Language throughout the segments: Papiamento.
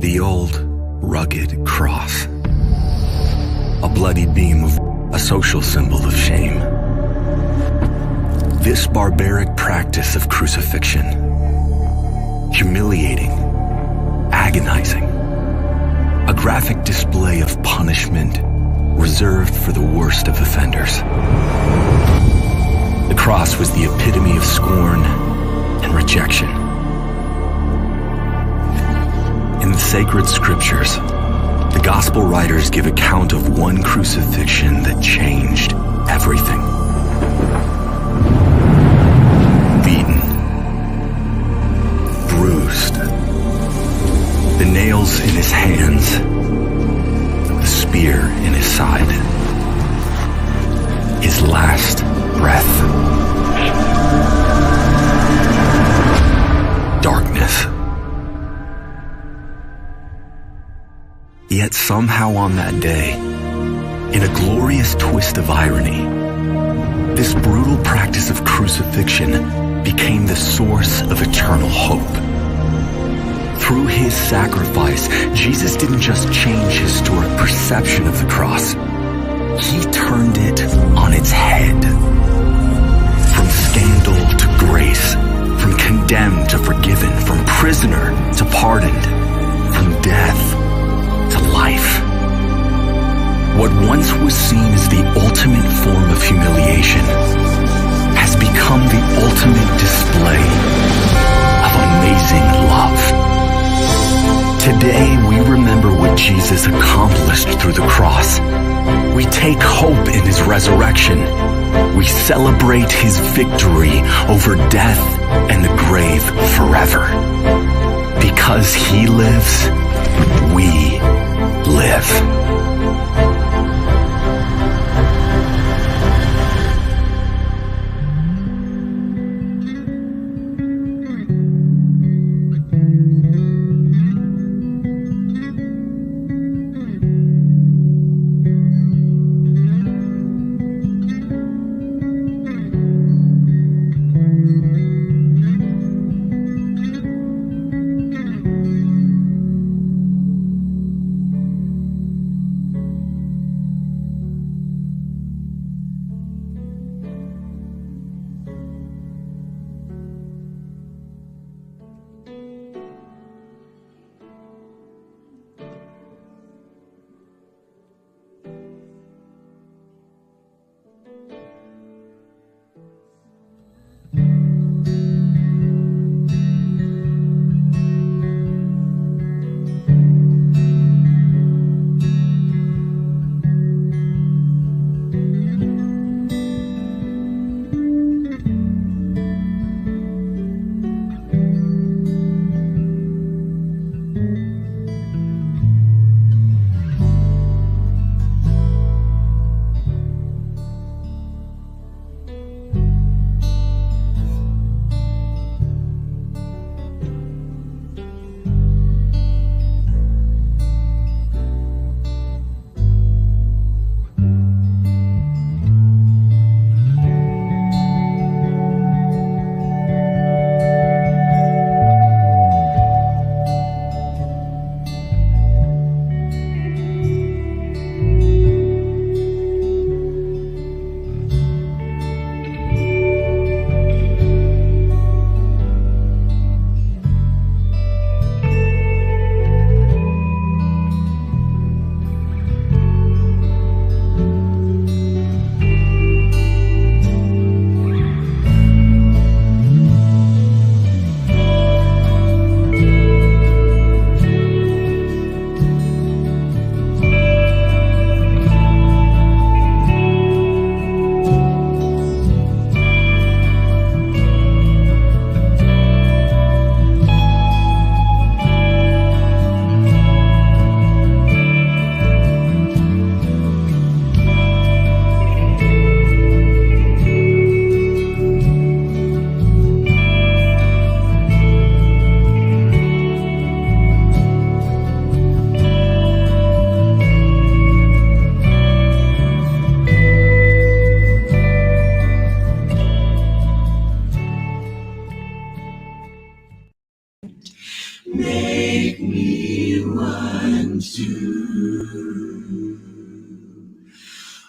The old, rugged cross. A bloody beam of a social symbol of shame. This barbaric practice of crucifixion, humiliating, agonizing, a graphic display of punishment reserved for the worst of offenders. The cross was the epitome of scorn and rejection. In the sacred scriptures, the gospel writers give account of one crucifixion that changed everything. Beaten, bruised, the nails in his hands, the spear in his side, his last breath. Darkness. Yet somehow on that day, in a glorious twist of irony, this brutal practice of crucifixion became the source of eternal hope. Through his sacrifice, Jesus didn't just change historic perception of the cross. He turned it on its head. From scandal to grace, from condemned to forgiven, from prisoner to pardoned, from death to life. What once was seen as the ultimate form of humiliation has become the ultimate display of amazing love. Today, we remember what Jesus accomplished through the cross. We take hope in his resurrection. We celebrate his victory over death and the grave forever. Because he lives, we live.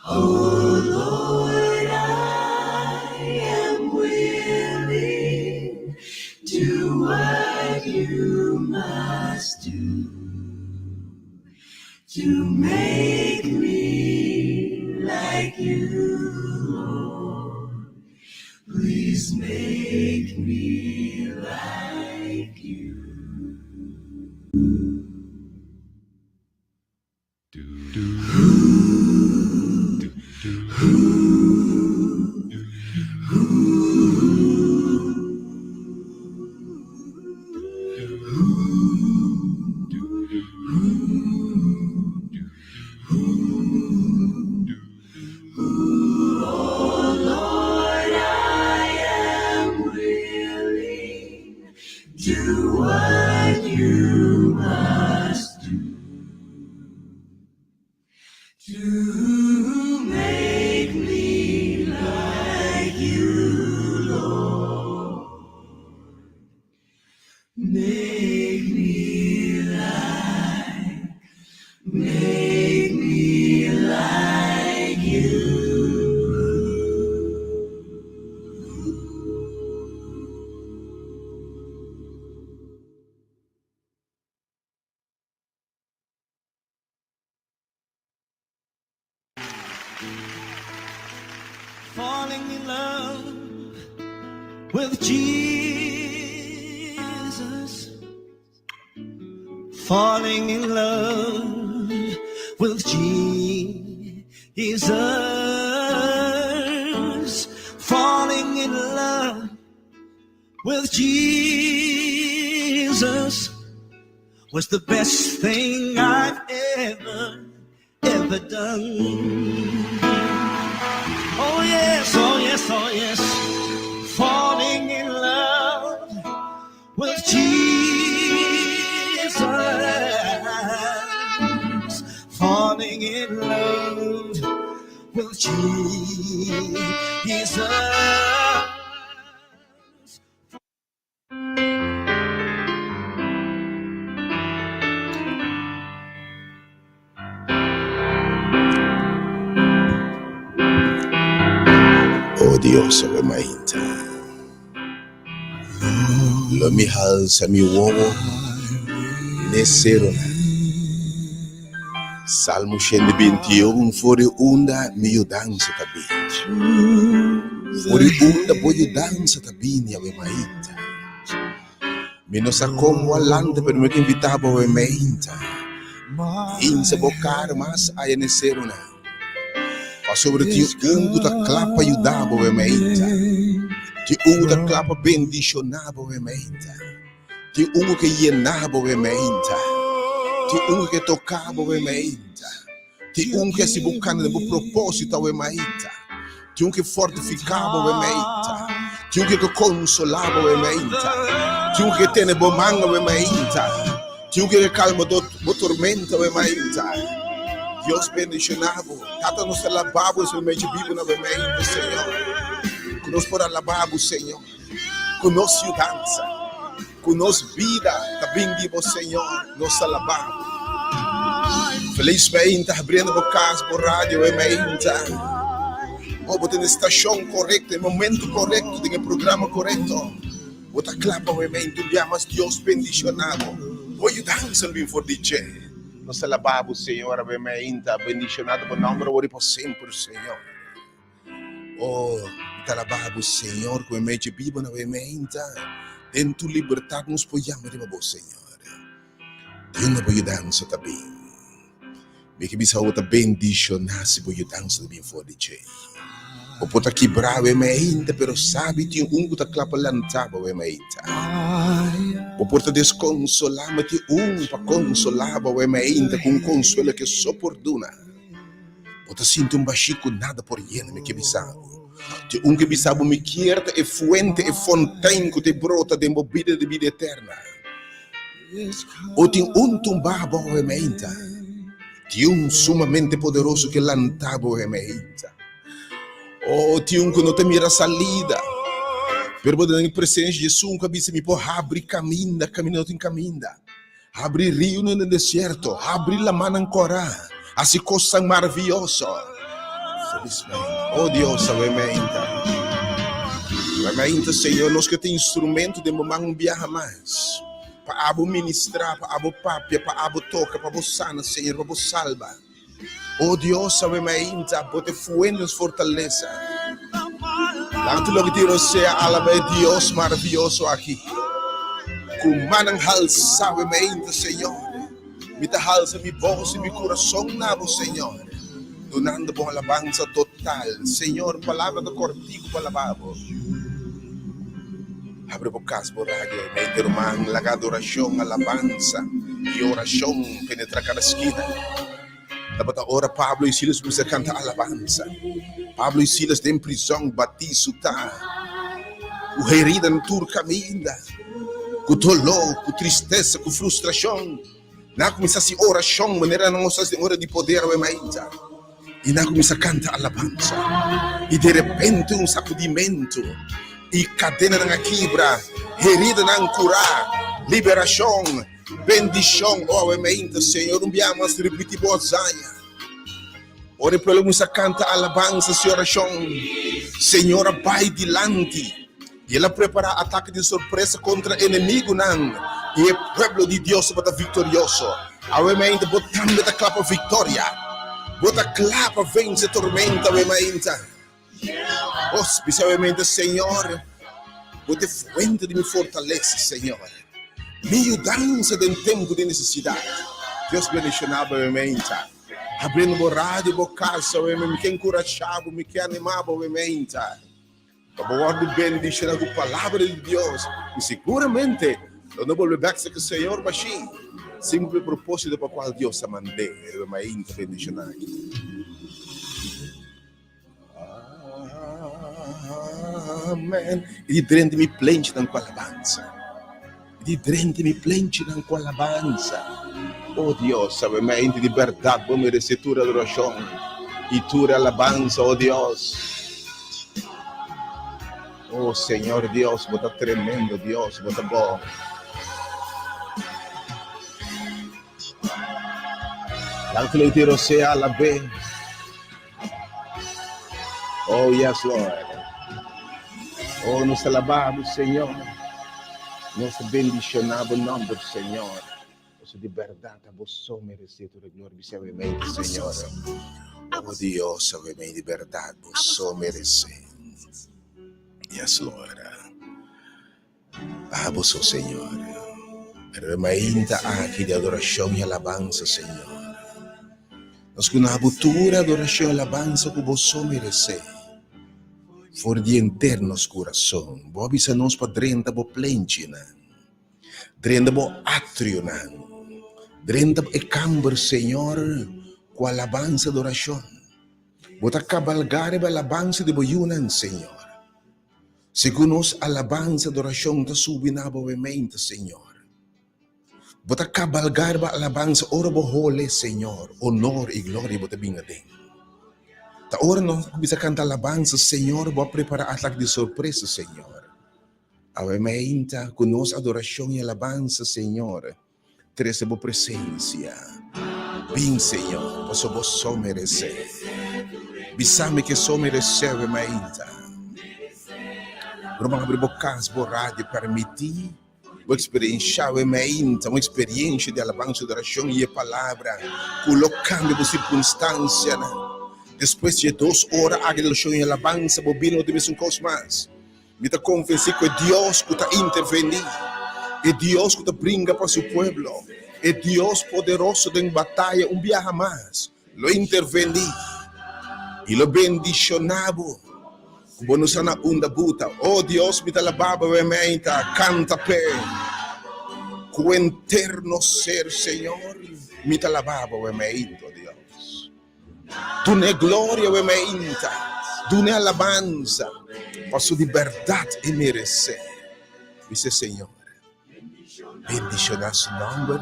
Oh Lord, I am willing do what you must do to make me like you, Lord. Please make me like you. Oh Lord, I am willing do what you must do to make me like you, Lord. Make me like, make me like you. Falling in love with Jesus. Falling in love with Jesus. Falling in love with Jesus was the best thing I've ever, ever done. Oh yes, oh yes, oh yes. Falling in love with Jesus. Falling in love with Jesus. O Dios, awe mainta. Lo mi halsa mi wowo n'e seronan. Salmo 121 For di unda mi yudansa ta bini? For di unda bo yudansa ta bini awe mainta? Mi no sa kon bo a lanta pero mi ta invita bo awe mainta. Hinsa bo kara mas aya n'e seronan. Pasobra tin un ku ta kla pa yuda bo awe mainta. Tin un ku ta kla pa bendishoná bo awe mainta. Tin un ku ke yena bo awe mainta. Tin un ku ke toka bo awe mainta. Tin un ku ke hasi bo kana den bo propósito awe mainta. Tin un ke fortifiká bo awe mainta. Tin un ke ke konsolá bo awe mainta. Tin un ke tene bo man awe mainta. Tin un ke ke kalma bo tormenta awe mainta. Dios bendishoná bo. Tata nos ta alabá bo esei mechi bibu na awe mainta, Señor. Ku nos por alabá bo, Señor. Ku nos yudansa, ku nos bida ta bin di bo, Señor, nos ta alabá bo. Feliz mainta, habriendo bo cas, bo radio e mainta. Oh, bo ta na e stacion corecto, e momento corecto, den e programa corecto. Bo ta cla pa e mainta un bia mas. Dios bendiciona bo. Bo yudansa bin for di dje. Nos ta alabá bo, Señor, awe mainta. Bendiciona ta bo nomber awor i pa semper, Señor. Oh, mi ta alabá bo, Señor, ku e mechi biba na bo meinta. Den tu libertat nos por yama riba bo, Señor. Di unda bo yudansa ta bin? Mi ke bisa bo ta bendishoná si bo yudansa ta bin for di dje. Bo por ta kibrá bo e meinta, pero sabi tin un ku ta kla pa lantá bo e meinta. Bo por ta deskonsolá, ma tin un pa konsolá bo e meinta ku un konsuelo ke so por duna. Bo ta sinti un bashí ku nada por yena, mi ke bisa bo. Tin un ke bisa bo, Mi kier ta e fuente, e fontein ku ta brota den bo bida di bida eterna. O tin un tumbá bo awe meinta. Tin un sumamente poderoso ke lantá bo awe meinta. O tin un ku no ta mira salida, pero bo ta den e presensia di esun ku a bisa, Mi por habri kaminda, kaminda no tin kaminda. Habri riunan den desierto, habri lamannan kòrá, hasi kosnan maravioso. Felis mainta. Oh Dios, awe mainta. Awe mainta, Señor, nos ke ta instrumento den bo man un biaha mas. Pa abo ministra, pa abo papia, pa abo toka, pa bo sana, Señor, pa bo salba. Oh Dios, awe mainta, bo ta e fuente di nos fortalesa. Laga tur loke tin rosea alaba e Dios maravioso aki. Ku mannan halsa awe mainta, Señor. Mi ta halsa mi bos i mi kurason na bo, Señor, dunando bo alabansa total. Señor, palabra ta kòrtiku pa alabá bo. Habri bo kas, bo radio, i mete ruman, laga adorashon, alabansa i orashon penetrá kada skina. Tabata ora Pablo i Silas kuminsá kanta alabansa. Pablo i Silas den prizòn, batí, sutá, ku herida na tur kaminda, ku doló, ku tristesa, ku frustrashon. Nan a kuminsá hasi orashon manera nan a hasi den ora di poder awe mainta. I nan a kuminsá kanta alabansa. I derepente un sakudimentu, i kadenanan a kibra, heridanan kurá, liberashon. Bendishon, o awe meinta, Señor, un bia mas ripiti bo hazaña. Ora e pueblo kuminsá kanta alabansa si orashon, Señor a bai dilanti i el a prepará atake di sorpresa kontra enemigunan, i e pueblo di Dios tabata viktorioso. Awe meinta bo tambe ta kla pa viktoria. Bo ta kla pa vense tormenta awe meinta. Oh, bisa awe meinta, Señor, bo ta e fuente di mi fortalesa, Señor, mi yudansa den tempu di nesesidat. Dios bendishoná bo awe meinta. Abriendo bo radio, bo casa awe meinta, mi ke enkurashá bo, mi ke animá bo awe meinta. Pa bo wòrdu bendishoná ku palabra di Dios i siguramente lo no bolbe bèk serka Señor bashí, sin kumpli e propósito pa kual Dios a mand'é awe meinta bendishoná aki. Amen. I di drenta mi plenchinan ku alabansa. I di drenta mi plenchinan ku alabansa. O Dios, sabe mente di bèrdat bo meresé tur adorashon i tur alabansa, o Dios. O Señor Dios, bo ta tremendo Dios, bo ta bon. Laga ku lo sea alab'é. Oh, yes, Lord. Oh, nos alabá bo, Señor. Nos bendishoná bo nòmber, Señor. Pasobra di bèrdat abo so meresé tur e gloria. Bisa awe mente, Señor. Oh, Dios, awe mente, di bèrdat bo so meresé. Yes, Lord. Abo so, Señor. Pero e mainta aki di adorashon i alabansa, Señor. Nos ku na bo tur adorashon i alabansa ku bo so meresé. For di henter nos kurason, bo a bisa nos pa drenta bo plenchinan, drenta bo atrionan, drenta e kamber, Señor, ku alabansa i adorashon. Bo ta kabalgá riba alabansa di bo yunan, Señor. Segun nos alabansa adorashon ta subi na bo mente, Señor. Bo ta kabalgá riba alabansa ora bo hole, Señor, honor i gloria bo ta bin aden. Ta ora nos kuminsá kanta alabansa, Señor, bo a prepará atak di sorpresa, Señor. Awe meinta ku nos adorashon i alabansa, Señor, Trese bo presensia. Bin, Señor, pasobra bo so meresé. Bisa mi ke so meresé we mainta. Ruman, abri bo kas, bo radio, permití bo eksperenshá we mainta un eksperiensha di alabansa, adorashon i e Palabra ku lo kambia bo sirkunstansianan. Despues di e dos ora aki di adorashon i alabansa, bo bida no ta mesun kos mas. Mi ta konvensí ku e Dios ku ta intervení, e Dios ku ta bringa pa su pueblo, e Dios poderoso den bataya un biaha mas lo intervení i lo bendishoná bo ku bo no sa na unda bo ta. O Dios, mi ta alabá bo i ta kanta p'e ku henter nos ser, Señor. Mi ta alabá bo i, o Dios. Dun'é gloria we meinta, dun'é alabansa, paso di bèrdat e meresé. Bisa e Señor, bendishoná su nòmber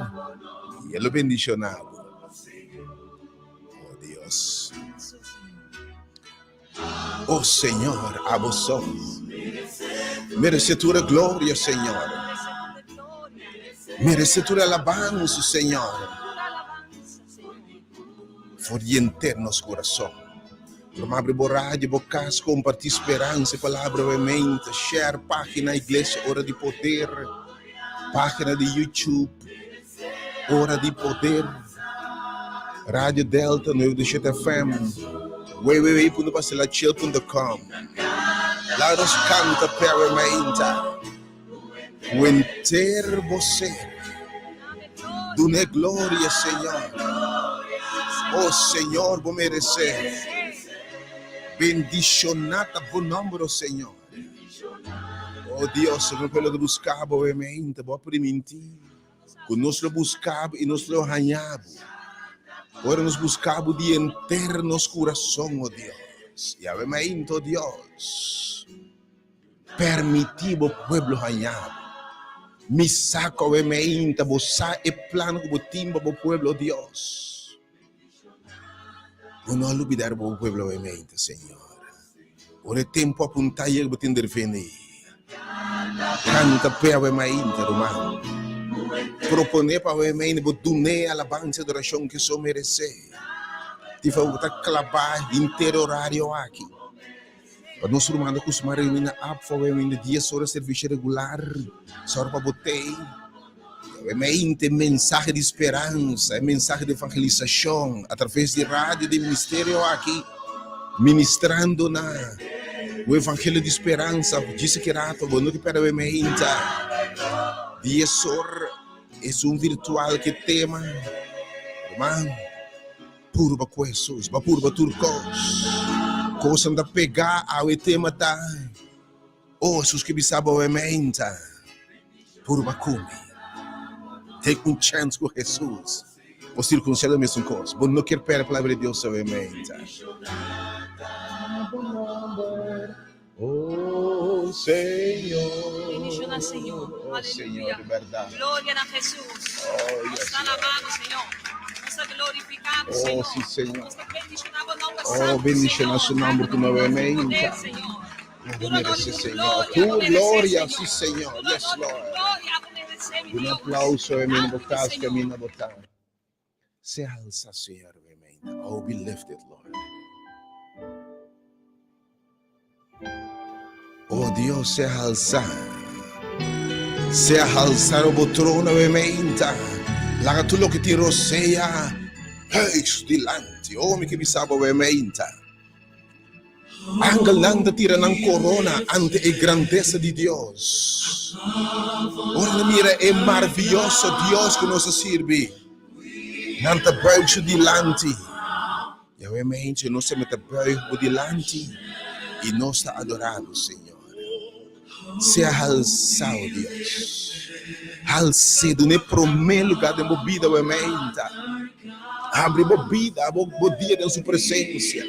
i e lo bendishoná bo. O Dios. O Señor, abo so meresé tur e gloria, Señor. Meresé tur e alabansa, Señor. For di henter nos kurason. Ruman abri bo radio, bo kas, kompartí speransa i palabra bo mente. Share página Iglesia Ora di Poder, página di YouTube Ora di Poder, Radio Delta 97 FM, www.basilachil.com. Laga nos kanta p'e mainta. Ku henter bo ser. Dun'é gloria, Señor. O Señor, bo meresé. Bendishoná ta bo nòmber, o Señor. O Dios, nos pueblo ta buska bo vehemente, bo a primintí ku nos lo buska bo i nos lo haña bo. Ora nos buska bo di henter nos kurason, o Dios. I awe mainta, o Dios. Permití bo pueblo haña bo. Mi sa ku awe meinta bo sa e plan ku bo tin pa bo pueblo, Dios. Bo no a lubidá riba bo pueblo awe meinta, Señor. Ora e tempu apuntá yega bo tin dervení. Kanta p'e awe mainta, ruman. Proponé pa awe meinta bo dun'é alabansa i adorashon ku e so meresé. Tifa bo ta klabá henter orario aki. Pa nos ruman ta kustumá reuní na APFA awe mainta dies ora servisio regular, sòru pa bo tei. Awe mainta e mensahe di speransa, e mensahe di evangelisashon atraves di radio di ministerio aki ministrando na un evangelio di speransa. Djis aki rato bo no ke pèrdè awe mainta dies or esun virtual ke tema. Ruman. Purba ku Hesus, bo a purba tur kos. Kosnan ta pegá awe tema ta, Oh, Hesus ke bisa bo awe meinta, purba ku mi. Take un chèns ku Hesus. Bo sirkunsiá lo mesun kos. Bo no kier pèrdè palabra di Dios awe meinta. Oh Señor. Bendiciona Señor. Oh Aleluya. Señor, di berdad. Gloria na Jesús. Oh, Nos yes, ta Lord. alabado, Señor. Nos ta glorificado, Oh, Señor. sí, Señor. Nos ta bendiciona bo nomber Oh, santo, bendiciona Señor. su nombre, tu nueve Poder, meinta. Señor. Oh, Tu honor y merece, tu Señor. gloria, Tu bo merece, gloria, Señor. sí, Señor. Tu Yes, honor y tu Lord. gloria, bo merece, mi Un Dios. aplauso, mi Danki, botas, Señor. camina botar. Sea alza, Señor, mi mente. Oh, be lifted, Lord. Oh Dios, sea alzá. Sea alzá bo trono, mi mente. Laga tur loke tin rosea huis dilanti. Oh, mi ke bisa bo, mi mente. Angelnan ta tira nan korona ante e grandesa di Dios. Ora nan mira e maravioso Dios ku nos ta sirbi, nan ta buig su dilanti. Yahweh mente, nos tambe ta buig bo dilanti i nos ta adorá bo, Señor. Sea halsá, o Dios. Hals'é, dun'é promé lugá den bo bida, o mente. Abri bo bida, bo, bo dia den su presensia.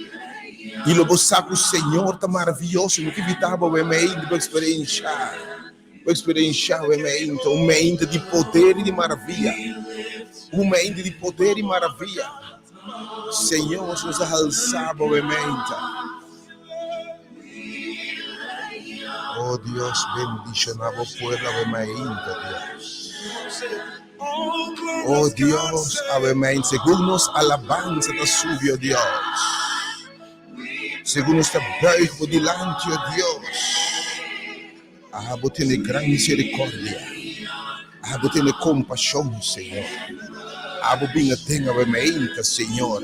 I lo bo sa ku Señor ta maravioso. No ke evitá bo, o mente, bo eksperenshá. Bo eksperenshá, o mente, un mente di poder i di maravia. Un mente di poder i maravia. Señor, nos ta halsá bo, o mente. Oh Dios, bendiciona bo pueblo awe mainta, Dios. Oh Dios, awe mainta, segun nos alabanza ta subi, oh Dios. Segun nos ta buig bo dilanti, oh Dios. Ah, bo tene gran misericordia. Ah, bo tene compasion, Señor. Ah, bo bin aden awe mainta, Señor.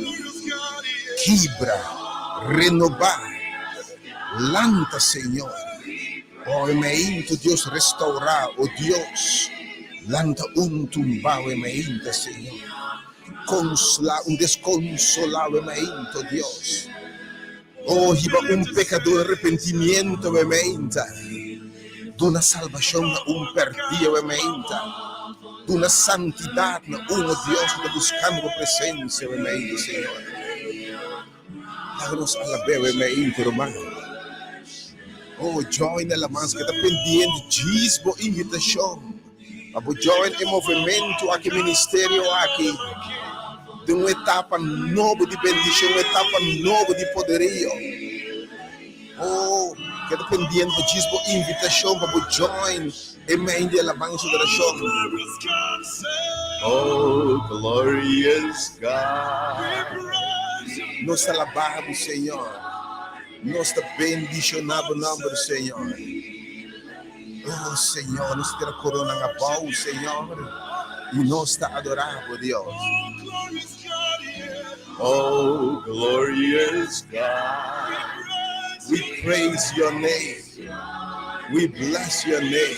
Kibra, renoba, lanta, Señor. Oh, awe mainta, Dios, restaura, oh Dios. Lanta un tumba awe mainta, Señor. Consla un desconsola awe mainta, oh Dios. Oh, hiba un pekador arrepentimiento awe meinta. Duna salbashon na un pèrdí awe meinta. Duna santidat na un, oh Dios, ku ta buskando bo presensia awe meinta, Señor. Laga nos alab'é awe meinta, ruman. Oh, join alabansa ku ta pendiente djis bo invitashon. Pa bo join e movementu aki, ministerio aki, den un etapa nobo di bendishon, un etapa nobo di poderio. Oh, keda pendiente pa djis bo invitashon pa bo join e mein di alabansa i adorashon. Oh, glorious God. Nos ta alabá bo, Señor. Nos ta bendishoná bo nòmber, Señor. Oh, Señor, nos ta tira koronan abou, Señor, i nos ta adorá bo, Dios. Oh, glorious God, we praise your name, we bless your name.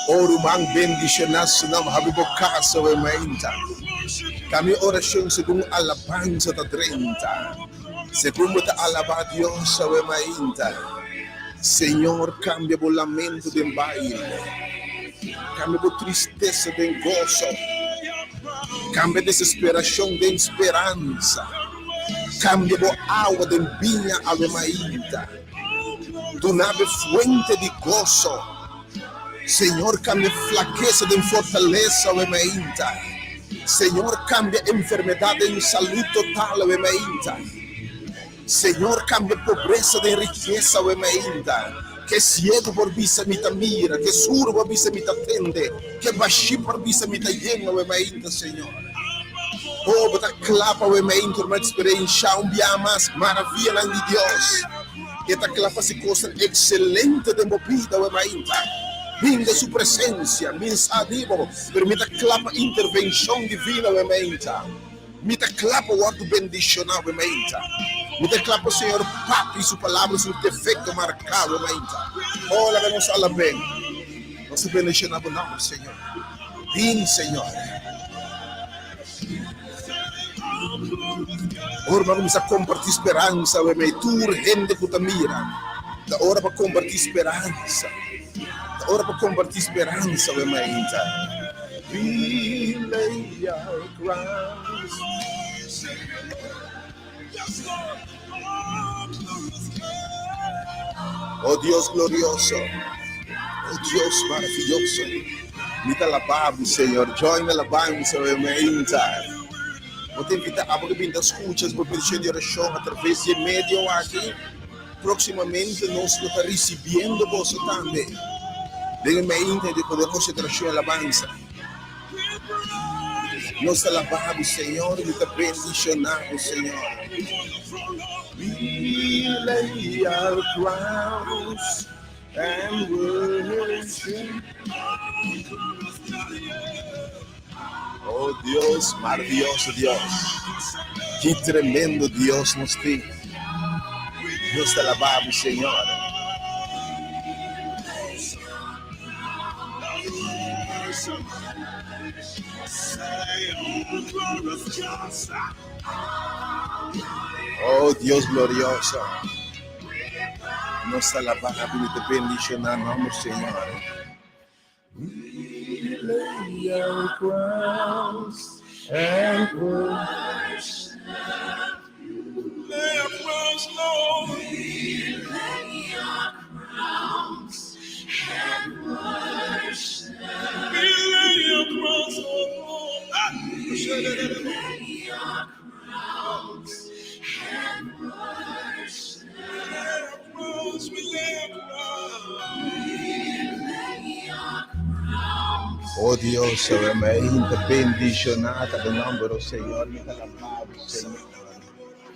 Oh, ruman, bendishoná su nòmber, habri bo kas awe mainta. Kami orashon segun alabansa ta drenta. Segun bo ta alabá Dios awe mainta, Señor kambia bo lamento den baile, kambia bo tristesa den goso, kambia desesperashon den speransa, kambia bo awa den biña awe mainta, duna bo e fuente di goso. Señor kambia flakesa den fortalesa awe mainta. Señor kambia enfermedat den salud total awe mainta. Señor kambia pobresa den rikesa awe mainta. Ke siegu por bisa mi ta mira, ke suru por bisa mi ta tende, ke bashí por bisa mi ta yen awe mainta, Señor. Oh, bo ta kla pa awe mainta ora bo eksperenshá un biaha mas maravianan di Dios. E ta kla pa hasi kosnan ekselente den bo bida awe mainta. Bin den su presensia. Mi sa di bo, pero mi ta kla pa intervenshon divino awe mainta. Mi ta kla pa wòrdu bendishoná awe mainta. Mi ta kla pa Señor papia su palabra surti efekto marká awe mainta. Oh, laga nos alab'É. Nos ta bendishoná bo nòmber, Señor. Bin, Señor. Ora bo a kuminsá kompartí speransa awe mei tur hende ku ta mira. Ta ora pa kompartí speransa. Ta ora pa kompartí speransa awe mainta. We lay our crowns. Oh Dios glorioso, oh Dios maravilloso, mi ta alabá bo, Señor. Join mi alabansa awe mainta. Bo ta invitá abo ku bin ta skucha bo petishon di orashon atraves di e medio aki. Próksimamente nos lo ta risibiendo boso tambe den e mainta di poderoso adorashon i alabansa. Nos ta alabá bo, Señor, mi ta bendishoná bo, Señor. We lay our crowns and worship. Oh Dios, maravilloso Dios. Ki tremendo Dios nos tin. Nos ta alabá bo, Señor. Oh Dios glorioso, nos ta alabá bo, mi ta bendishoná nomber Señor. We lay our crowns and worship. Lay our crowns, Lord. We lay our crowns and worship. We lay our crowns, oh Lord. Ah, We lay our crowns and worship. We lay our crowns, we lay our crowns. We lay our crowns. Oh Dios, awe mainta bendishoná ta bo nomber, oh Señor, mi ta alabá bo, Señor.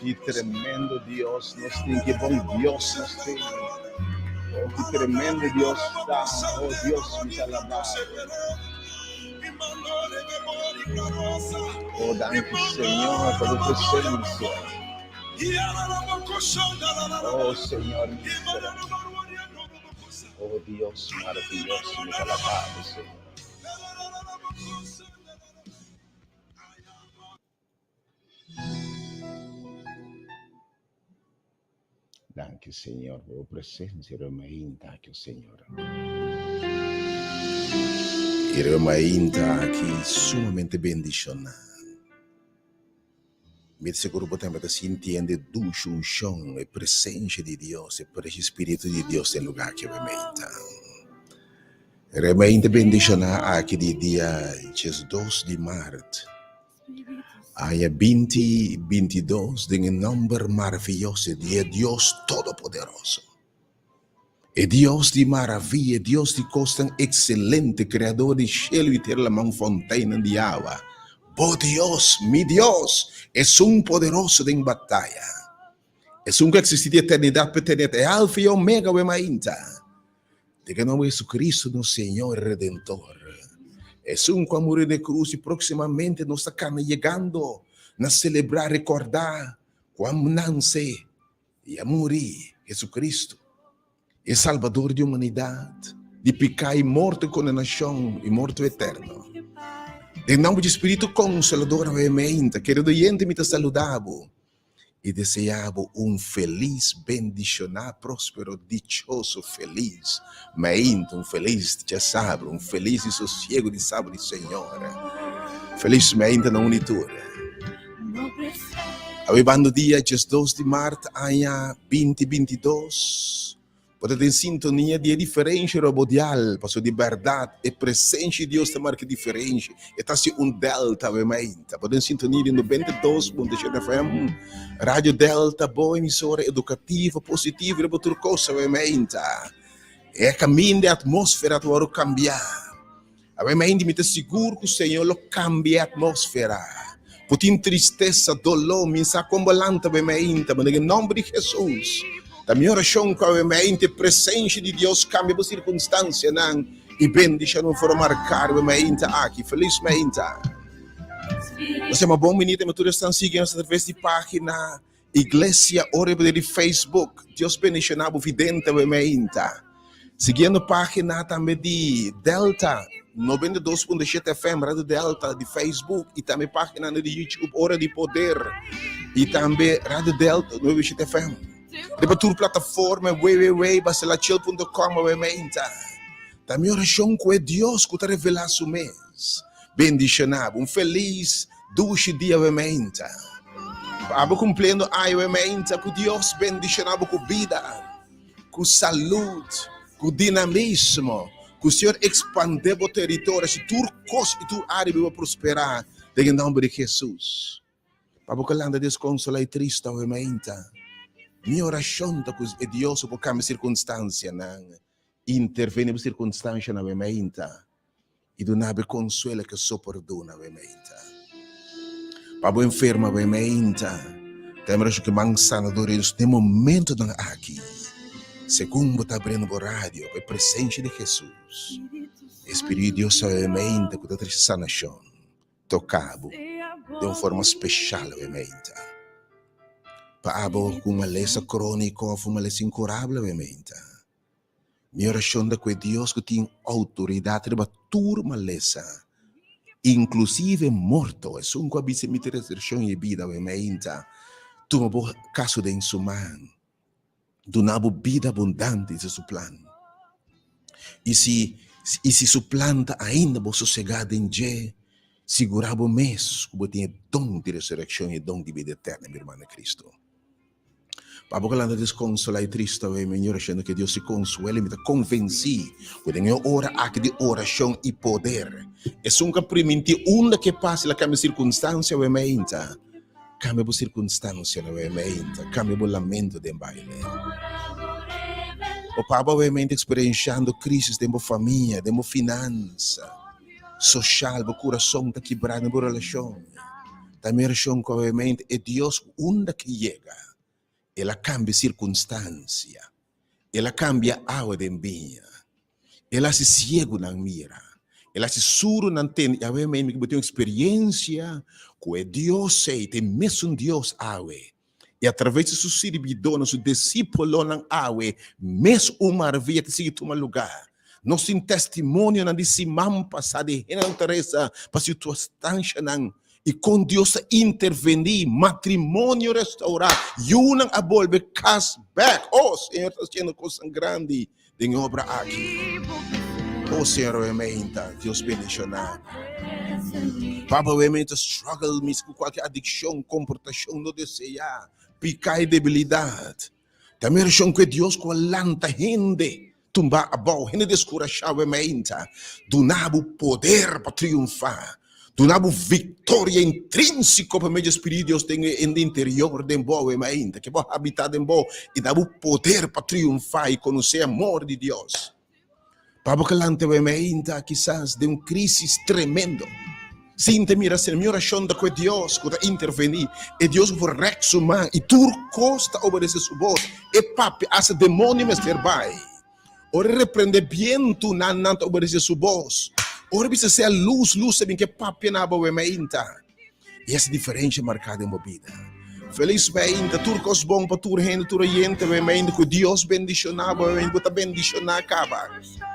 Ki tremendo Dios nos tin, ki bon Dios nos tin. Oh, ki tremendo Dios ta. Oh Dios, mi ta alabá bo. Oh, danki Señor pa bo presencia. Oh Señor, mi esperanza. Oh Dios maravilloso, mi ta alabá bo, Señor. Danki Señor pa bo presencia riba mainta aki, Señor. Y riba mainta aki sumamente bendiciona. Mi ta seguro bo tambe ta sintiendo e dushi unshon, e presencia di Dios, e preshi Spiritu di Dios den lugar aki riba mainta. Riba mainta bendiciona aki di dia diesdos di maart. Aña binti bintidos den e nomber maraviyoso di e Dios Todopoderoso, e Dios di maraviya, e Dios di kosnan ekselente, Kreador di shelu i tera laman fonteinnan di awa, bo Dios, mi Dios, Esun poderoso den bataya. Esun ku eksistí di eternidat pa eternidat, e Alfa i Omega awe mainta. Den e nòmber di Jesucristo, nos Señor i Redentor, esun ku a muri na e krus i próksimamente nos ta kana yegando na selebrá, rekordá ku a nanse i a muri Jesucristo, e Salbador di humanidat, di piká i morto i kondenashon i morto eterno. Den nòmber di Spiritu Konsolador awe mainta, kerido oyente mi ta saluda bo i deseá bo un felis, bendishoná, próspero, dichoso, felis mainta, un felis djasabra, un felis i sosiegu di sábado di Señor. Felis mainta na un i tur. Awe bando dia 12 di mart aña 2022. Bo ta den sintonia di e diferensha robodial, pasobra di bèrdat e presensia di Dios ta marka e diferensha. E ta hasi un delta awe mainta. Bo ta den sintonia di 92.7 FM, Radio Delta, bo emisora edukativo, positivo riba tur kos awe mainta. E kaminda, e atmósfera ta wòrdu kambiá. Awe mainta mi ta sigur ku Señor lo kambia e atmósfera. Ku tin tristesa, doló, mi sa kon bo lanta awe mainta, ma den e nòmber di Hesus, ta mi orashon ku awe mainta e presensia di Dios kambia bo sirkunstansianan i bendishon un forma marká awe mainta aki. Felis mainta! Nos yama bon binita mi tur esnan sigui nos atraves di página Iglesia Ora Poder di Facebook. Dios bendiciona bo vidente awe mainta. Siguiendo pagina tambe di Delta 92.7 FM, Radio Delta di Facebook y tambe pagina di YouTube Ora di Poder y tambe Radio Delta 97 FM. Riba tur plataforma www.baselachil.com awe mainta. Ta mi oracion cu e Dios cu ta revela su mes. Bendiciona bo. Un feliz Dushi dia we meinta. Abo cumpliendo aña we meinta cu Dios bendiciona bo cu bida, cu salud, cu dinamismo, cu Señor expande bo territorio si tur cos y tur area bo prospera den e nomber di Jesus. Pa bo ca lanta desconsola y triste awe meinta, mi oracion ta cu e Dios por cambia circunstancianan, interveni bo circunstancianan awe meinta. I duna bo e konsuelo ke so por duna bo e meinta. Pa bo enfermo bo e meinta, ta mira ku man sanador di Dios den momentonan aki. Segun bo ta abriendo bo radio pa e presensia di Hesus, e Spiritu di Dios ta e meinta ku ta trese sanashon, toka bo den un forma speshal bo e meinta. Pa abo ku un malesa króniko òf un malesa inkurabel bo e meinta. Mi orashon ta ku e Dios ku tin outoridat riba tur malesa, inklusive morto, esun ku a bisa mi ta resurekshon i e bida, awe mainta, tuma bo kaso den su man, duna bo bida abundante, esei su plan. I si i si su plan ta ainda bo sosegá den dje, sigurá bo mes ku bo tin e don di resurekshon i e don di bida eterno, mi ruman na Kristu. Pa bo kalanta desconsolá i triste awe, mi orashon ke Dios si konsuelo i mi ta konvensí ku den e ora aki di orashon i poder, esun ku a primintí unda ke pasa el a kambia sirkunstansia awe meinta, kambia bo sirkunstansianan awe meinta, kambia bo lamento den baile. O pa bo awe meinta eksperenshando krisis den bo famia, den bo finansa, soshal, bo kurason ta kibrá den bo relashon. Ta mi orashon ku awe meinta e Dios ku unda ke yega el a kambia sirkunstansia, el a kambia awa den biña, el a hasi siegunan mira, el a hasi surdunan tende, i awe meinta mi ku bo tin un eksperensia ku e Dios ei ta e mesun Dios awe, i atraves di su sirbidónan, su disípulonan awe, mes un maravia ta sigui tuma lugá. Nos tin testimonionan di siman pasá di hendenan ku ta resa pa situastanshanan i kon Dios ta intervení, matrimonio restourá, yunan a bolbe kas bèk. Oh, Señor ta hasiendo kosnan grandi den e obra aki. Oh, Señor, awe meinta, Dios bendishoná bo. Papa, awe meinta struggle mis ku kualke adikshon, komportashon no deseá, piká i debilidat. Ta mi orashon ku e Dios ku a lanta hende tumba abou, hende deskurashá awe meinta, duna bo poder pa triunfá, duna bo viktoria intrínsiko pa medio di Spiritu di Dios den e hende interior den bo awe meinta, ke bo habitá den bo i da bo poder pa triunfá i konosé amor di Dios. Pa bo ke lanta awe meinta kisas den un krísis tremendo. Sinta mira Señor, mi orashon ta ku e Dios ku ta intervení, e Dios ku por rèk su man i tur kos ta obedesé su bos. E papia, asta demonio mester bai. Ora e reprendé bientu, nan nan ta obedesé su bos. Ora e bisa sea lus, lus ta bin ke papia na bo mainta. I es diferensha marká den bo bida. Felis mainta, tur kos bon pa tur hende, tur oyente bo mainta. Ku Dios bendishoná bo mainta, bo ta bendishoná kaba.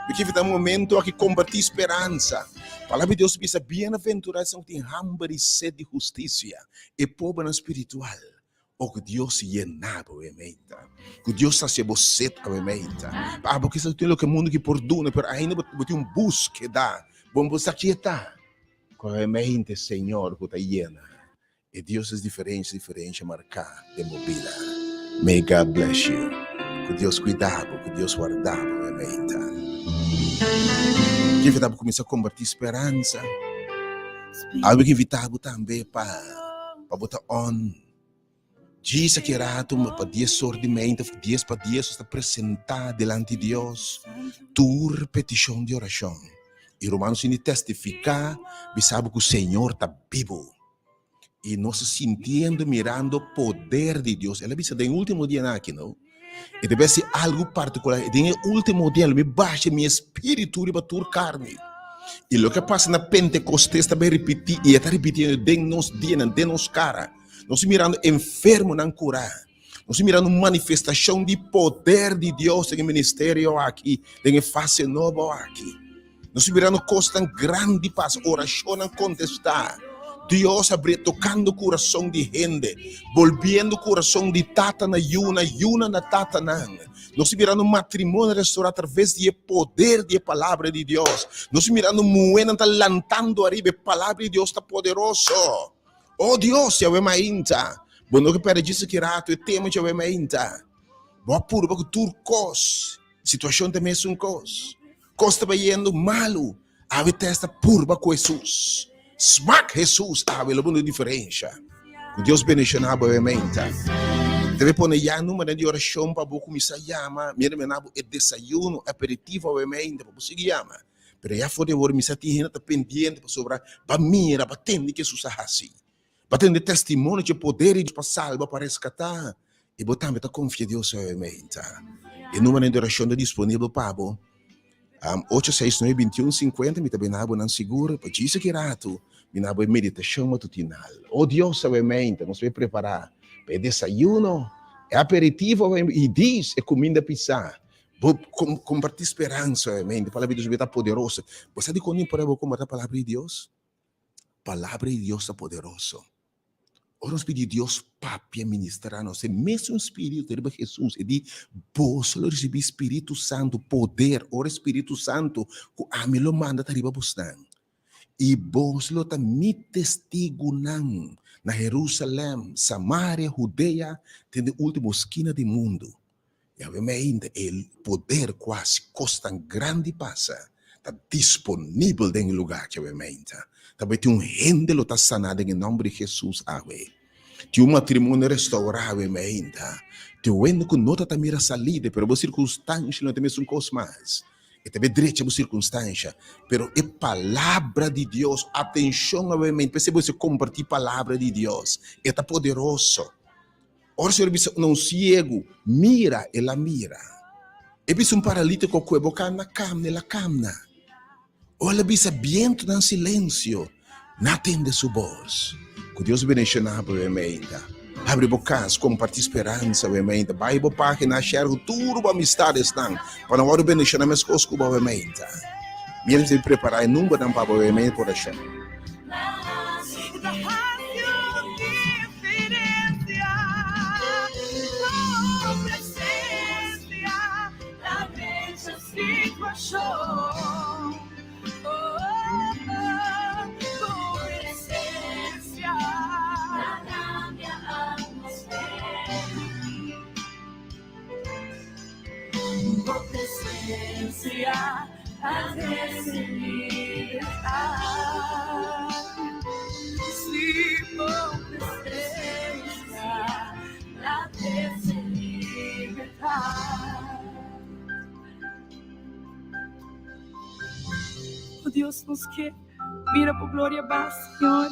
Mi ke ta un momento aki kompartí speransa. Palabra di Dios ta bisa, Bienaventurá esnan ku tin hamber i set di hustisia, e pobernan spiritual. O ku Dios yena bo e meinta. Ku Dios sasia bo set awe meinta. Pa abo kisas tin loke mundu ki por duna, pero ainda bo tin un búskeda. Bo no sa ki e ta. Ku awe meinta e Señor ku ta yena. E Dios es diferensha, diferensha marká den bo bida. May God bless you. Ku Dios kuida bo, ku Dios warda bo awe meinta. Ki ta bo kuminsá kompartí speransa. Awe ki invitá bo tambe pa. Pa bo ta on djis aki rato pa dies or di meinta of dies pa dies nos ta presenta dilanti Dios tur petishon di orashon i ruman nos ini testifiká bisa bo ku Señor ta bibu i nos ta sintiendo mirando poder di Dios el a bisa den ultimo dianan aki no e debe si algu partikular den e ultimo dia lo mi basha mi espiritu riba tur karni i loke a pasa na Pentekostes ta bai ripití i e ta ripitiendo den nos dianan den nos kara nos ta mirando enfermonan kurá nos ta mirando manifestashon di poder di Dios den e ministerio aki den e fase nobo aki. Nos ta mirando kosnan grandi pasa, orashonnan kontestá. Dios a bria tokando kurason di hende, bolbiendo kurason di tata na yunan, yunan na tatanan. Nos ta mirando matrimonio restorá atraves di e poder di e Palabra di Dios. Nos ta mirando muhénan ta lantando ariba, e Palabra di Dios ta poderoso. O Dios, Yahweh mainta, bo no ke pèrdè djis aki ratu e tema Yahweh mainta. Bo a purba ku tur kos, situashon ta mesun kos. Kos ta bayendo malu, awe testa purba ku Hesus. Smak Hesus awe lo bo no diferensha. Ku Dios bendishona bo awe meinta. Debe pone ya numernan di orashon pa bo kuminsá yama. Mi a remena bo e desayuno, aperitivo awe meinta pa bo sigui yama. Pero ya for di awor mi sa tin hende ta pendiente pasobra ba mira, ba tende ke Hesus a hasi. Ba tende testimonio dje poder di Dios pa salba, pa reskatá. I bo tambe ta konfia Dios awe meinta. E numernan di orashon ta disponibel pa bo. Ocho seis nuebe bintiun sinkuenta mi ta bina bo nan sigur pa djis aki ratu mi na bo e meditashon matutinal. O Dios awe meinta nos bai prepará pa e desayuno, e aperitivo awe i dis e kuminda pisá. Bo kompartí speransa awe meinta. Palabra di Dios ta poderoso. Bo sa dikon di por bo kompartí palabra di Dios? Palabra di Dios ta poderoso. Ora nos pidi Dios papia ministra nos, e mesun spiritu riba Jesus, e di, boso lo ricibi Spiritu Santu, poder, ora e Spiritu Santu cu ami lo manda ta riba bosnan. I boso lo ta mi testigunan na Jerusalem, Samaria, Judea, te den ultimo skina di mundu. Yahweh meinta e poder ku hasi kosnan grandi pasa ta disponibel den e lugar Yahweh meinta. Ta bai tin un hende lo ta saná den e nòmber di Hesus awe. Tin un matrimonio restourá Yahweh meinta. Tin un hende ku no ta ta mira salida pero bo sirkunstansha no ta mesun kos mas. E ta bai drecha bo sirkunstansha pero e palabra di Dios, atenshon Yahweh meinta, p'esei bo mester kompartí palabra di Dios, e ta poderoso. Ora Señor bisa na un siegu, Mira, el a mira. E bisa un paralítiko, Kue bo kamna, kamna, el a kamna. Ora el a bisa bientunan silensio, nan a tende su bos. Ku Dios bendishoná bo wemeinta. Habri bo kas, kompartí speransa wemeinta. Bai bo página, share ku tur bo amistadesnan pa nan wòrdu bendishoná meskos ku bo wemeinta. Miéntras mi prepará e numbernan pa bo wemeinta por orashon. Oh Dios, nos ke. Mira bo gloria ba, Señor,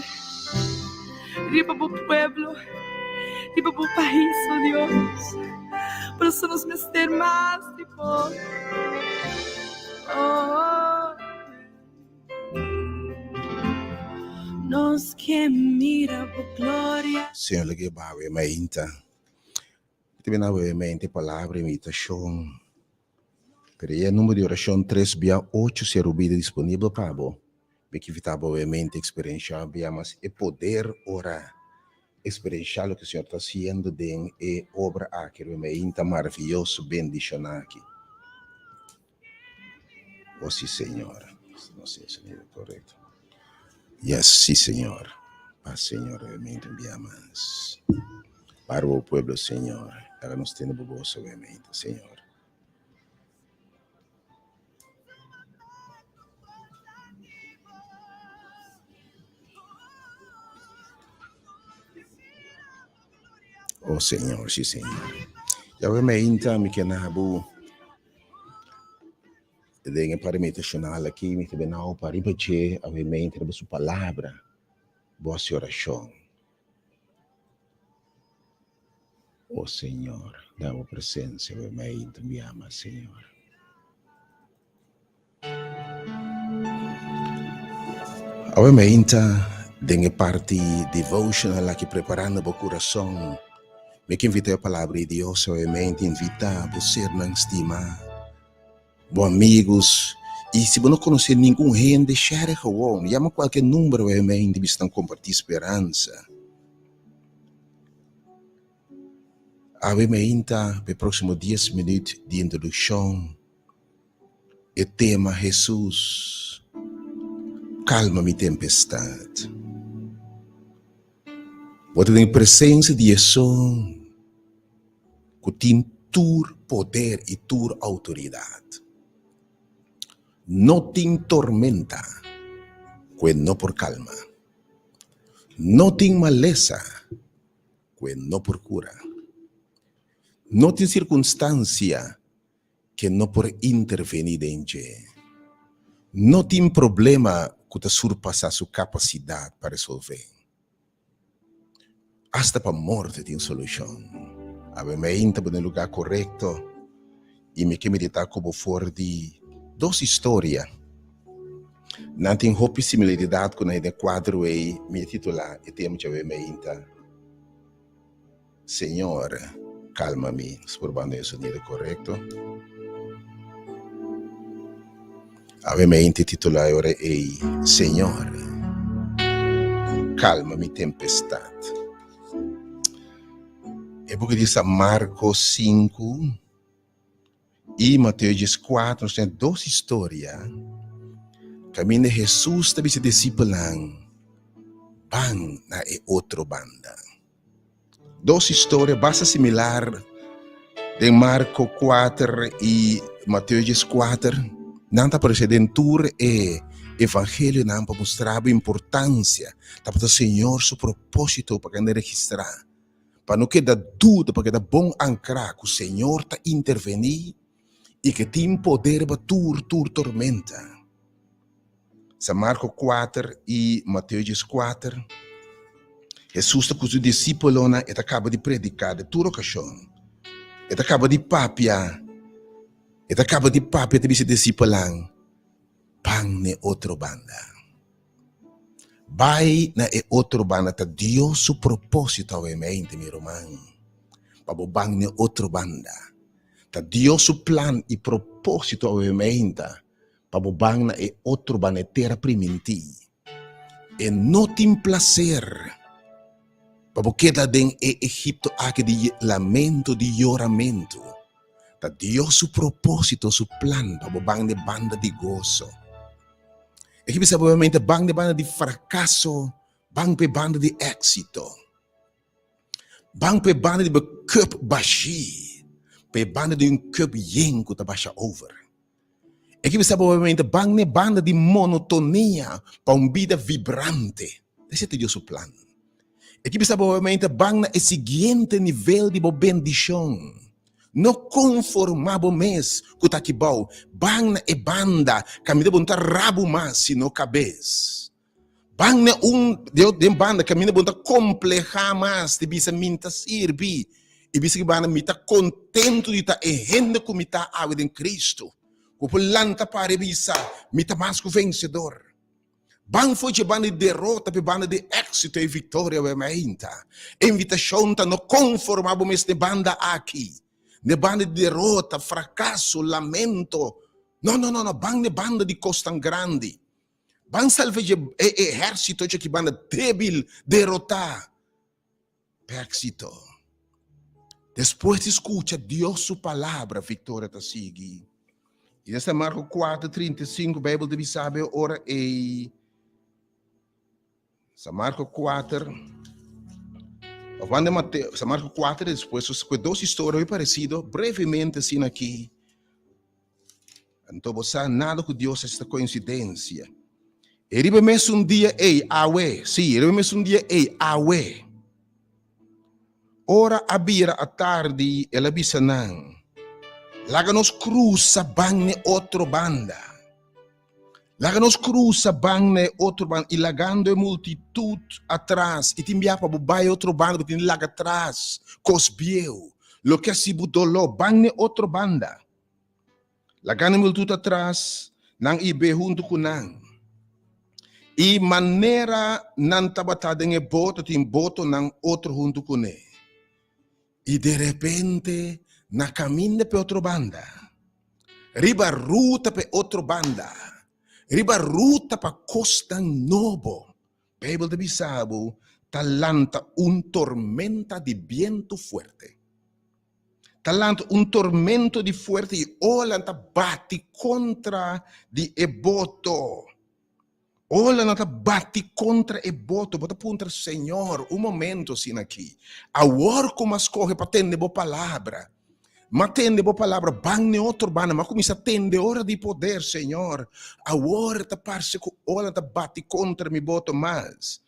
riba bo pueblo, riba bo pais, oh Dios. Por eso nos mester mas di bo. Oh. Nos ke mira bo gloria. Señor lege bawe mainta. Te bena awe mente palabra invitacion. Pero e numero di oracion 3 bia 8 si arubida disponibel pa bo. Mi ke invita bo awe mente experiencia bia mas e poder ora experiencia loke Señor ta haciendo den e obra aki awe mainta maravilloso bendiciona aki. Oh si Señor. No sé si es correcto. Yes, si Señor. Paz Señor, obviamente un día más. Para o pueblo, Señor. Háganos tener gozo, obviamente, Señor. Oh Señor, sí Señor. Yahweh me inta mi ke nabu den e parti meditacional aki mi ta benau pa riba dje awe mente riba su palabra bo hasi oracion. Oh Señor, da bo presencia awe mente mi ama Señor. Awe mainta den e parti devotional aki preparando bo kurason. Mi ke invita e palabra di Dios awe mainta invita bo sernan stima, bo amigos y si bo no konosé ningun hende share gewoon yama kualke number awe mainta bisa nan komparti speransa. Awe mainta pa e proximo dies minuut di introdukshon. E tema Hesus, kalma mi tempestat. Bo ta den presensia di Esun ku tin tur poder i tur outoridat. No tin tormenta ku e no por kalma. No tin malesa ku e no por kura. No tin sirkunstansia ke no por intervení den dje. No tin problema ku ta surpasá su kapasidat pa resolvé. Asta pa morte tin solushon. Awe meinta bo den lugá korekto i mi ke meditá ku bo for di dos historia. Nan tin hopi similaridat ku nan den kuadro ei mi a titulá e tema djawe meinta. Señor, calma mi. Nos probando e sonido correcto. Awe mente titula e ora ei, Señor, calma mi tempestad. E buki di San Marco 5 i Mateo 14 nos tin dos historia kaminda Hesus ta bisa disipelnan ban na e otro banda. Dos historia basta similar den Marko kuater i Mateo dieskuater. Nan ta aparesé den tur e evangelionan pa mustra bo importansia tabata Señor su propósito pa kende registrá, pa no keda duda, pa keda bon ankrá ku Señor ta intervení i ke tin poder riba tur tur tormenta. San Marko kuater i Mateo dieskuater, Hesus ta ku su disípulonan, e ta kaba di prediká den tur okashon. E ta kaba di papia, e ta kaba di papia ta bisa e disípulonan, Ban na e otro banda. Bai na e otro banda ta Dios su propósito awe mente, mi ruman, pa bo ban na e otro banda. Ta Dios su plan i propósito awe mente pa bo ban na e otro banda e tera primintí. E no tin plaser pa bo keda den e Egipto aki di lamento, di yoramentu. Ta Dios su propósito, su plan pa bo ban na e banda di goso. E ke bisa bo obviamente ban na e banda di frakaso, ban pa e banda di éksito. Ban pa e banda di bo cup bashí, pa e banda di un cup yen ku ta basha over. E ke bisa obviamente ban na e banda di monotonia pa un bida vibrante. Esei ta Dios su plan. E ke bisa obviamente ban na e siguiente nivel di bo bendishon. No konformá bo mes ku ta akibou. Ban na e banda kaminda bo no ta rabu mas sino kabes. Ban na un den banda kaminda bo no ta komplehá mas di bisa mi ta sirbi i bisa ki banda mi ta kontentu di ta e hende ku mi ta awe den Kristu. Ku por lanta para i bisa mi ta mas ku vensedor. Ban for dje banda di derota pa e banda di éksito i viktoria awe mainta. E invitashon ta no konformá bo mes na e banda aki, na e banda di derota, frakaso, lamento. No, no, no, no, ban na e banda di kosnan grandi. Ban salva dje e ehérsito dje ki banda débil derotá pa éksito. Despues di skucha Dios su palabra, viktoria ta sigui. I den San Marko 4, 35, Beibel ta bisa bo e ora ei. San Marko 4, of ban den Mateo, San Marko 4 despues, ku e dos historia hopi paresido, brevemente asina aki. Anto bo sa nada ku Dios hasi ta koinsidensia. E riba e mesun dia ei, awe, sí, riba e mesun dia ei, awe. Ora a bira atardi, el a bisa nan, Laga nos krusa ban n'e otro banda. Laga nos krusa ban na e otro banda i lagando e multitut atras. I tin bia pa bo bai e otro banda, bo tin di laga atras kos bieu, loke a hasi bo doló. Ban na e otro banda. Lagando e multitut atras, nan i be huntu ku nan. I manera nan tabata den e boto, tin botonan otro huntu kuné. I derepente na kaminda p'e otro banda, riba ruta p'e otro banda, riba ruta pa kosnan nobo, Beibel ta bisa bo, ta lanta un tormenta di bientu fuerte. Ta lanta un tormento di fuerte i ola ta bati kontra di e boto. Ola nan ta bati kontra e boto. Bo ta puntra, Señor, un momento asina aki. Awor ku mi a skohe pa tende bo palabra, mi a tende bo palabra, ban n'e otro banda, mi a kuminsá tende ora di poder, Señor. Awor ta parse ku ola ta bati kontra mi boto mas.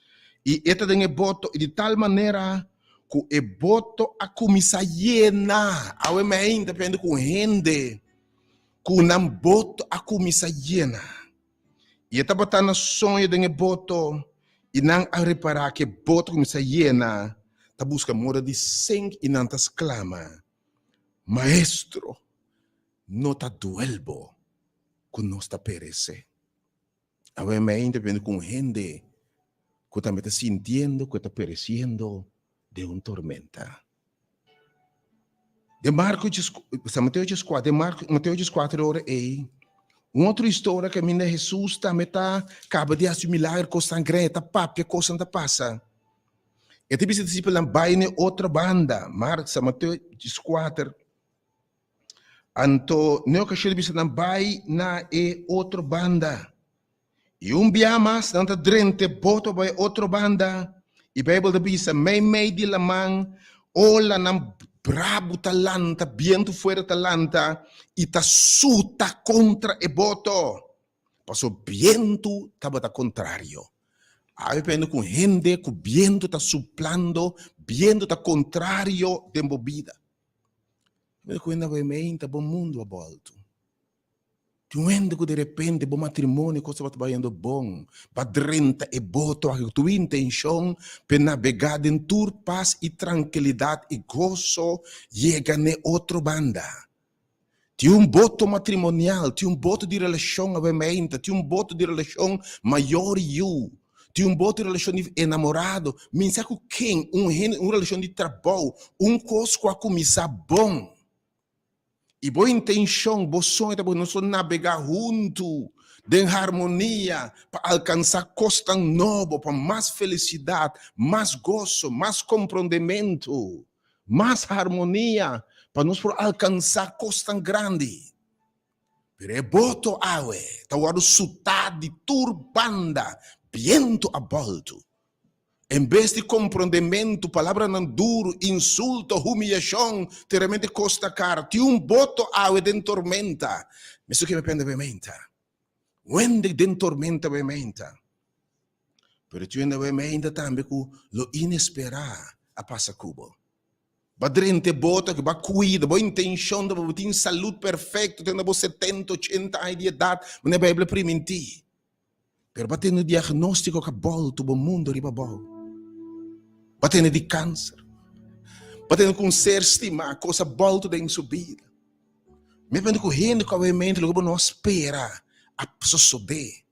I e ta den e boto, i di tal manera ku e boto a kuminsá yena. Awe mi ainda ta pende ku hende ku nan boto a kuminsá yena. I e tabata na soño den e boto, i nan a repará ku e boto kuminsá yena, ta buska moda di sink, i nan ta sklama, Maestro, no ta duel bo ku nos ta peresé? Awe mi ta bini ku un hende ku tambe ta sintiendo ku e ta peresiendo den un tormenta. Den Marko djes, San Mateo djes kuater, den Marko, Mateo djes kuater ora ei, un otro historia kaminda Hesus tambe ta kaba di hasi un milager, kosnan grandi, ta papia kosnan ta pasa. E ta bisa disipelnan bai na e otro banda, Mark, San Mateo djes kuater. Anto, na e okashon e ta bisa nan bai na e otro banda. I un bia mas nan ta drenta e boto bai otro banda, i Beibel ta bisa, Meimei di laman, olanan brabu ta lanta, bientu fuerte ta lanta i ta suta kontra e boto, pasobra bientu tabata kontrario. Awe pende ku hende ku bientu ta suplando, bientu ta kontrario den bo bida. Mira ku hende awe mei ta bo mundu a boltu. Tin un hende ku derepente bo matrimonio kos tabata bayendo bon, ba drenta e boto aki ku tur intenshon p'e nabegá den tur pas i trankilidat i goso yega n'e otro banda. Tin un boto matrimonial, tin un boto di relashon awe-meinta, tin un boto di relashon mayor i yu, tin un boto di relashon di enamorado, mi sa ku ken, un hende, un relashon di trabou, un kos ku a kuminsá bon. I bo intenshon, bo soño ta pa nos por nabegá huntu den harmonia pa alkansá kosnan nobo, pa mas felisidat, mas goso, mas komprondementu, mas harmonia, pa nos por alkansá kosnan grandi. Pero e boto awe ta wòrdu sutá di tur banda, bientu a bòltu. En bes di komprondementu, palabranan duru, insulto, humiyashon, te realmente kosta kar. Tin un boto awe den tormenta. Mester ke mi pende bementa. Wende den tormenta bementa. Pero tin wende bementa tambe ku lo inesperá a pasa ku bo. Ba drenta e boto aki, ba kuida, bo intenshon ta pa bo tin salud perfekto te na bo setenta, ochenta aña di edat, manera Beibel a primintí. Pero bo a tene un diagnóstiko ku a bòltu bo mundu riba abou. Bo a tene di kanser. Bo a tene ku un ser stimá kos a bòltu den su bida. Mi a bini ku hende ku awe mente loke bo no a spera a sosodé.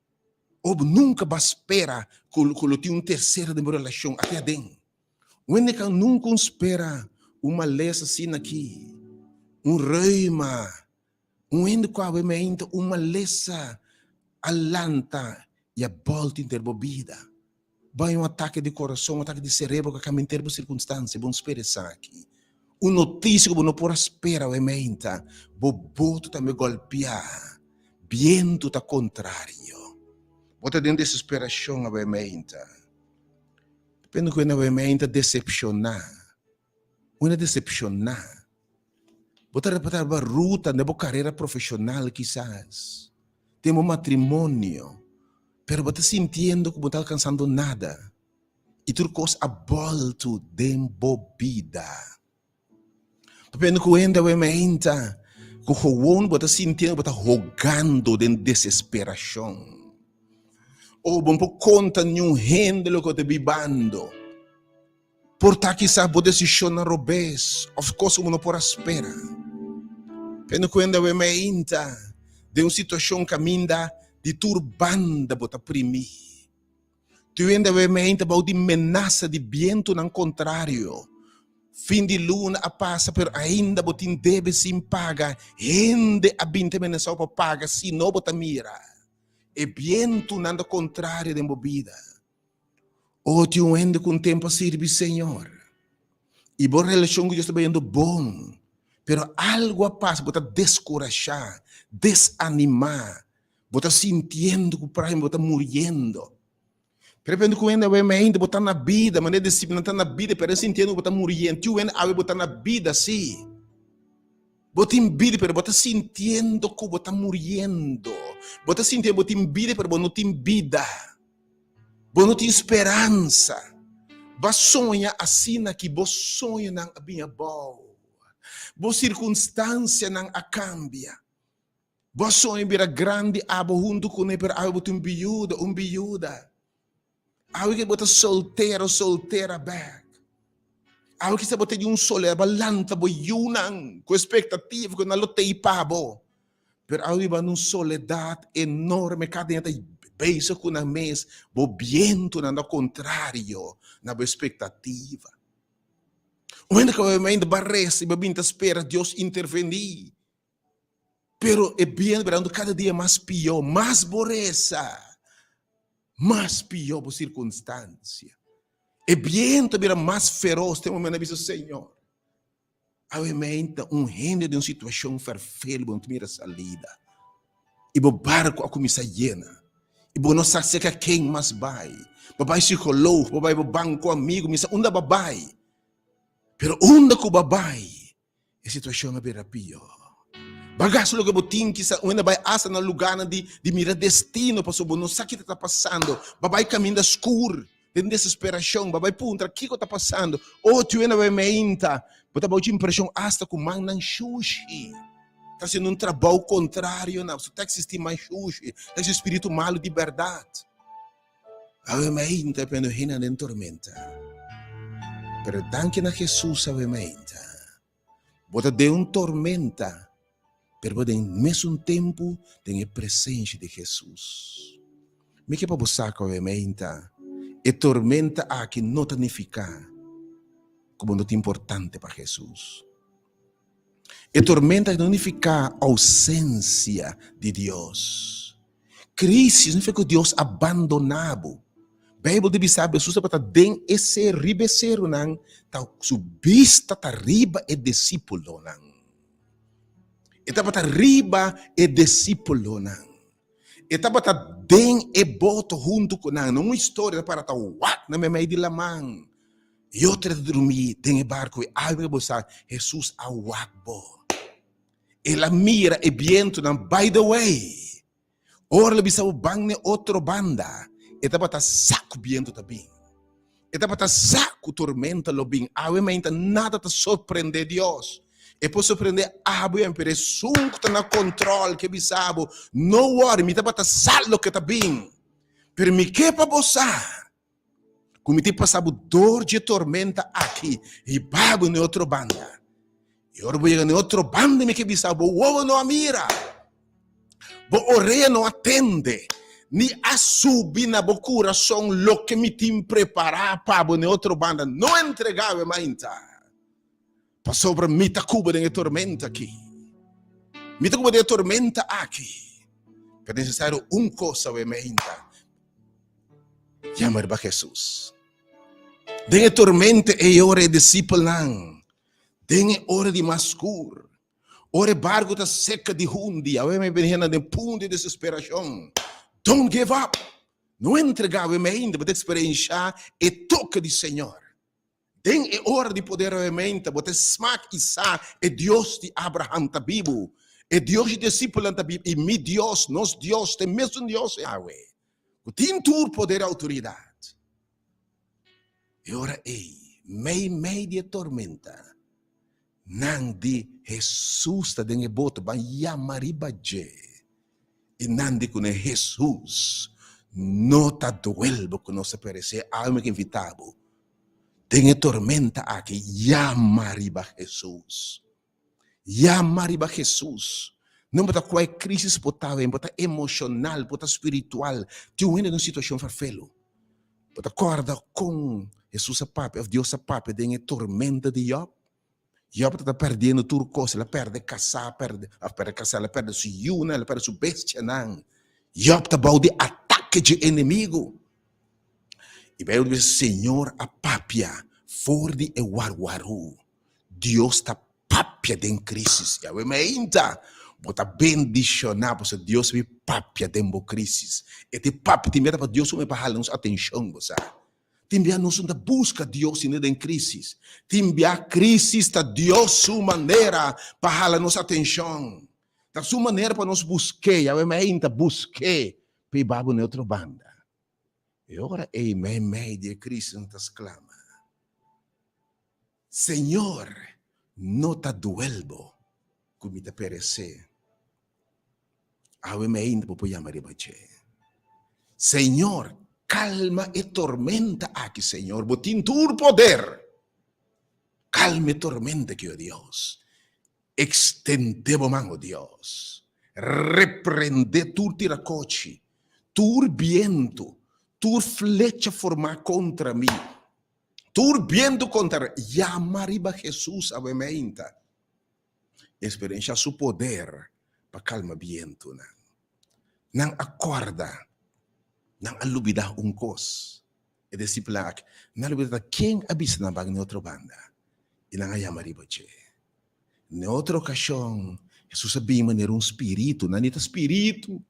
O bo nunka bo a spera ku lo tin un tersero den bo relashon ate aden. Un hende ka nunka un spera un malesa asina aki, un reuma. Un hende ku awe mente un malesa a lanta i a bòlta inter bo bida. Bo haña un atake di kurason, un atake di serebro ku a kambia inter bo sirkunstansia, bo no spera esaki. Un notisia ku bo no por a spera awe mente, bo boto tambe gòlpiá, bientu ta kontrario. Bo ta den desesperashon awe mente. Depende ku hende awe mente ta desepshoná. Un hende desepshoná. Bo ta repatá bo ruta den bo karera profeshonal kisas, den bo matrimonio, pero bo ta sintiendo ku bo no ta alkansando nada i tur kos a bòltu den bo bida. Papia ku hende awe meinta ku gewoon bo ta sintiendo bo ta hogando den desesperashon. O bo no por konta niun hende loke bo ta bibando. Por ta kisas bo desishonnan robes òf kos ku bo no por a spera. Tene kuenta awe meinta den un situashon kaminda di tur banda bo ta primí. Tin hende awe meinta bou di menasa di bientunan kontrario. Fin di luna a pasa pero ainda bo tin debe sin paga. Hende a bin ta menasá bo pa paga si no bo ta mira e bientunan ta kontrario den bo bida. O tin un hende ku un tempu a sirbi Señor i bo relashon ku Dios ta bayendo bon, pero algu a pasa, bo ta deskurashá, desanimá, bo ta sintiendo ku prahim bo ta muriendo. De repente ku hende awe mente bo ta na bida, manera disipelnan ta na bida, pero e sintiendo ku bo ta muriendo. Tin un hende awe bo ta na bida, sí. Bo tin bida pero bo ta sintiendo ku bo ta muriendo. Bo ta sintiendo bo tin bida pero bo no tin bida. Bo no tin speransa. Bo a soña asina ki bo soñonan a bin abou. Bo sirkunstansianan a kambia. Bo a soña bira grandi abo huntu kuné pero awe bo tin un biuda, un biuda. Awe ke bo ta soltero, soltera bek. Awe kisa bo ta di un soledad, bo a lanta bo yunan ku espektativa ku nan lo tei pa bo. Pero awe biba na un soledad enorme, kada dia ta bezig ku nan mes, bo bientunan ta kontrario na bo espektativa. Un hende ku ainda ba resa i ba bin ta spera Dios intervení. Pero e bientu birando kada dia mas pió, mas bo resa, mas pió bo sirkunstansia. E bientu a bira mas feros te momento a bisa, Señor, awe meinta un hende den un situashon ferfel, bo no ta mira salida. I bo barku a kuminsá yena. I bo no sa serka ken mas bai. Bo bai psikoloog, bo bai bo banko amigu, mi sa unda bo bai. Pero unda ku bo bai, E situashon a bira pió. Bo a gasta loke bo tin, kisa un hende bai asta na lugánan di di mira destino pasobra bo no sa kiko ta pasando. Bo a bai kaminda skur den desesperashon, bo a bai puntra kiko ta pasando. Oh, tin un hende a bai meinta, bo ta bai ochi impreshon asta ku mannan shushi ta hasiendo un trabou kontrario na bo. Ta eksistí man shushi, ta eksistí spiritu malu di bèrdat. Awe mainta p'e no hina den tormenta, pero danki na Jesus awe mainta. Bo ta den un tormenta, pero bo den mesun tempu den e presencia di Jesus. Mi ke pa bo sa ku awe mainta e tormenta aki no ta nifiká ku bo no ta importante pa Jesus. E tormenta aki no nifiká ousensia di Dios. Crisis no significa cu Dios a bandona bo. Bijbel ta bisa bo Jesus tabata den e seru, riba e serunan, ta su bista ta riba e discipulonan. E tabata riba e discipulonan. E tabata den e boto hunto cu nan. No un historia ta para ta wak na meimei di laman. Y otro ta drumi den e barco y algo bo sa, Jesus a wak bo. El a mira e bientunan, by the way, ora el a bisa bo ban n'e otro banda, e tabata sa ku bientu ta bin. E tabata sa ku tormenta lo bin. Awe mainta nada ta sorprendé Dios. E por sorprendé abo i ami, pero esun ku ta na kontròl ke bisa bo, No wòri, mi tabata sa loke ta bin. Pero mi ke pa bo sa ku mi tin pasa bo dor dje tormenta aki i ba bo na e otro banda. I ora bo yega na e otro banda mi ke bisa bo wowo no a mira, bo orea no a tende, ni a subi na bo kurason loke mi tin prepará pa bo na e otro banda. No entregá bo e mainta. Pasobra mi ta kuba den e tormenta aki. Mi ta kuba den e tormenta aki. Pero nesesario un kos awe meinta. Yama riba Hesus. Den e tormenta ei ora e disipelnan, den e ora di mas skur, ora e barku ta seka di hundi, awe mi bini henda den punto di desesperashon. Don't give up! No entrega awe meinta, bo ta eksperensha e toke di Señor. Den e ora di poder awe-meinta bo ta smak i sa e Dios di Abraham ta bibu, e Dios di disipelnan ta bibu, i mi Dios, nos Dios, ta e mesun Dios awe, ku tin tur poder i outoridat. E ora ei, meimei di e tormenta, Nan di, Hesus ta den e boto, ban yama riba dje. I nan di kuné, Hesus, no ta duel bo ku nos a peresé? Awe mi ke invitá bo den e tormenta aki, yama riba Hesus. Yama riba Hesus. No importa kua e krisis bo ta awe, bo ta emoshonal, bo ta spiritual, tin un hende den un situashon ferfelu. Bo ta kòrda kon Hesus a papia òf Dios a papia den e tormenta di Yòb? Yòb tabata pèrdiendo tur kos, el a pèrdè kasá, pèrdè, a pèrdè kasá, el a pèrdè su yunan, el a pèrdè su bestianan. Yòb ta bou di atake dje enemigu. I Beibel ta bisa, Señor a papia for di e warwarú. Dios ta papia den crisis. Yahweh meinta, bo ta bendiciona pasobra Dios a papia den bo crisis. E ta papia, tin bia ta pa Dios un pa hala nos atencion, bo sa. Tin bia nos no ta busca Dios sino den crisis. Tin bia crisis ta Dios su manera pa hala nos atencion. Ta su manera pa nos busque. Yahweh meinta, busque pa e babo na e otro banda. E ora ei meimei di e crisis nos ta sclama, Señor, no ta duel bo ku mi ta peresé. Awe mi ainda bo por yama riba dje. Señor, kalma e tormenta aki, Señor, bo tin tur poder. Kalma e tormenta aki, o Dios. Ekstendé bo man, o Dios. Reprendé tur tirakochi, tur bientu, tur flecha formá kontra mi. Tur bientu kontra yama riba Hesus awe meinta. Eksperensha su poder pa kalma bientunan. Nan a kòrda, nan a lubidá un kos. E disipelnan aki, nan a lubidá ta ken a bisa nan ban n'e otro banda, i nan a yama riba dje. N'e otro okashon, Hesus a bin manera un spiritu. Nan di ta spiritu,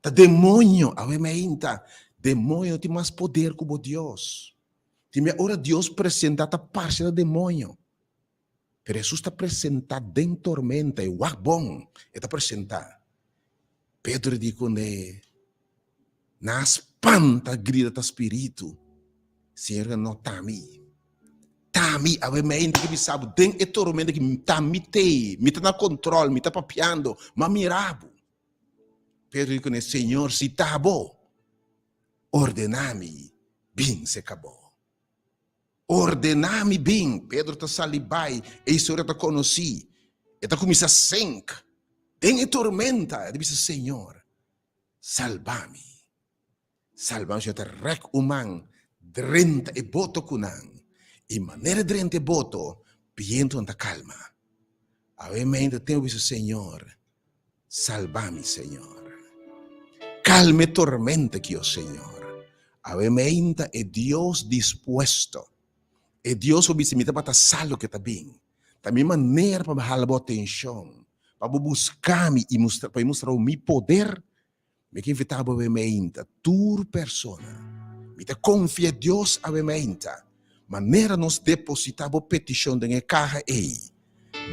ta demoño. Awe meinta, demoño tin mas poder ku bo Dios. Tin bia ora Dios presentá ta parse ta demoño. Pero Hesus ta presentá den tormenta i wak bon e ta presentá. Pedro di kuné, Nan a spanta grita ta spiritu. Señor no ta mi. Ta mi, awe meinta ki bisa bo den e tormenta ki ta mi tei, mi ta na control, mi ta papiando, ma mira bo. Pedro di kuné, Señor, si ta bo, Ordená mi bin serka bo. Ordená mi bin. Pedro ta sali bai. E historia ta konosí. E ta kuminsá sink den e tormenta. E ta bisa, Señor, salba mi. Salba mi. Señor ta rèk un man drenta e boto ku nan. I manera e drenta e boto, bientunan ta kalma. Awe meinta ten bisa, Señor, Salba mi, Señor. Calma e tormenta aki, o Señor. Awe meinta e Dios dispuesto. E Dios ku bisa mi tabata sa loke ta bin. Ta mi manera pa mi hala bo atencion, pa bo busca mi i mustra, pa mi mustra bo mi poder. Mi ke invita bo awe meinta, tur persona. Mi ta confia Dios awe meinta. Manera nos deposita bo peticion den e caha ey,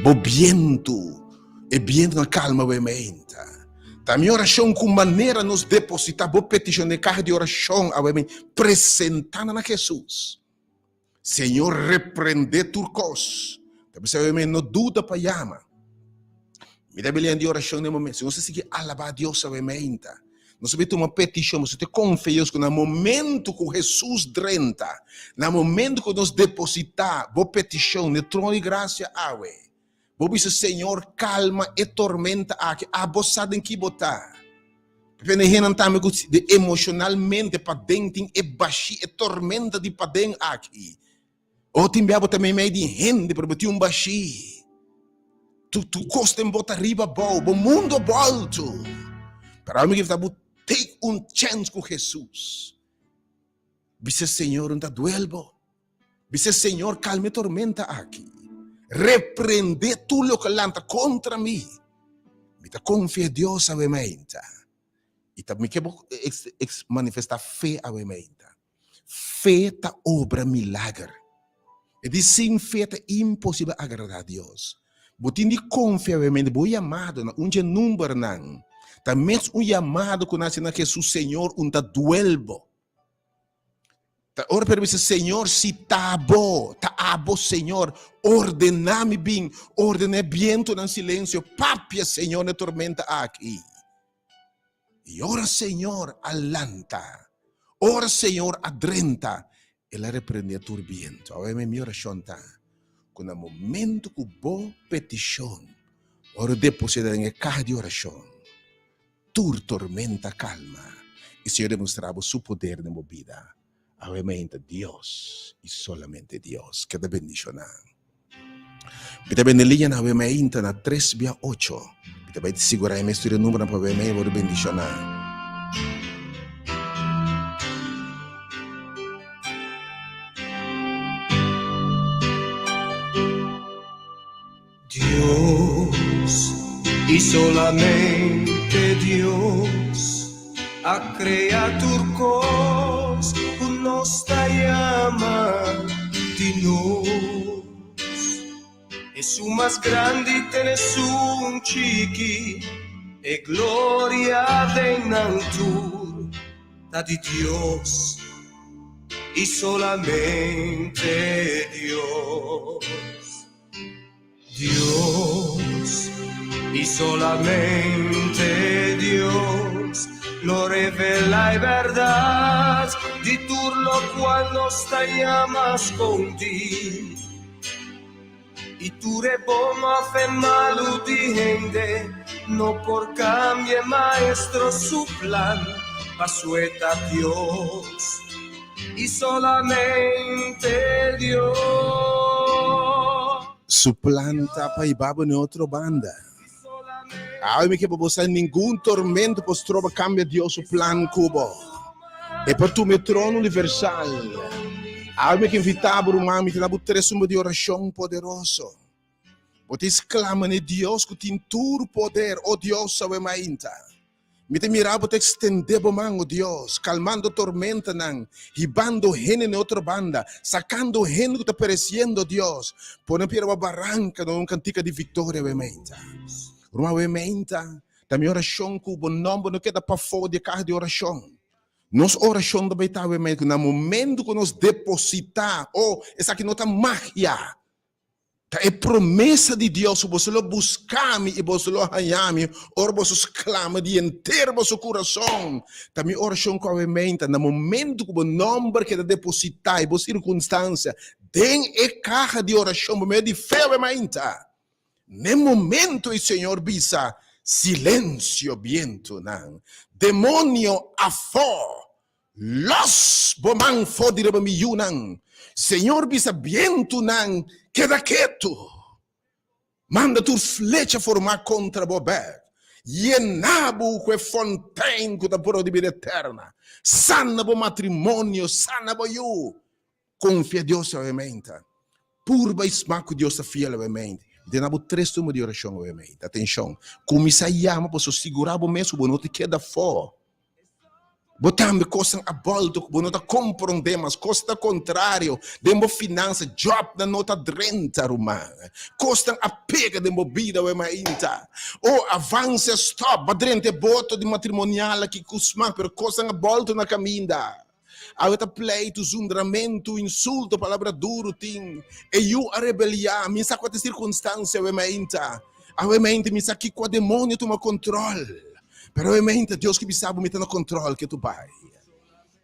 bo bientu, e bientu na calma awe meinta. Ta mi oracion cu manera nos deposita bo peticion den e caha di oracion awe meinta, presenta nan na Jesus. Señor reprende tur kos. Ta bisa mi no duda pa yama. Mi ta belian di oracion den momento. Si nos ta sigui alaba Dios awe meinta. Nos ta tuma petishon, nos ta konfia Dios ku na momento ku Hesus drenta, na momento ku nos depositá bo petishon na e trono di grasia awe, bo bisa, Señor, kalma e tormenta aki, abo sa den ki bo ta. P'e hendenan tambe ku emoshonalmente paden tin e bashí, e tormenta di paden aki. O tin bia bo ta meimei di hende, pero bo tin un bashí. Tu, tu kos den bo ta riba bou, bo mundo bolto. Pero ami ta bo take un chance ku Jesus. Bisa Señor, un ta duel bo. Bisa Señor, kalma e tormenta aki. Reprende tur loke lanta kontra mi. Mi ta konfia Dios awe mainta. I ta mi ke bo ex, ex manifesta fe awe mainta. Fe ta obra milager. E di sin fe ta imposibel agradá Dios. Bo tin di konfia obviamente bo yamado na un dje numbernan ta mes un yamado ku nase na Jesus Señor un ta duel bo. Ta ora Pedro bisa Señor si ta bo, ta abo Señor, ordena mi bin, ordena e bientonan silencio, papia Señor na e tormenta aki. I ora Señor a lanta, ora Señor a drenta, El a reprendé tur bientu. Awe mi orashon ta ku na momentu ku bo petishon wòrdu depositá den e kaha di orashon, tur tormenta kalma i Señor demostrá bo su poder den bo bida. Awe mainta Dios i solamente Dios keda bendishoná. Mi ta bende liña na awe mainta na tres bia ocho. Mi ta bai sigurá e mes tur e numbernan pa awe mainta wòrdu bendishoná. Dios y solamente Dios a crea tur cos cu nos ta yama di nos. Esun mas grandi ten esun chiki, e gloria den nan tur ta di Dios y solamente Dios. Dios y solamente Dios lo revela e berdad di tur locual nos ta yama scondi. Y tur e bon of e malu di hende no por cambia e Maestro su plan, paso e ta Dios y solamente Dios. Su plan ta pa hiba bo na otro banda. Awe mi ke pa bo sa ningun tormento por stroba cambia Dios su plan cu bo. E por tuma e trono universal. Awe mi ke invita bo ruman, mi ta da bo tres number di oracion poderoso. Bo ta exclama na e Dios cu tin tur poder, O Dios, awe mainta. Mi ta mira bo ta extende bo man, o Dios, calmando tormentanan, hibando hende na e otro banda, sacando hende cu ta pereciendo, Dios. Pone pie riba baranca na un cantica di victoria awe mainta. Ruman, awe mainta ta mi oracion cu bo nomber no keda pafó di e caha di oracion. Nos oracion ta bay ta awe mainta cu na momento cu nos deposita, oh, esaki no ta magia, Ta e promesa di Dios ku boso lo buska mi i boso lo haña mi ora boso sklama di henter boso kurason. Ta mi orashon ku awe meinta, na momentu ku bo nòmber keda depositá i bo sirkunstansia den e kaha di orashon por medio di fe awe mainta, n'e momentu ei Señor bisa, Silensio bientunan, demonio afó! Los bo man for di riba mi yunan. Señor bisa bientunan, Keda ketu! Manda tur flecha formá kontra bo bèk. Yená bo ku e fontein ku ta puro di bida eterna. Sana bo matrimonio, sana bo yu. Konfia Dios awemente. Purba i smak ku Dios ta fiel awemente. Dena bo tres turno di orashon awemente. Atenshon! Kuminsá yama pasobra sigurá bo mes ku bo no ta keda afó. Bo tambe kosnan a bolto ku bo no ta komprondé mas, kos ta kontrario den bo finansa, jòbnan no ta drenta ruman, kosnan a pega den bo bida awe mainta. O avanse a stòp, bo a drenta e boto di matrimonial aki ku smak, pero kosnan a bolto na kaminda. Awe ta pleitu, zundramentu, insulto, palabra duru tin. E yu a rebeliá, mi sa kua ta e sirkunstansia awe mainta. Awe mainta mi sa kiko a demonio tuma kontrol. Pero awe mainta Dios ke bisa bo mi ta na control ke tu bai.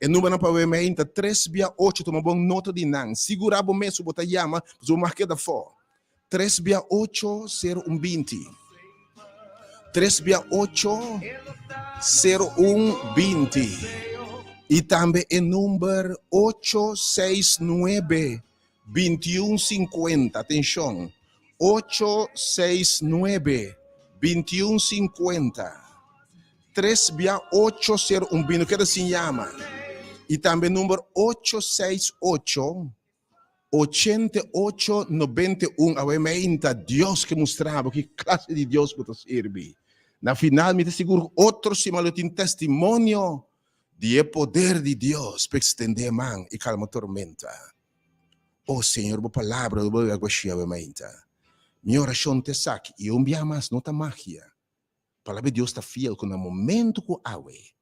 E numbernan pa awe mainta tres bia ocho tuma bon nota di nan. Sigura bo mes ku bo ta yama pasobra bo mag keda afó. Tres bia ocho sero un 20. Tres bia ocho sero un 20. I tambe e number 869 21 50. Atenshon, 869 21 50. Tres bia ocho sero un 20. No keda sin yama. I tambe number 868 88 91 Awe meinta Dios ke mustra bo ki klase di Dios bo ta sirbi. Na final mi ta sigur ku otro siman lo tin testimonio di e poder di Dios pa ekstendé man i kalma tormenta. O Señor, bo palabra lo bolbe aguashia awe meinta. Mi orashon ta esaki i un bia mas no ta magia. Palabra di Dios ta fiel ku na momento ku awe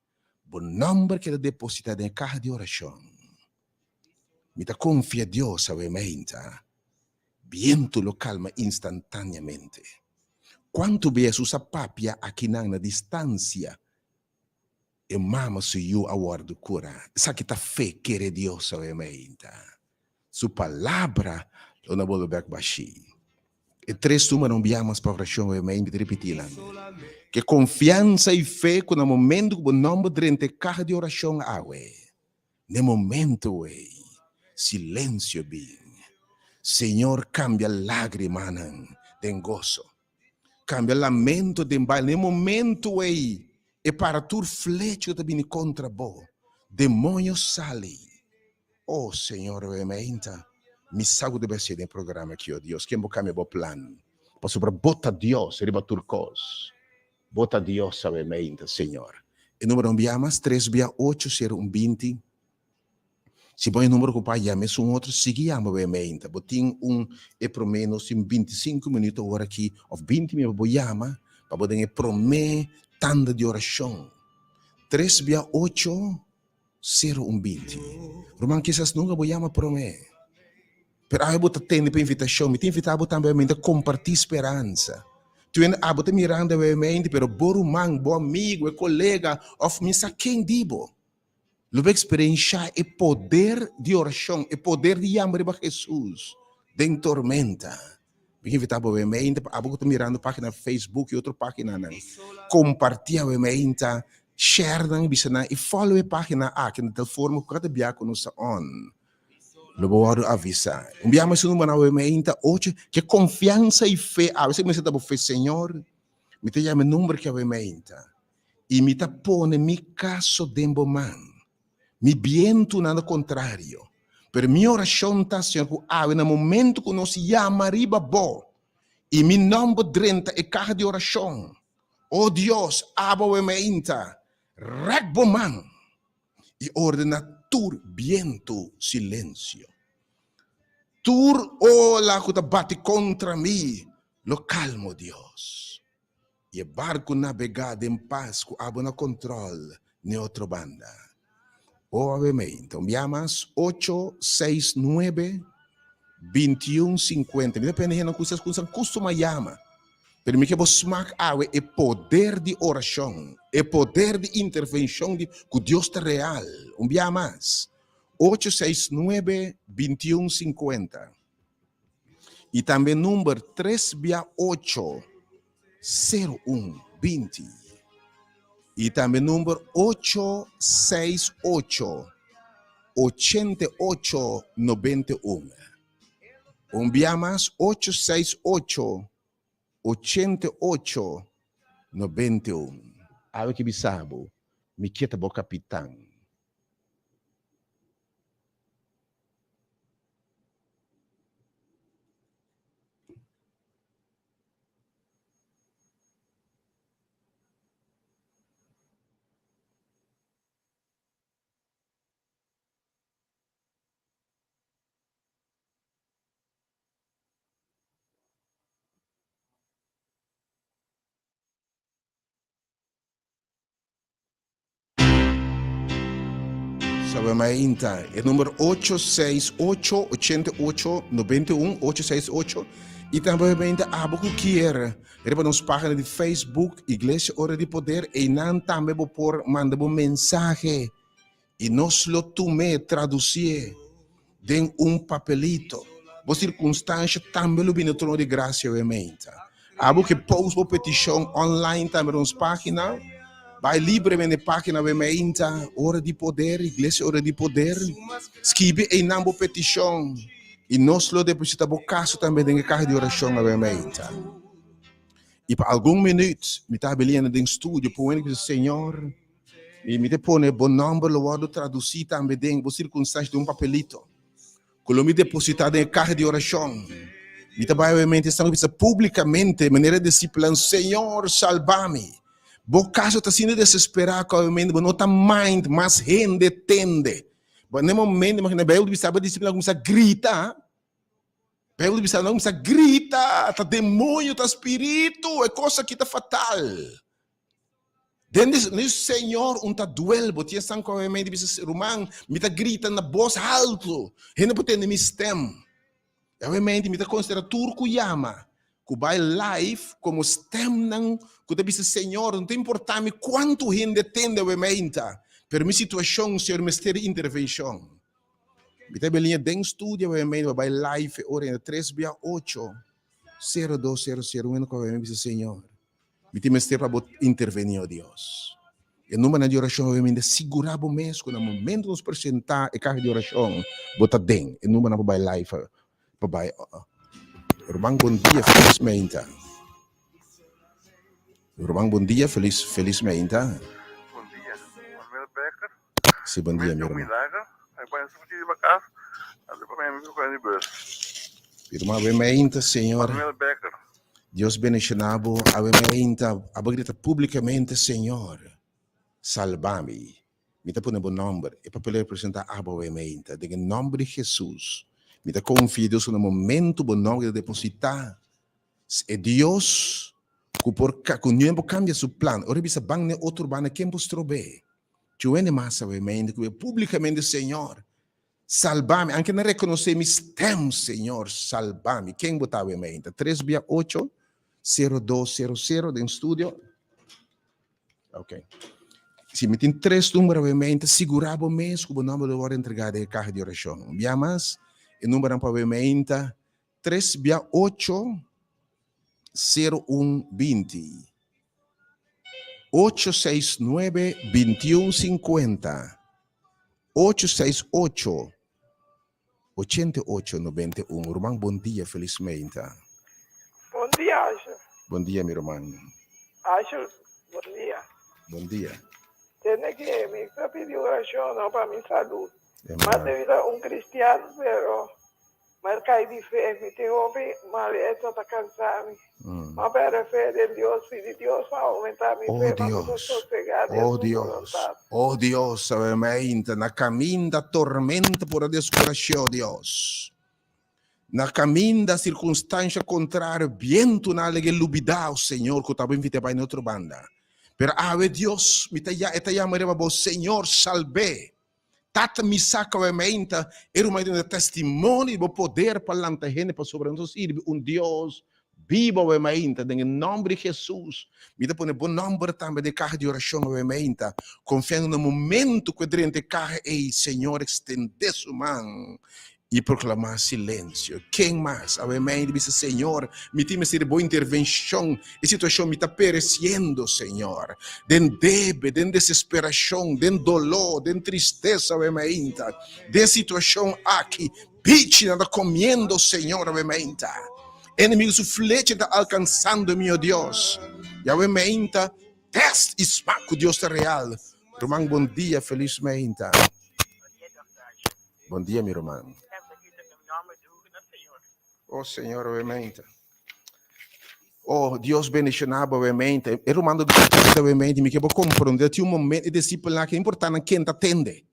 bo nòmber keda depositá den e kaha di orashon, mi ta konfia Dios awe mainta, bientu lo kalma instantáneamente. Kuantu bes Hesus a papia akinan na distansia, e mama su yu a wòrdu kurá. Esaki ta fe, kere Dios awe mainta. Su palabra lo no bolbe bèk bashí. E tres numeronan bia mas pa orashon awe mainta, mi ta ripití nan. Ke konfiansa i fe ku na momentu ku bo nòmber drenta e kaha di orashon awe, n'e momentu ei, silensio bin. Señor kambia lágrimanan den goso. Kambia lamento den baile. N'e momentu ei, e para tur flecha ku ta bini kontra bo. Demoño sali. Oh Señor awe mainta, mi sa ku ta bai hasi den e programa aki, oh Dios, ken bo kambia bo plan? Pasobra bo ta Dios riba tur kos. Bo ta Dios awe mainta, Señor. E numero un bia mas, tres bia ocho sero un 20. Si bo e numero ku pa yama esun otro, sigui yama bo e mainta. Bo tin un e promé, nos tin 25 minuto ora aki, òf 20 minuto pa bo yama, pa bo den e promé tanda di orashon. Tres bia ocho sero un 20. Ruman, kisas nunka bo yama promé, pero awe bo ta tende pa invitashon. Mi ta invitá bo tambe mainta kompartí speransa. Tu hende abo ta mirando awe mainta, pero bo ruman, bo amigu, e kolega, òf mi sa ken di bo. Lo bo eksperenshá e poder di orashon, e poder di yama riba Hesus den tormenta. Mi ke invitá bo awe meinta pa abo ku ta mirando página Facebook i otro páginanan, kompartí awe meinta, share nan, bisa nan i follow e página aki na tal forma ku kada bia ku nos ta on, lo bo wòrdu avisá. Un bia mas e numbernan awe meinta, ocho, ke konfiansa i fe awe, esei mester ta bo fe, Señor, mi ta yama e number ki awe meinta. I mi ta pone mi kaso den bo man. Mi bientunan ta kontrario, pero mi orashon ta, Señor, ku awe na momentu ku nos yama riba bo i mi nòmber drenta e kaha di orashon, o Dios, abo awe meinta, rèk bo man i ordena tur bientu silensio. Tur ola ku ta bati kontra mi lo kalmo, Dios. I e barku nabegá den pas ku abo na kontrol n'e otro banda. O awe mei, nton bia mas ocho, seis, nuebe, 21, 50. Mi ta pende hende ku sa ku kustuma yama, pero mi ke bo smak awe e poder di orashon, e poder di intervenshon di ku Dios ta real. Un bia mas, ocho, seis, nuebe, 21, 50. I tambe number tres bia ocho, sero un, 20. I tambe number ocho, seis, ocho, 88, 91. Un bia mas, ocho, seis, ocho, 88, 91. Awe ki bisa bo, mi ke ta bo kapitan. Sabe mainta, e number 868 88 91 868. I tambe obviamente abo ku kier riba nos página di Facebook Iglesia Ora di Poder einan tambe bo por manda bo mensahe i nos lo tum'é tradusié den un papelito. Bo sirkunstansha tambe lo bini trono di grasia obviamente. Abo ke post bo petishon online tambe riba nos página. Bai libremente e página obviamente Ora di Poder, Iglesia Ora di Poder. Skibi einan bo petishon i nos lo depositá bo kaso tambe den e kaha di orashon obviamente. I pa algun minüt mi ta habiliendo den studio pone ku bisa Señor, i mi ta pone bo nòmber lo wòrdu tradusí tambe den bo sirkunstansha den un papelito ku lo mi depositá den e kaha di orashon. Mi ta bai obviamente esnan ku bisa públikamente manera e disipelnan, Señor, salba mi. Bo kaso ta asina desesperá ku obviamente bo no ta mind mas hende tende. Bo na e momento, imagina, Beibel ta bisa bo disipelnan a kuminsá grita. Beibel ta bisa nan kuminsá grita, ta demonio, ta spiritu, e kos aki ta fatal. Den di mi Señor un ta duel bo tin esnan ku a mi bisa ruman mi ta grita na bos haltu hende por tende mi stem i obviamente mi ta konsidera tur ku yama ku bai live komo stemnan ku ta bisa Señor no ta importa mi kuantu hende tende obviamente pero mi situashon Señor mester di intervenshon mi ta beliña den studio obviamente pa bai live e ora ei tres bia ocho sero dos sero sero un hende ku a bisa Señor. Mi tin mester pa bo intervení, o Dios. E numbernan di orashon obviamente sigurá bo mes ku na momento nos presentá e kaha di orashon bo ta den e numbernan pa bai live pa bai. Ruman bon dia felis meinta. Ruman bon dia felis felis meinta. Bon dia, Manuel Becker. Si bon dia mi ruman. Mi ruman awe meinta Señor. Manuel Becker. Dios bendiciona bo awe meinta abo grita publicamente Señor salba mi mi ta pone bo nomber e papel representa abo awe meinta den e nomber di Jesus mi ta confia Dios cu na momento bo nomber ta deposita e Dios cu por cu niun por cambia su plan ora e bisa ban na e otro banda ken por strobe Tjue mas awe meinta cu e publicamente Señor Salba mi, anke nan rekonosé mi stèm, Señor, salba mi. Ken bo ta awe meinta? Tres bia ocho, sero dos, sero sero den studio. Ok. Si mi tin tres number awe meinta, sigurá bo mes ku bo nòmber lo wòrdu entregá den e kaha di orashon. Un bia mas, e numbernan pa awe meinta, tres bia ocho, sero un, 20. Ocho seis nuebe, 21 50. Ocho seis ocho, ochenta i ocho, noventa i un. Ruman bon dia, felis meinta. Bon dia Asher. Bon dia mi ruman. Asher bon dia. Bon dia. Tende ke mi ta pidi orashon no pa mi salud. Ma debí ta un cristian pero Mar kai di fe, mi tin hopi malesa ta kansa mi. Ma perde fe den Dios, pidi Dios pa aumenta mi Oh fe pa mi por Dios, sosega den oh su Dios, boluntat. oh Dios, awe mainta na kaminda tormenta por a deskurashó, Dios. Na kaminda sirkunstansha kontrario, bientunan a lege lubidá, oh Señor, ku ta bo invit'é bai na otro banda. Pero awe Dios, mi ta ya, e ta yama riba bo, Señor, salb'é. Tata mi sa ku awe mainta e ruman duna testimonio di bo poder pa lanta hende pasobra nos ta sirbi un Dios bibu awe mainta. Den e nòmber di Hesus mi ta pone bo nòmber tambe den e kaha di orashon awe mainta, konfiando na momentu ku e drenta e kaha ei Señor ekstendé su man i proklamá silensio. Ken mas? Awe mei di bisa, Señor, mi tin mester di bo intervenshon. E situashon mi ta peresiendo, Señor. Den debe, den desesperashon, den doló, den tristesa, awe meinta. Den situashon aki, bichinan ta komiendo, Señor, awe meinta. Enemigo su flecha ta alkansando mi, o Dios. I awe meinta, tèst i smak ku Dios ta real. Ruman, bon dia, felis meinta. Bon dia, mi ruman. Oh, Señor, obviamente. Oh, Dios bendiciona bo, obviamente. E ruman do bisa, obviamente, mi ke bo comprende. Tin un momento, e discipelnan ke importa nan ken ta tende.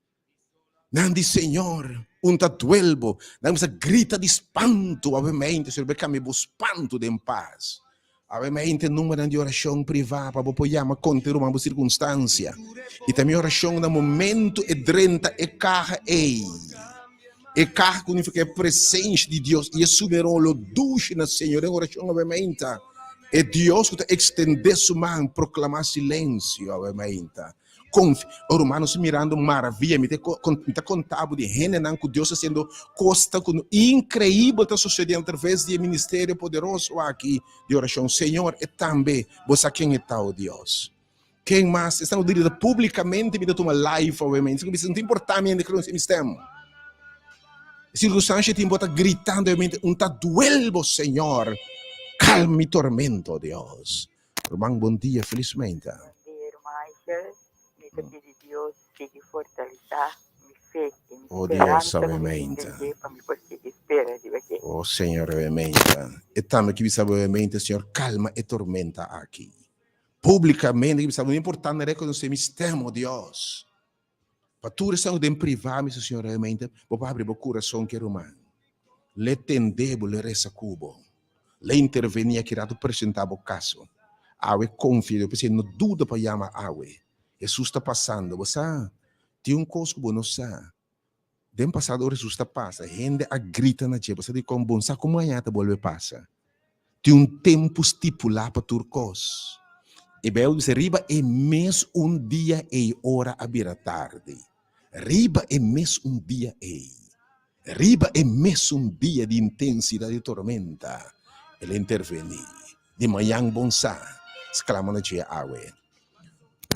Nan di, Señor, un ta duel bo. Nan bisa grita di spanto, obviamente. Señor, be cambia bo spanto den paz. Awe mente numbernan di orashon privá pa bo por yama konta e ruman bo sirkunstansia. I ta mi orashon na momentu e drenta e kaha ei. E kaha ku nifiká e presensia di Dios i e sumeron olo dushi na Señor den orashon awe mainta. E Dios ku ta ekstendé su man proklamá silensio awe mainta. Konfi, oh ruman, nos ta mirando maravia. Mi ta mi ta konta bo di hendenan ku Dios ta hasiendo kosnan ku inkreibel ta sosediendo atraves di e ministerio poderoso aki di orashon. Señor, e tambe bo sa ken e ta, oh Dios. Ken mas? Esnan ku grita publikamente mi ta tuma live awe mi. Esnan ku bisa no ta importa mi hende kronse mi stem. E sirkunstansha tin bo ta gritando awe mi un ta duel bo Señor. Kalma mi tormento, Dios. Ruman bon dia, felis meinta. Bon dia ruman Aishel, mi ta pidi Dios sigui fortalisa mi fe i mi Oh Dios speransa awe ku mi tin meinta. den dje pa mi por sigui spera riba dje. Oh Señor awe meinta. E tambe ki bisa bo awe meinta Señor kalma e tormenta aki. Publicamente ki bisa muy importante reconoce mi stem, oh Dios. Pa tur esnan ku den privá mi Señor realmente, bo por habri bo kurason ke ruman. Le tende bo, le resa ku bo. Le intervení aki rato presentá bo kaso. Awe konfia Dios, p'esei no duda pa yama awe. Hesus ta pasando, bo sa, tin un kos ku bo no sa. Den pasado ora Hesus ta pasa, hende a grita na dje, bo sa dikon? Bon sa ku mañana ta bolbe pasa. Tin un tempu stipulá pa tur kos. E Bijbel bisa riba e mes un dia ei ora a bira tardi. Riba e mes un dia ei. Riba e mes un dia di intensidat di tormenta, el a intervení. Di mañan bon sa, sklama na dje awe.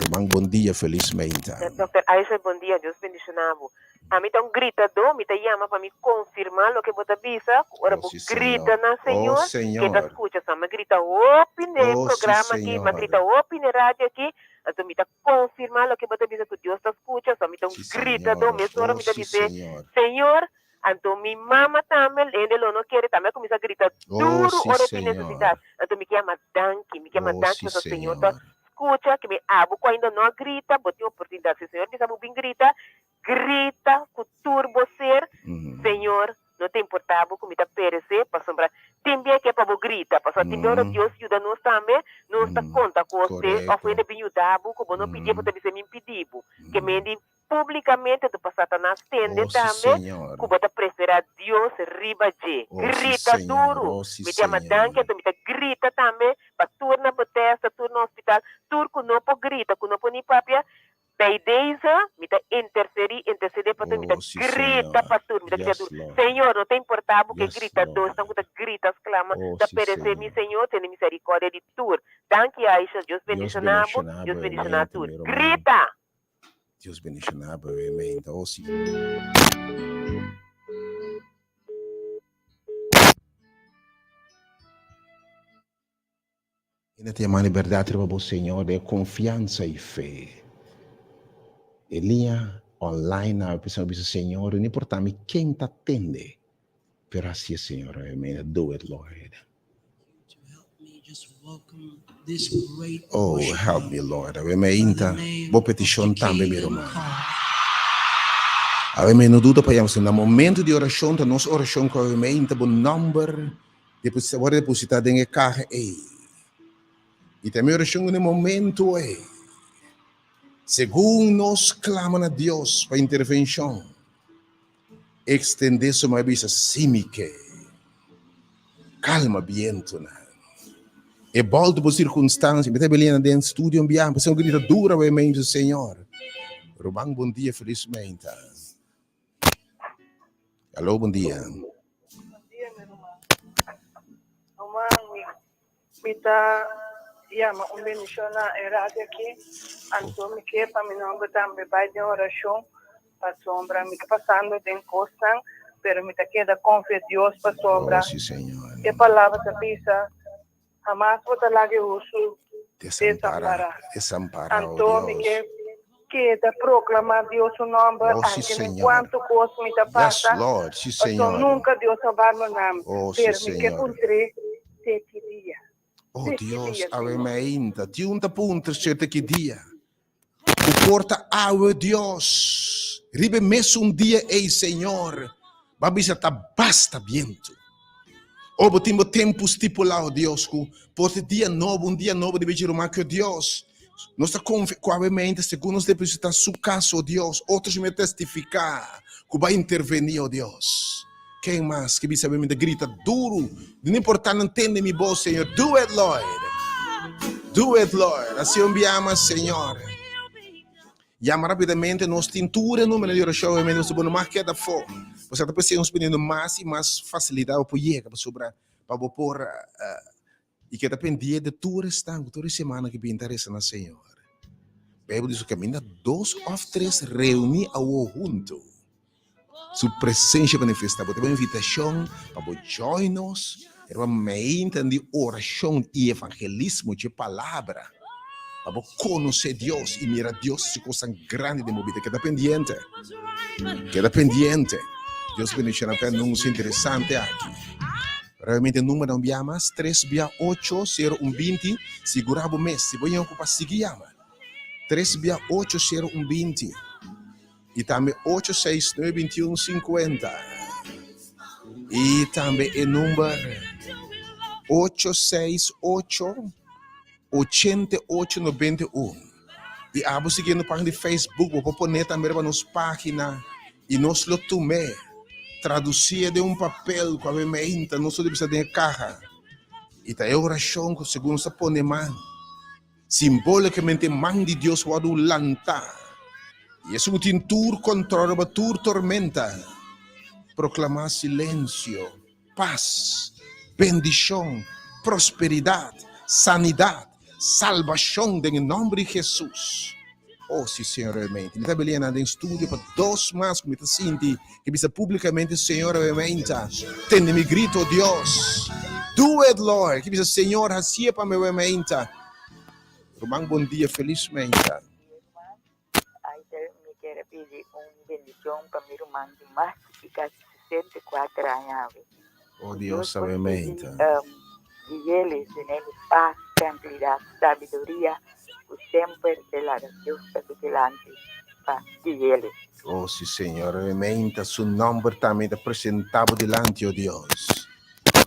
Ruman bon dia felis meinta. Dòkter Aisha bon dia Dios bendiciona bo. Ami ta un gritadó mi ta yama pa mi confirma loke bo ta bisa cu ora Oh bo si grita Señor na Oh Señor ke ta Señor scucha so mi a grita hopi n'e Oh si programa aki mi a Señor grita hopi n'e radio aki anto mi ta confirma loke bo ta bisa cu Dios ta scucha so mi ta un Si gritadó Señor mesora Oh mi ta si bis'e Señor Señor Anto mi mama tambe, hende lo no kere, tambe a kuminsá grita Oh, duru sí, ora e tin Señor. nesesidat. Anto mi ke yama danki, mi ke yama Oh, danki sí, pasobra Señor ta Señor. skucha ke mi abo ku ainda no a grita, bo tin oportunidat. Si Señor bisa bo bin grita, grita ku tur bo ser, Señor, no ta importá bo ku mi ta peresé, pasobra tin bia ke pa bo grita, pasobra tin bia ora Dios yuda nos tambe, nos ta konta kos te, òf Korekto. hende bin yuda bo ku bo no pidié, bo ta bisa mi pidi bo. Ke mendi Publicamente tu pa Satanas tende Oh, sí, tambe Señor. cu bo ta prefera Dios riba dje. Oh, sí, Grita Señor. duru! Oh, sí, Mi ta yama Señor. danki anto mi ta grita tambe pa tur na Bethesda, tur na hospital, tur cu no por grita, cu no por ni papia, bij deze mi ta intercedi, intercede pa tur, mi ta Oh, sí, grita Señor. pa tur, mi ta grita Yes, duru, Lord. Señor, no ta importa bo ke Yes, grita Lord. dos, esnan cu ta grita, sclama, Oh, ta sí, perece, mi Señor. Señor, tene misericordia di tur. Danki Aisha, Dios Dios bendiciona bo, bendiciona Dios bo, bendiciona mente, tur. mi ruman. Grita! Dios bendiciona bo mente. Oh, sí. Ina te yama libertad riba bo Señor de confianza y fe. E linha online na bisa bisa Señor, no importa mi ken ta tende, pero así es Señor, amen. Do it, Lord. Oh, help me, Lord. Awe me inta bo peticion tambe, mi ruman. Awe me no duda pa yama. Na momento di oracion, ta nos oracion ku awe me inta bo number deposita, word deposita den e caja ei. I ta mi oracion ku na momento ei, segun nos clama na Dios pa intervencion, Extendé su man bisa, Sí, mi ke. Calma bientonan. E bolta bo circunstancia. Mi ta beliana den studio un biaha, pasé un grita dura we men bisa, Señor. Ruman, bon dia, felizmente. Aló, bon dia. Bon dia, mi ruman. Ruman, mi, mi ta yama un bendicion na e radio aki. Anto mi ke pa mi nomber tambe bai den oracion. Pasobra mi ta pasando den kosnan, pero mi ta keda konfia Dios pasobra Oh, sí, Señor. e palabra ta bisa, Hamas bo ta laga e hustu Desampará. desampará. Desampará, oh Anto mi Dios. ke keda proklamá Dios su nòmber, Oh, sí, anke den Señor. kuantu kos mi ta Yes, pasa, Lord. Sí, pasobra Señor. nunka Dios a bandoná mi. Oh, sí, Pero mi ke Señor. puntr'é te ki dia. Oh, Te ki Dios, dia, awe Señor. mi ainda. Tin un ta puntra serte ki dia. Ku por ta awe Dios riba e mesun dia ei Señor ba bisa ta basta bientu. O bo tin bo tempu stipulá o Dios ku por ta dia nobo un dia nobo di ruman ku Dios nos ta konfia ku awe mente segun nos depositá su kas o Dios otro mi a testifiká. Ku bo a intervení, o Dios. Ken mas ke bisa mi ta grita duru, no importá nan tende mi bos, Señor. Do it, Lord. Do it, Lord. Hasi un bia mas, Señor. Yama rapidamente, nos tin tur e número di orashon, obviamente, pasobra bo no mag keda afó. Pasobra ta p'esei nos poniendo mas i mas fasilidat pa bo por yega, pasobra pa bo por i keda pendiente tur esnan ku tur e semana ku bin ta resa na Señor. Beibel dice kaminda dos òf tres reuní awo huntu, Su presencia manifestá. Bo ta un invitashon pa bo join nos riba meinta di orashon i evangelismo dje Palabra, pa bo konosé Dios i mira Dios hasi kosnan grandi den bo bida. Keda pendiente, keda pendiente. Dios bendishoná pa e anuncio interesante aki. Realmente numbernan un bia mas, tres bia ocho, sero un binti. Sigurá bo mes, si bo yega ku pa sigui yama, tres bia ocho, sero un binti. I tambe ocho seis nuebe bintiun sinkuenta. I tambe e number 868 8891. I abo siguiendo página di Facebook, bo por pone tambe riba nos página i nos lo tum'é, tradusié den un papel ku awe meinta nos lo debe sa den e kaha. I ta e orashon ku segun nos ta pone man. Simbólikamente man di Dios wòrdu lantá, i esun ku tin tur kòntròl riba tur tormenta, proklamá silensio, pas, bendishon, prosperidat, sanidat, salbashon den e nòmber di Hesus. Oh, si, Señor, realmente. Mi ta beli'é nan den studio pa dos mas ku mi ta sinti ke bisa públikamente, Señor, realmente, tende mi grito, Dios. Do it, Lord. Ke bisa, Señor, hasié pa mi realmente. Ruman, bon dia, felismente. Aiter, mi kier a pidi un bendicion pa mi ruman di mas di casi 64 aña awe. Oh, Dios, realmente. Guiele, dunele paz, tranquilidad, sabiduria, cu semper e laga Dios ta su dilanti pa guiele. Oh, si, Señor, realmente su nomber tambe ta presenta bo dilanti, oh Dios.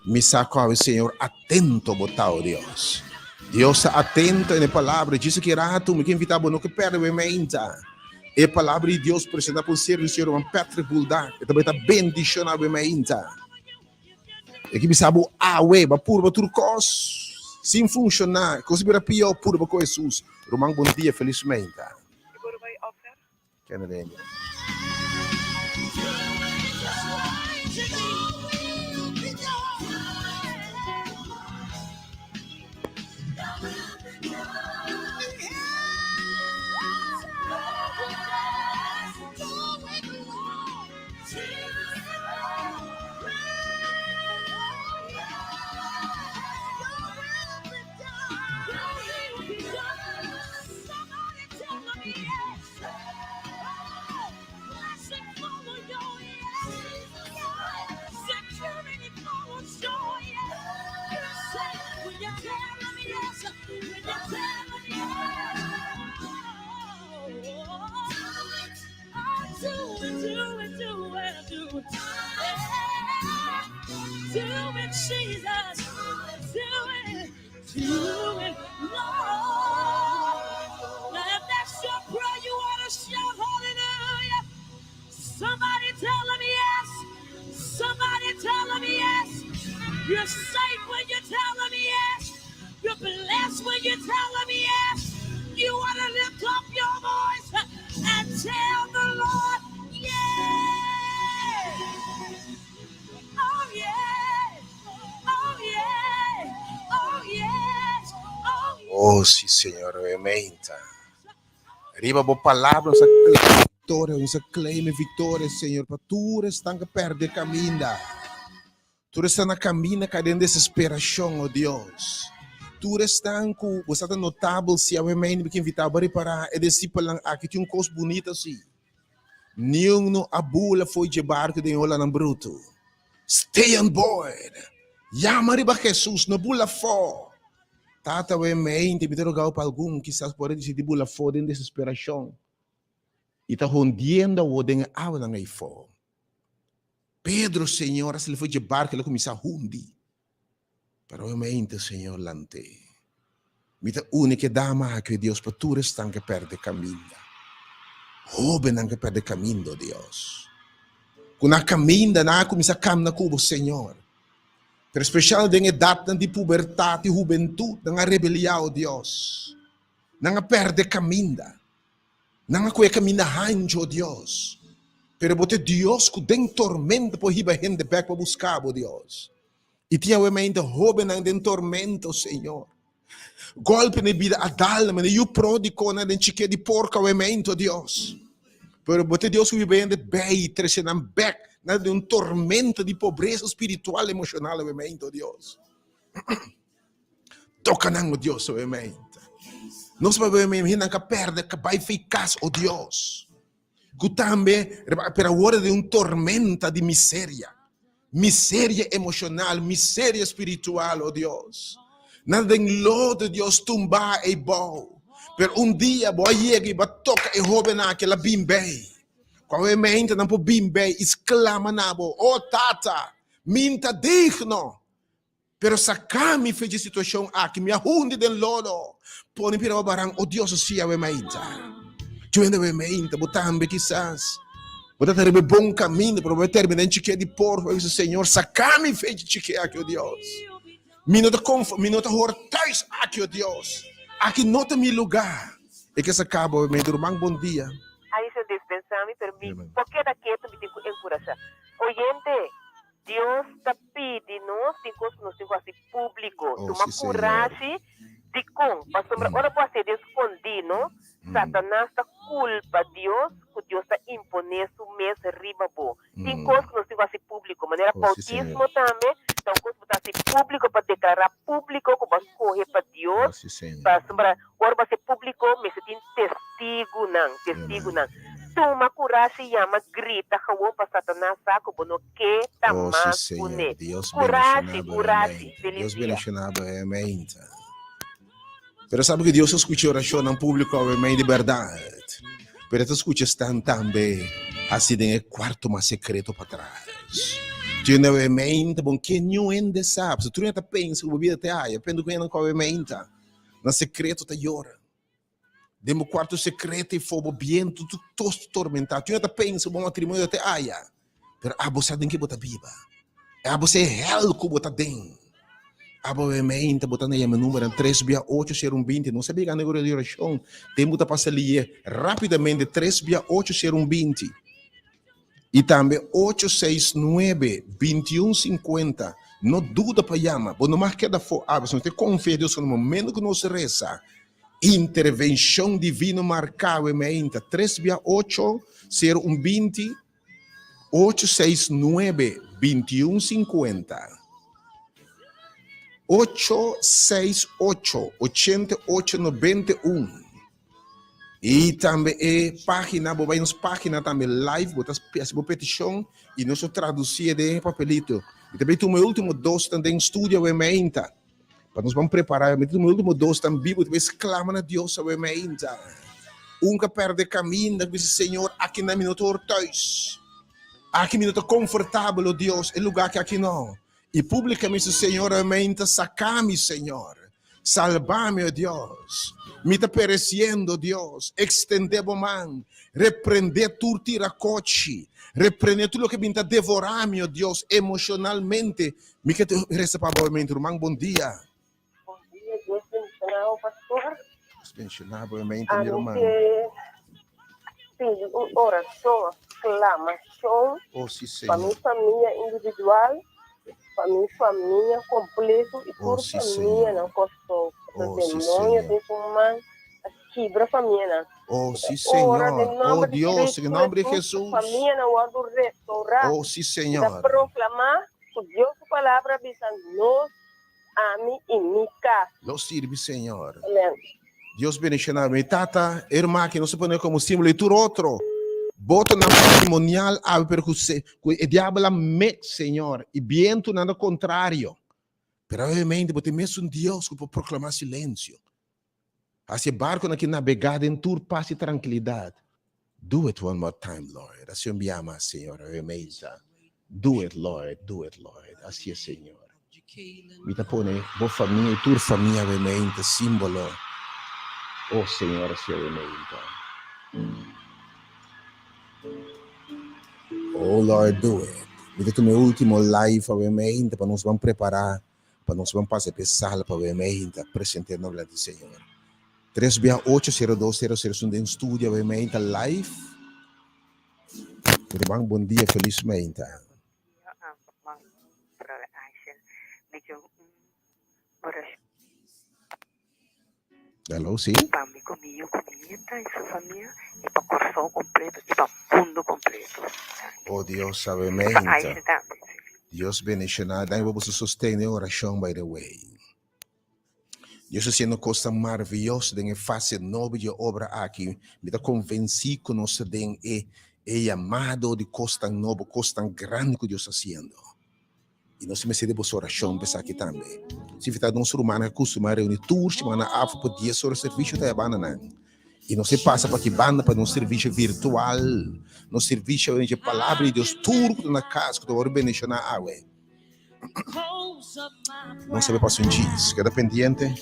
Mi sa cu awe, Señor, atento bo ta, oh Dios. Dios ta atento en e palabra. Djis aki rato, mi ke invita bo no ke perde bo e meinta. E palabra di Dios presenta pa un siervo di Señor, Ruman Patrick Buldak. E ta bai ta bendiciona bo e meinta. E ke bisa bo awe, ba purba tur kos sin funshoná, kos a bira pió, purba ku Hesus. Ruman bon dia, felis meinta. Kende den. Oh, si, Señor, obviamente. Riba bo palabra nos a claim victoria, nos a claim victoria, Señor, pa tur esnan que perde caminda. Tur esnan na caminda cai den desesperacion, oh Dios. Tur esnan cu bo sa ta notabel si awe mei mi ke invita bo repara e discipelnan aki tin un cos bunita si. Niun no a bula fo'i dje barco den e olanan bruto. Stay on board! Yama riba Jesus, no bula afó! Tata awe mei mi ta rogao pa algun kisas por a dicidi bula afó den desesperacion y ta hundiendo awo den e awanan eyfó. Pedro, Señor, a sali for dje barco, el a cuminsa hundi. Pero awe mainta, Señor, lant'é. Mi ta uni ku e dama aki, o Dios, pa tur esnan ke pèrdè kaminda. Hóbennan ke pèrdè kaminda, o Dios. Ku na kaminda nan a kuminsá kamna ku bo, Señor. Pero spesial den edatnan di pubertat i hubentut nan a rebeliá, o Dios. Nan a pèrdè kaminda. Nan a kohe kaminda hanchu, o Dios. Pero bo ta e Dios ku den tormento por hiba hende bèk pa buska bo, Dios. I tin awe mainta hóbennan den tormento, Señor. Golpe na e bida a dal nan, manera yu pródigonan den chiké di porko awe mainta, o Dios. Pero bo ta e Dios ku hiba hende bei, trese nan bèk na den un tormento di pobresa spiritual, emoshonal awe mainta, o Dios. Toka nan, o Dios, awe mainta. Nos pa awe mainta nan ka pèrdè, ka bai fei kas, o Dios. Ku tambe, pero awor den un tormenta di miseria. Miseria emoshonal, miseria spiritual, o Dios. Nan den lodo, Dios, tumbá ei bou. Pero un dia bo a yega i bo a toka e hóbennan aki, el a bin bei. Ku awe meinta nan por bin bei i sklama na bo, O Tata, mi n'ta digno. Pero saká mi fe dje situashon aki, mi a hundi den lodo. Pone pira bo baran, o Dios, si awe mainta. Djuende awe mainta, bo tambe kisas. Bo ta ta riba e bon kaminda, pero bo a termina den chiké di porko. Bo a bisa, Señor, saká mi fe dje chiké aki, o Dios. Mi no ta konf, mi no ta hor thuis aki, o Dios. Aki no ta mi lugá. E ke saká bo awe mainta. Ruman, bon dia. Ai, Señor, dispensá mi, pero mi por keda ketu, mi tin ku enkurashá. Oyente, Dios ta pidi nos tin kos ku nos tin ku hasi públiko. Oh, Tuma sí, Señor. kurashi. Dikon? Pasobra ora bo hasié den skondí, no? Satanas ta kulpa Dios ku Dios ta imponé su mes riba bo. Tin kos ku nos tin ku hasi públiko, manera Oh, sí, Señor. boutismo tambe ta un kos ku bo ta hasi públiko pa deklará públiko ku bo a skohe pa Oh, Dios. sí, Señor. Pasobra ora bo hasié públiko mester tin testigunan, testigunan. Tuma kurashi yama grita gewoon pa Satanas sa ku bo no ke ta Oh, sí, mas Señor. kuné. Dios Kurashi, bendiciona bo kurashi. mente. Feliz Dios dia. bendiciona bo mente. Pero sabe que Dios ta scucha oracionnan público awe mei di berdad. Pero e ta scucha esnan tambe haci den e cuarto mas secreto patras. Tin awe mente bon ke niun hende sa. Pasobra tur hende ta pensa ku bo bida te haya. Pende ku hende ku awe mente na secreto ta yora. Den bo cuarto secreto y for bo biento tur tos tormenta. Tu no ta pensa bo matrimonio te aya. Pero abo sa den ke bo ta biba. E abo sa e hel ku bo ta den. Abo e mente bo ta na yama numero 3 bia 8 0 1 20. No sa biga na di oracion. Tempo ta pasa liye rapidamente 3 bia 8 0 1 20. Y tambe 8 6 9 21 50. No duda pa yama. Bo no mag keda fo abo. Si no te confia Dios ku no momento ku nos reza. Intervenshon divino marká we meinta tres bia ocho sero un 20 ocho seis nuebe 21 50 ocho seis ocho 88 91 i tambe e página bo bai nos página tambe live bo ta hasi bo petishon i nos lo tradusi den e papelito i ta bai tuma e último dos tan den studio we meinta. Pa nos ban prepará, mi tin último dos tan bibu, ta bai sklama na Dios awe meinta. Un ka perde kaminda, ku bisa, Señor, aki na mi no ta hor thuis. Aki mi no ta konfortabel, o Dios, e lugá ki aki no. I públikamente, Señor, awe meinta, saka mi, Señor. Salba mi, o Dios. Mi ta peresiendo, Dios. Ekstendé bo man. Reprendé tur tirakochi. Reprendé tur loke bin ta devorá mi, o Dios, emoshonalmente. Mi ke resa pa bo mente, ruman, bon dia. Bon dia, Dios bendiciona bo, pastor. Dios bendiciona bo mente, mi ruman. Ami ke pidi un oracion, clamacion. Oh, si, Señor. Pa mi famia individual, pa mi famia completo y Oh, tur si, famia Señor. na Kòrsou. Oh, Pasobra si, demonio Señor. den su man a kibra famianan. Oh, si, Ora den Señor. Oh, nomber di Dios, Cristo en nombre de Jesús, Jesús. famianan wòrdu restaurá. Oh, si, Mi ta Señor. proklamá Ku Dios su palabra bisa nos, ami i mi kas. Lo sirbi Señor. Amen. Dios bendiciona mi tata, e ruman aki nos a pone como simbolo y tur otro botonan matrimonial awe pero cu se cu e diabel a mix Señor y bientonan ta contrario pero obviamente bo tin mesun Dios cu por proclama silencio haci e barconan aki nabega den tur paz y trankilidad do it one more time Lord haci un bia mas Señor obviamente do it Lord do it Lord haci e Señor mi ta pone bo famia y tur famia obviamente simbolo oh Señor haci obviamente. Oh Lord, do it. Mi ta tuma e último live awe meinta pa nos ban prepará, pa nos ban pasa p'e sala pa awe meinta present'é nos delante di Señor. Tres bia ocho sero dos sero sero esun den studio awe meinta live. Ruman bon dia, felis meinta. Brother Aisha, mi ke un oracion. Hello, sí. Pa mi ku mi yu ku mi nieta i su famia i pa Kòrsou kompleto i pa mundu kompleto. Oh Dios sabe I pa meinta. Aisha tambe, sí. Dios bendiciona. Danki pa boso sosten den oracion by the way. Dios ta haciendo cosnan maravilloso den e fase nobo di e obra aki. Mi ta convenci cu nos ta den e e yamado di cosnan nobo, cosnan grandi cu Dios ta haciendo. I nos mester di boso orashon pa esaki tambe. Si ta nos rumannan a kustumá reuni tur simana afo pa dies ora servisio ta e bandanan. I nos e pasa pa ki banda pa nos servisio virtual, nos servisio dje Palabra di Dios tur ku ta na kas ku ta wòrdu bendishoná awe. Nos a bai pasa un djis. Keda pendiente.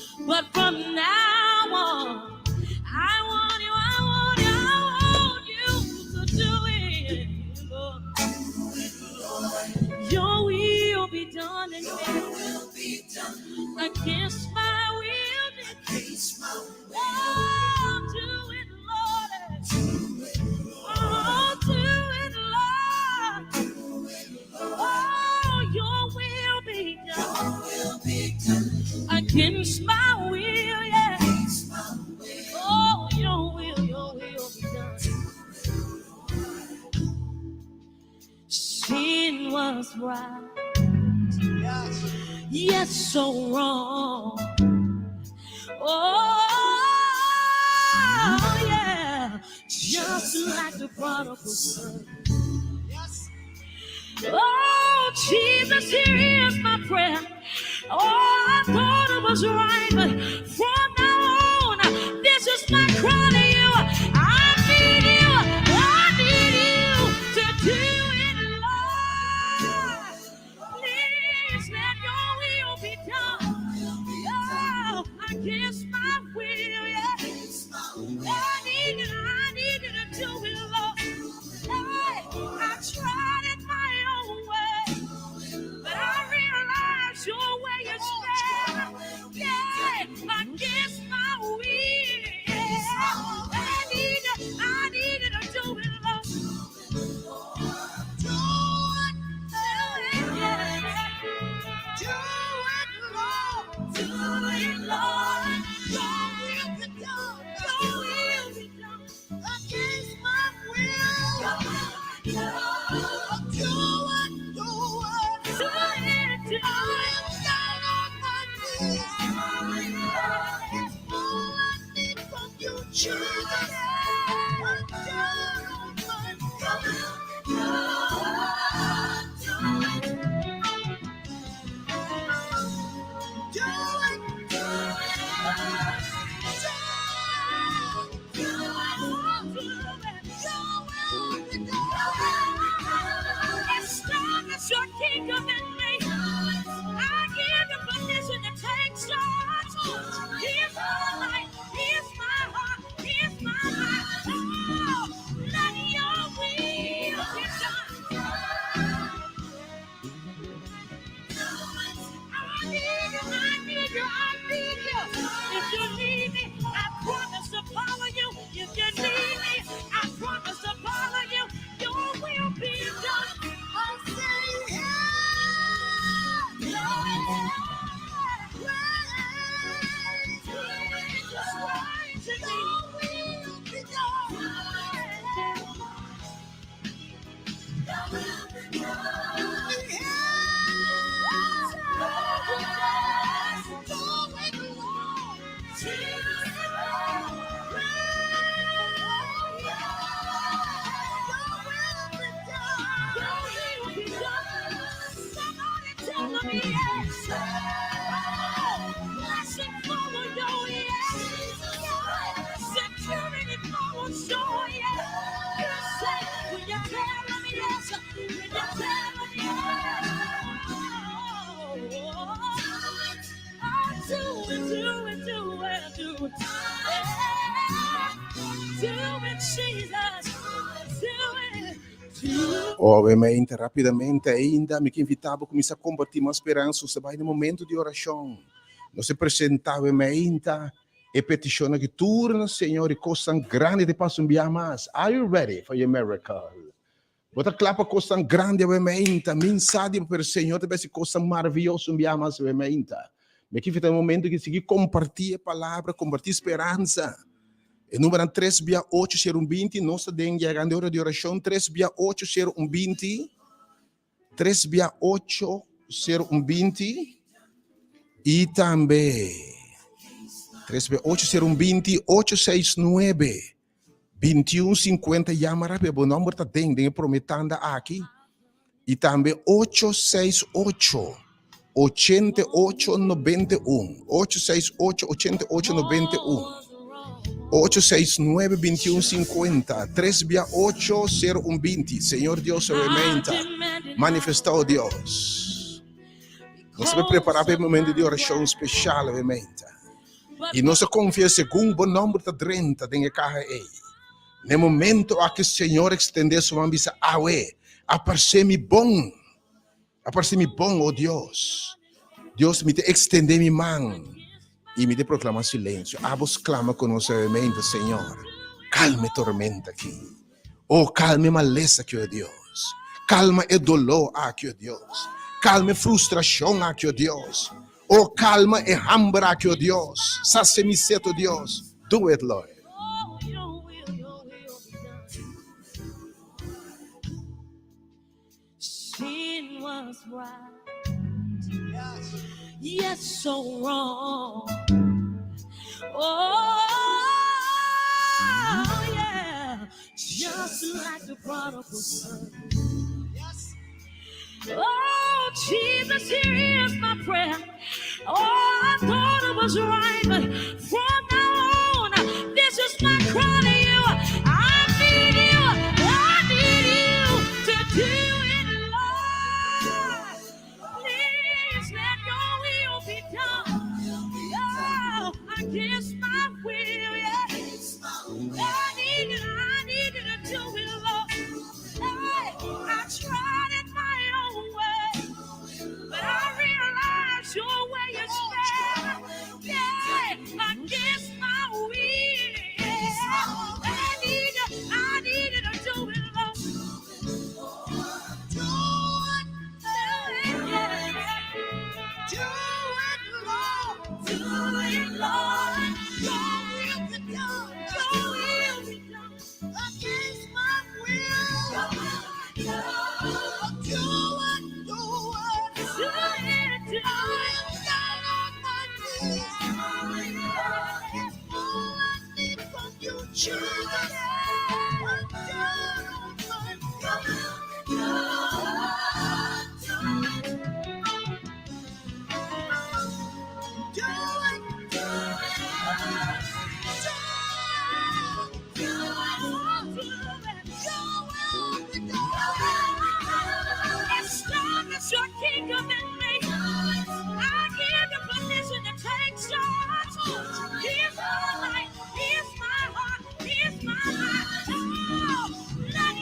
Sin was right, yes, so wrong. Oh, yeah, just like the prodigal son. Oh, Jesus, here is my prayer. Oh, I thought it was right, but from now on, this is my cry to you. I need you. I need you to do it, Lord. Please let your will be done. Oh, against my will, yeah. I need you, I need you to do it, Lord. Hey, I tried it my own way, but I realize your way is better. Yeah, against my will. I need you to do it, Lord. Do it, do it, yeah. Do it, Lord. Do it, Lord. Your will be done. Your will be done. Against my will. Do it, do it. Do it, do it. I'm down on my knees. It's all I need from you, Jesus. I'm down on my knees. Do it. Do it. Do it. Do it. Do it. Establish your kingdom in me. I give you permission to take charge. Here's my life. Here's my heart. Here's my life. Oh, let your will be done. I need you, I need you, I need you. If you need me, I promise to follow you. If you need me, I promise to follow you. Your will be done. I say, yeah, Lord, praise to me. Your will be done. Security follows joy. You're safe when you tell them yes. When you tell them yes. Oh, do it, do it, do it, do it. Yeah. Do it, Jesus. Do it, Obviamente, rapidamente ainda, mi ke invitá bo kuminsá kompartí mas speransa. Nos ta bai den momento di orashon. Nos ta presentá obviamente e petishonnan aki tur na Señor i kosnan grandi ta pasa un bia mas. Are you ready for your miracle? Bo ta kla pa kosnan grandi obviamente? Mi sa di bo, pero Señor ta bai hasi kosnan maravioso un bia mas obviamente. Mi ke invitá e momento aki sigui kompartí e palabra, kompartí speransa. E numbernan tres bia ocho sero un binti, nos ta den yegando e ora di orashon, tres bia ocho sero un binti, tres bia ocho sero un binti, i tambe tres bia ocho sero un binti, ocho seis nuebe, bintiun sinkuenta, yama rápido, bo nòmber ta den den e promé tanda aki, i tambe ocho seis ocho, ochenta i ocho nobenta i un, ocho seis ocho, ochenta i ocho nobenta i un, ocho seis nuebe bintiun sinkuenta, tres bia ocho sero un binti. Señor Dios obviamente manifestá, oh Dios. Nos ta prepará pa e momento di orashon speshal obviamente. I nos a konfia segun bo nòmber ta drenta den e kaha ei. Na e momento aki Señor ekstendé su man bisa, Awe, a parsé mi bon. A parse mi bon, o Dios. Dios, mi ta extende mi man i mi ta proclama silencio. Abo sclama cu nos nuevamente, Señor. Calma e tormenta aki. Oh, calma e malesa aki, o Dios. Calma e dolor aki, o Dios. Calma e frustracion aki, o Dios. Oh, calma e hamber aki, o Dios. Sacia mi set, o Dios. Do it, Lord. Sin was right, yes, so wrong. Oh, yeah, just like the prodigal son. Oh, Jesus, here is my prayer. Oh, I thought I was right, but from now on, this is my cry to you. I need you. I need you to do it, Lord. Please let your will be done. Oh, against my will, yeah. I need you, I need you to do it, Lord. Hey, I tried it my own way. But I realize your way is better. Yeah, against my will. I need you, I need you to do it, Lord. Do it, do it, yeah. Do it, Lord. Do it, Lord. Your will be done. Your will be done. Against my will. Do it, do it. Do it, do it. I'm down on my knees. It's all I need from you, Jesus. I'm down on my knees. Do it, do it. Do it, do it. Establish your kingdom in me. I give you permission to take charge. Here's my life, here's my heart, here's my life. Oh, let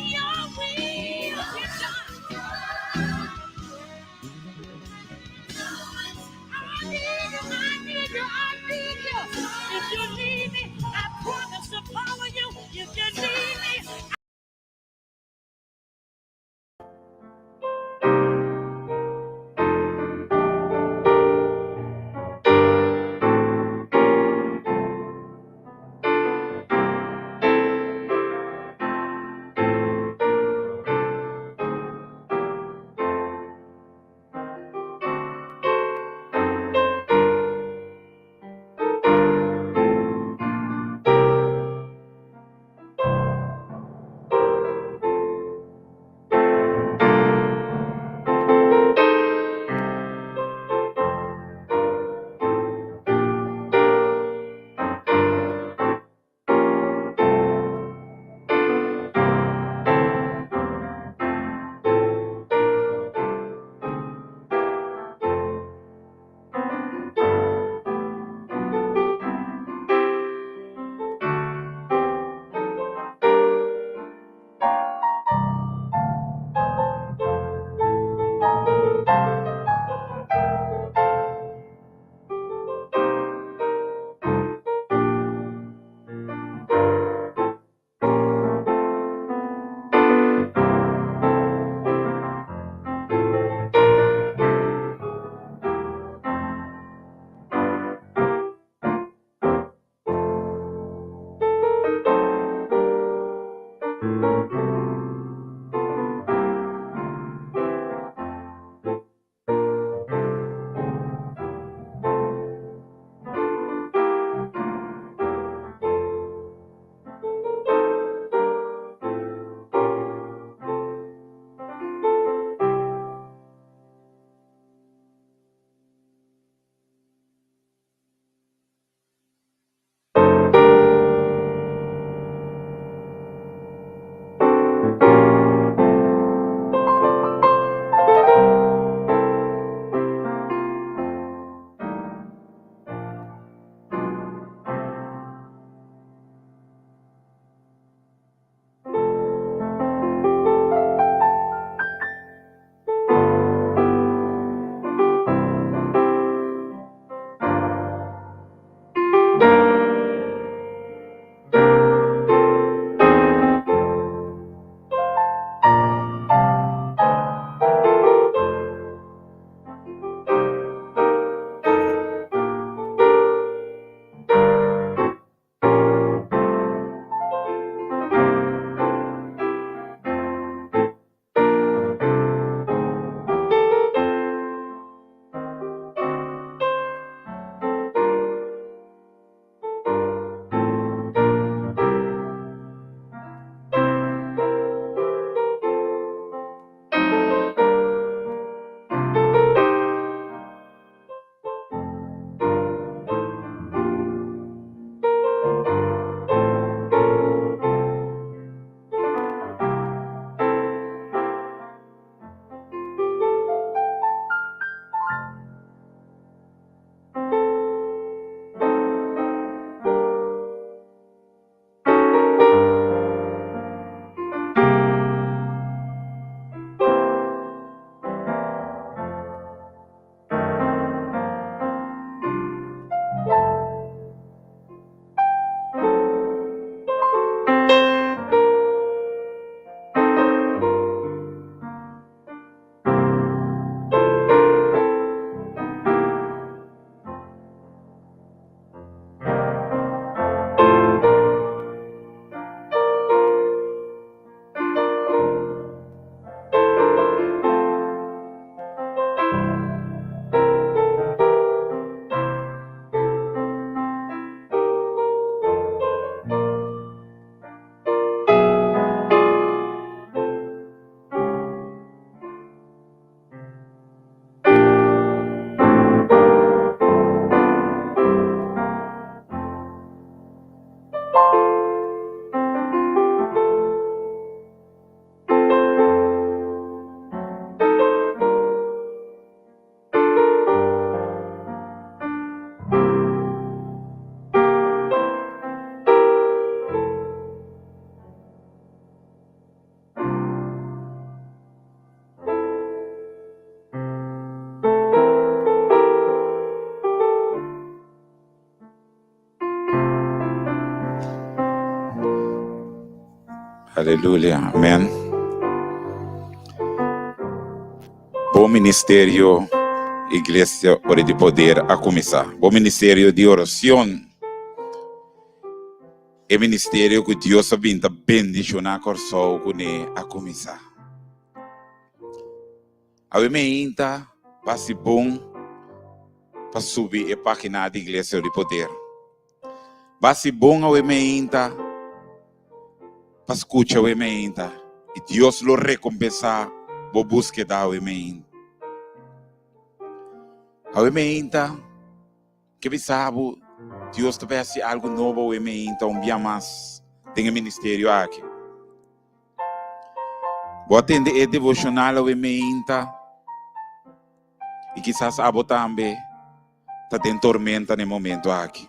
Aleluya. Amen. Bo ministerio, Iglesia Ora di Poder a kuminsá. Bo ministerio di orashon. E ministerio ku Dios a bin ta bendishoná Kòrsou kuné a kuminsá. Awe meinta basi bon pa subi e página di Iglesia Ora di Poder. Basi bon awe meinta pa skucha awe meinta i Dios lo rekompensá bo búskeda awe meinta. Awe meinta ke bisa bo Dios ta bai hasi algu nobo awe meinta un bia mas den e ministerio aki. Bo a tende e devoshonal awe meinta i kisas abo tambe ta den tormenta na e momento aki.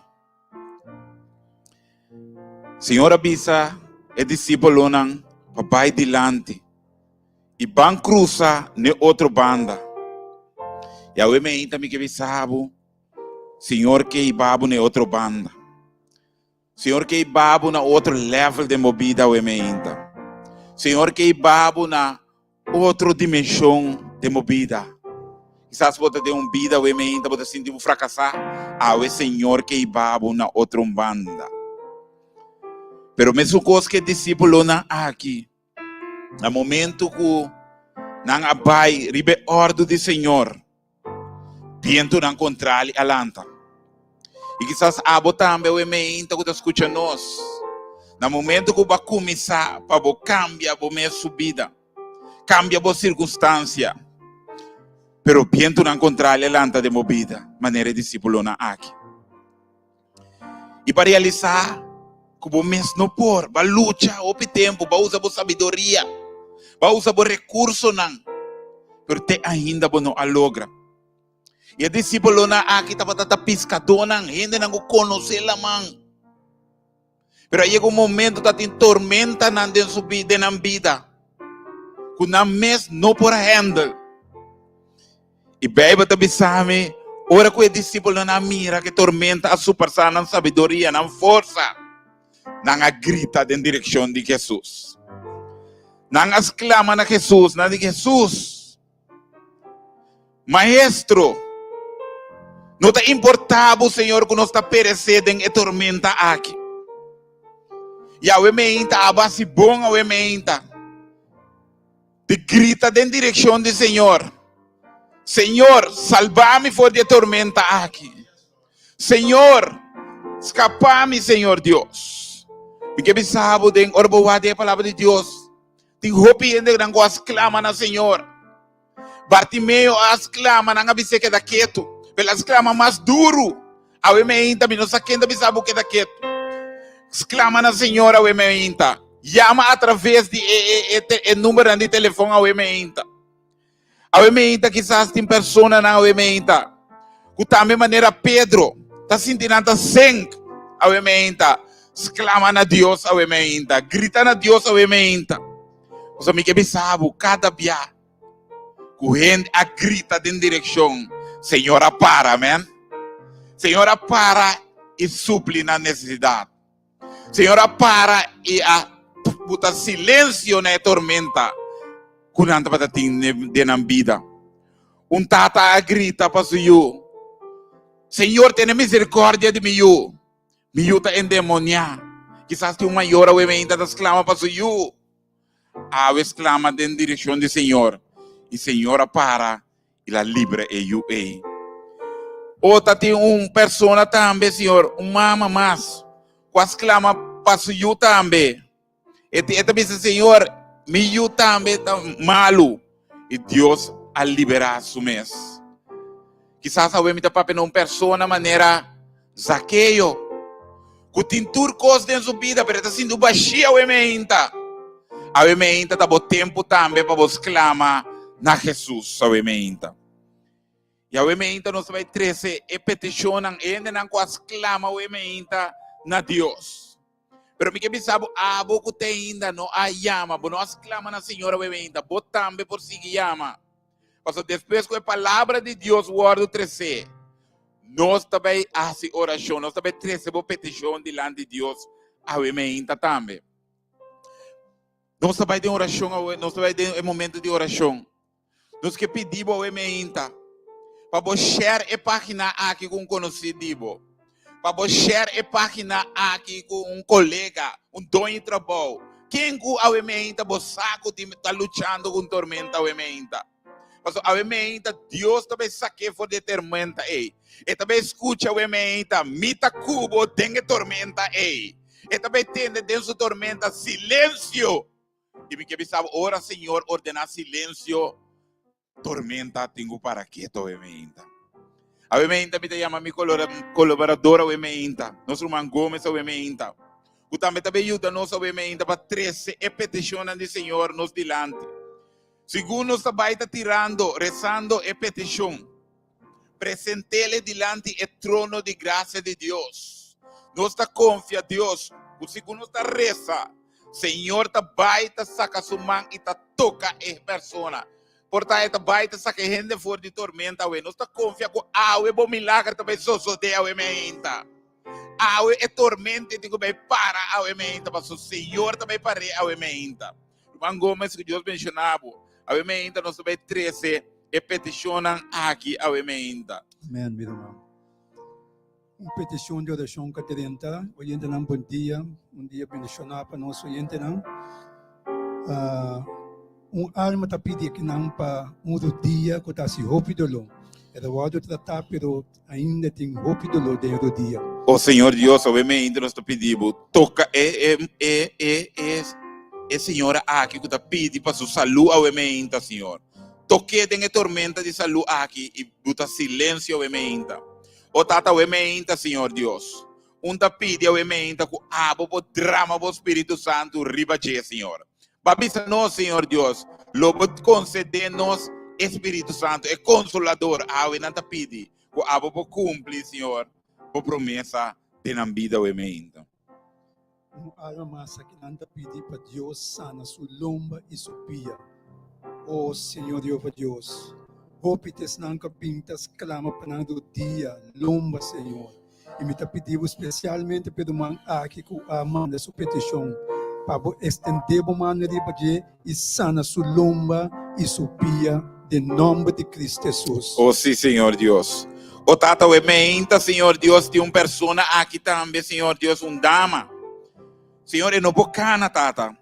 Señor a bisa e disípulonan pa bai dilanti i ban krusa n'e otro banda. I awe meinta mi ke bisa bo, Señor ke hiba bo n'e otro banda. Señor ke hiba bo na otro level den bo bida awe meinta. Señor ke hiba bo na otro dimenshon den bo bida. Kisas bo ta den un bida awe meinta bo ta sinti bo frakasá, awe Señor ke hiba bo na otro un banda. Pero mesun kos ke disípulonan aki, na momento ku nan a bai riba e òrdu di Señor, bientunan kontrali a lanta. I kisas abo tambe awe meinta ku ta skucha nos, na momento ku bo a kuminsá pa bo kambia bo mes su bida, kambia bo sirkunstansia, pero bientunan kontrali a lanta den bo bida, manera e disípulonan aki. I pa realisá ku bo mes no por, bo a lucha hopi tempu, bo a usa bo sabiduria, bo a usa bo rekursonan, pero te ainda bo no a logra. I e disípulonan aki tabata ta piskadónan, hendenan ku konosé laman. Pero a yega un momento ta tin tormentanan den su den nan bida ku nan mes no por handle. I Bijbel ta bisa mi, ora ku e disípulonan a mira ku e tormenta a supersá nan sabiduria, nan forsa, nan a grita den direkshon di Hesus. Nan a sklama na Hesus, nan di, Hesus, Maestro, no ta importá bo, Señor, ku nos ta peresé den e tormenta aki. I awe meinta, abo hasi bon awe meinta di grita den direkshon di Señor, Señor, salba mi for di e tormenta aki. Señor, skapa mi, Señor Dios. Mi ke bisa bo den ora bo wak den e palabra di Dios, Tin hopi hende nan ku a sklama na Señor. Bartimeo a sklama, nan a bis'é keda ketu. Pero el a sklama mas duru. Awe meinta mi no sa ken ta bisa bo keda ketu. Sklama na Señor awe meinta. Yama atraves di e e e e numbernan di telefon awe meinta. Awe meinta kisas tin personanan awe meinta ku tambe manera Pedro ta sinti nan ta senk awe meinta. Sklama na Dios awe meinta, grita na Dios awe meinta. Pasobra mi ke bisa bo kada bia ku hende a grita den direkshon, Señor a para, amen. Señor a para i supli nan nesesidat. Señor a para i a buta silencio na e tormenta ku nan tabata tin den nan bida. Un tata a grita pa su yu, Señor, tene misericordia di mi yu. Mi yu ta endemoniá. Kisas tin un mayor awe meinta ta sklama pa su yu. Awe sklama den direkshon di Señor, i Señor a para i la libra e yu ei. O ta tin un persona tambe, Señor, un mama mas, ku a sklama pa su yu tambe. E ta bisa, Señor, mi yu tambe ta malu. I Dios a liberá su mes. Kisas awe mi ta papia na un persona manera Zakeo, ku tin tur kos den su bida, pero e ta sinti un bashí awe meinta. Awe meinta ta bo tempu tambe pa bo sklama na Hesus awe meinta. I awe meinta nos ta bai trese e petishonnan, e hendenan ku a sklama awe meinta na Dios. Pero mi ke bisa bo, abo ku te ainda no a yama, bo no a sklama na Señor awe meinta, bo tambe por sigui yama. Pasobra despues ku e palabra di Dios wòrdu tresé, nos ta bai hasi orashon, nos ta bai trese bo petishon dilanti Dios awe meinta tambe. Nos ta bai den orashon awe, nos ta bai den e momento di orashon. Nos ke pidi bo awe meinta pa bo share e página aki ku un konosí di bo. Pa bo share e página aki ku un kolega, un doño di trabou. Ken ku awe meinta bo sa ku tin ta luchando ku un tormenta awe meinta. Pasobra awe meinta Dios ta bai sak'é for di e tormenta ei. E ta bai skucha awe meinta, Mi ta ku bo den e tormenta ei. E ta bai tende den su tormenta, Silensio! I mi ke bisa bo, ora Señor ordená silensio, tormenta tin ku para keto awe meinta. Awe meinta mi ta yama mi kolaborador awe meinta, nos ruman Gomez awe meinta, ku tambe ta bai yuda nos awe meinta pa trese e petishonnan di Señor nos dilanti. Segun nos ta bai ta tirando, rezando e petishon, present'ele dilanti e trono di grasia di Dios. Nos ta konfia Dios ku segun nos ta resa, Señor ta bai ta saka su man i ta toka e persona. Por ta e ta bai ta saka e hende for di tormenta awe. Nos ta konfia ku awe bo milager ta bai sosodé awe meinta. Awe e tormenta tin ku bai para awe meinta, pasobra Señor ta bai par'é awe meinta. Ruman Gomez, ku Dios benshoná bo. Awe meinta nos ta bai trese e petishonnan aki awe meinta. Amen, mi ruman. Un petishon di orashon ka drenta. Oyentenan bon dia. Un dia bendishoná pa nos oyentenan. Un alma ta pidi akinan pa un rodia ku ta hasi hopi doló. E ta wòrdu tratá pero ainda tin hopi doló den e rodia. O Señor Dios, awe meinta nos ta pidi Bo, toka e e e e e e señora aki ku ta pidi pa su salú awe meinta, Señor. Tok'é den e tormenta di salú aki i buta silensio awe meinta. O Tata, awe meinta, Señor Dios, un ta pidi awe meinta ku Abo por drama Bo Spiritu Santu riba dje, Señor. Ba bisa nos, Señor Dios, lo Bo concede nos e Spiritu Santo, e Consolador. Awe nan ta pidi cu Abo por cumpli, Señor, Bo promesa den nan bida awe meinta. Un alma mas aki nan ta pidi pa Dios sana su lomba i su pia. O Señor Jehova Dios, hopi ta esnan ku a bin ta sklama pa nan rodia, lomba, Señor. I mi ta pidi bo spesialmente pa e ruman aki ku a manda su petishon, pa bo estendé bo mano riba dje i sana su lomba i su pia den nòmber di Kristu Hesus. O sí, Señor Dios. O Tata, we meinta, Señor Dios, tin un persona aki tambe, Señor Dios, un dama. Señor, e no por cana, Tata.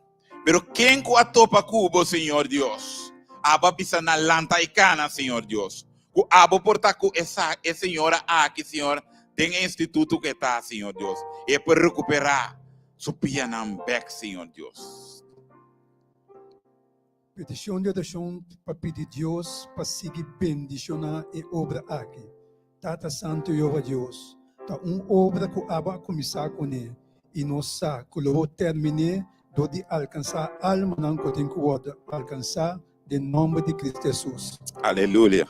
Pero ken ku a topa ku bo, Señor Dios? Abo a bisa nan lanta i kana, Señor Dios. Ku abo por ta ku esa, e señora aki, Señor, den e instituto ku e ta, Señor Dios. I e por rekuperá su pianan bèk, Señor Dios. Petishon di orashon pa pidi Dios pa sigui bendishoná e obra aki. Tata Santu Jehová Dios, ta un obra ku abo a kuminsá kuné i nos sa ku lo bo termin'é dor di alkansá almanan ku tin ku wòrdu alkansá den nòmber di Kristu Hesus. Aleluya.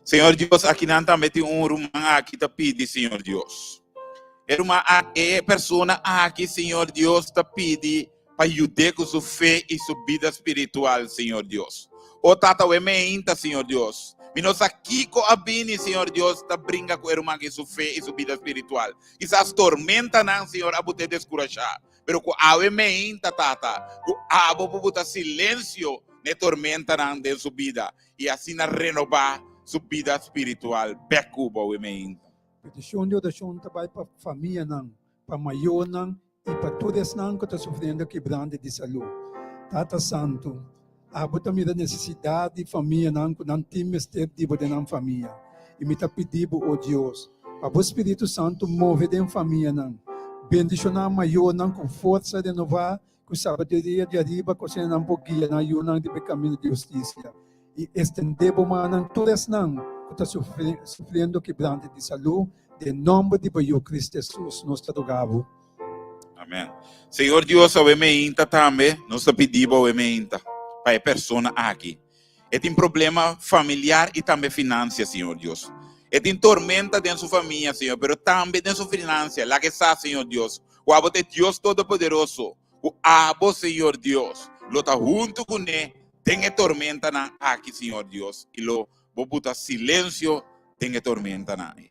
Señor Dios, akinan tambe tin un ruman aki ta pidi, Señor Dios. E ruman aki, e persona aki, Señor Dios, ta pidi pa yud'é ku su fe i su bida spiritual, Señor Dios. O Tata, we meinta, Señor Dios. Mi no sa kiko a bini, Señor Dios, ta bringa ku e ruman aki su fe i su bida spiritual. Kisas tormentanan, Señor, a but'é deskurashá. Pero ku awe meinta, Tata, ku abo por buta silensio n'e tormentanan den su bida i asina renobá su bida spiritual bèk ku bo awe meinta. Petishon di orashon ta bai pa famianan, pa mayornan i pa tur esnan ku ta sufriendo kibrante di salú. Tata Santu, abo ta mira nesesidat di famianan ku nan tin mester di bo den nan famia. I mi ta pidi bo, o Dios, pa bo Spiritu Santu move den famianan, bendishoná mayornan ku forsa renová, ku sabiduria di ariba ku asina nan por guia nan yunan riba e kaminda di hustisia. I estendé bo mannan tur esnan ku ta sufriendo kibrante di salú, den nòmber di bo Yu Kristu Hesus nos ta roga bo. Amen. Señor Dios, awe meinta tambe nos ta pidi bo awe meinta pa e persona aki. E tin problema familiar i tambe financia, Señor Dios. E tin tormenta den su famia, Señor, pero tambe den su financia. Laga e sa, Señor Dios, ku abo ta e Dios Todopoderoso, ku abo, Señor Dios, lo ta huntu kuné den e tormentanan aki, Señor Dios, i lo bo buta silencio den e tormentanan ei.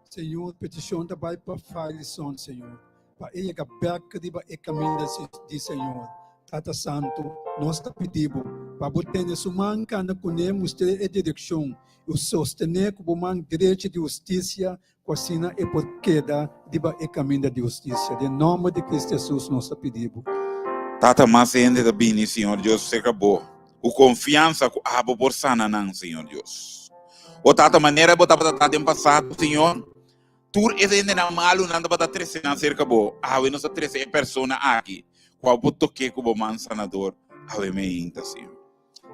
Señor, peticion ta bai pa Failison, Señor, pa e yega bek riba e caminda di Señor. Tata Santu, nos ta pidi Bo pa Bo tene Su man kanda kuné, mustr'é e direkshon i sostené ku Bo man drechi di hustisia ku asina e por keda riba e kaminda di hustisia. Den nòmber di Kristu Hesus nos ta pidi Bo. Tata, mas hende ta bini, Señor Dios, serka Bo ku konfiansa ku Abo por sana nan, Señor Dios. O Tata, manera Bo tabata ta den pasado, Señor, Tur e hendenan malunan tabata trese nan serka bo. Awe nos a trese e persona aki ku abo por tok'é ku bo man sanador awe meinta, Señor.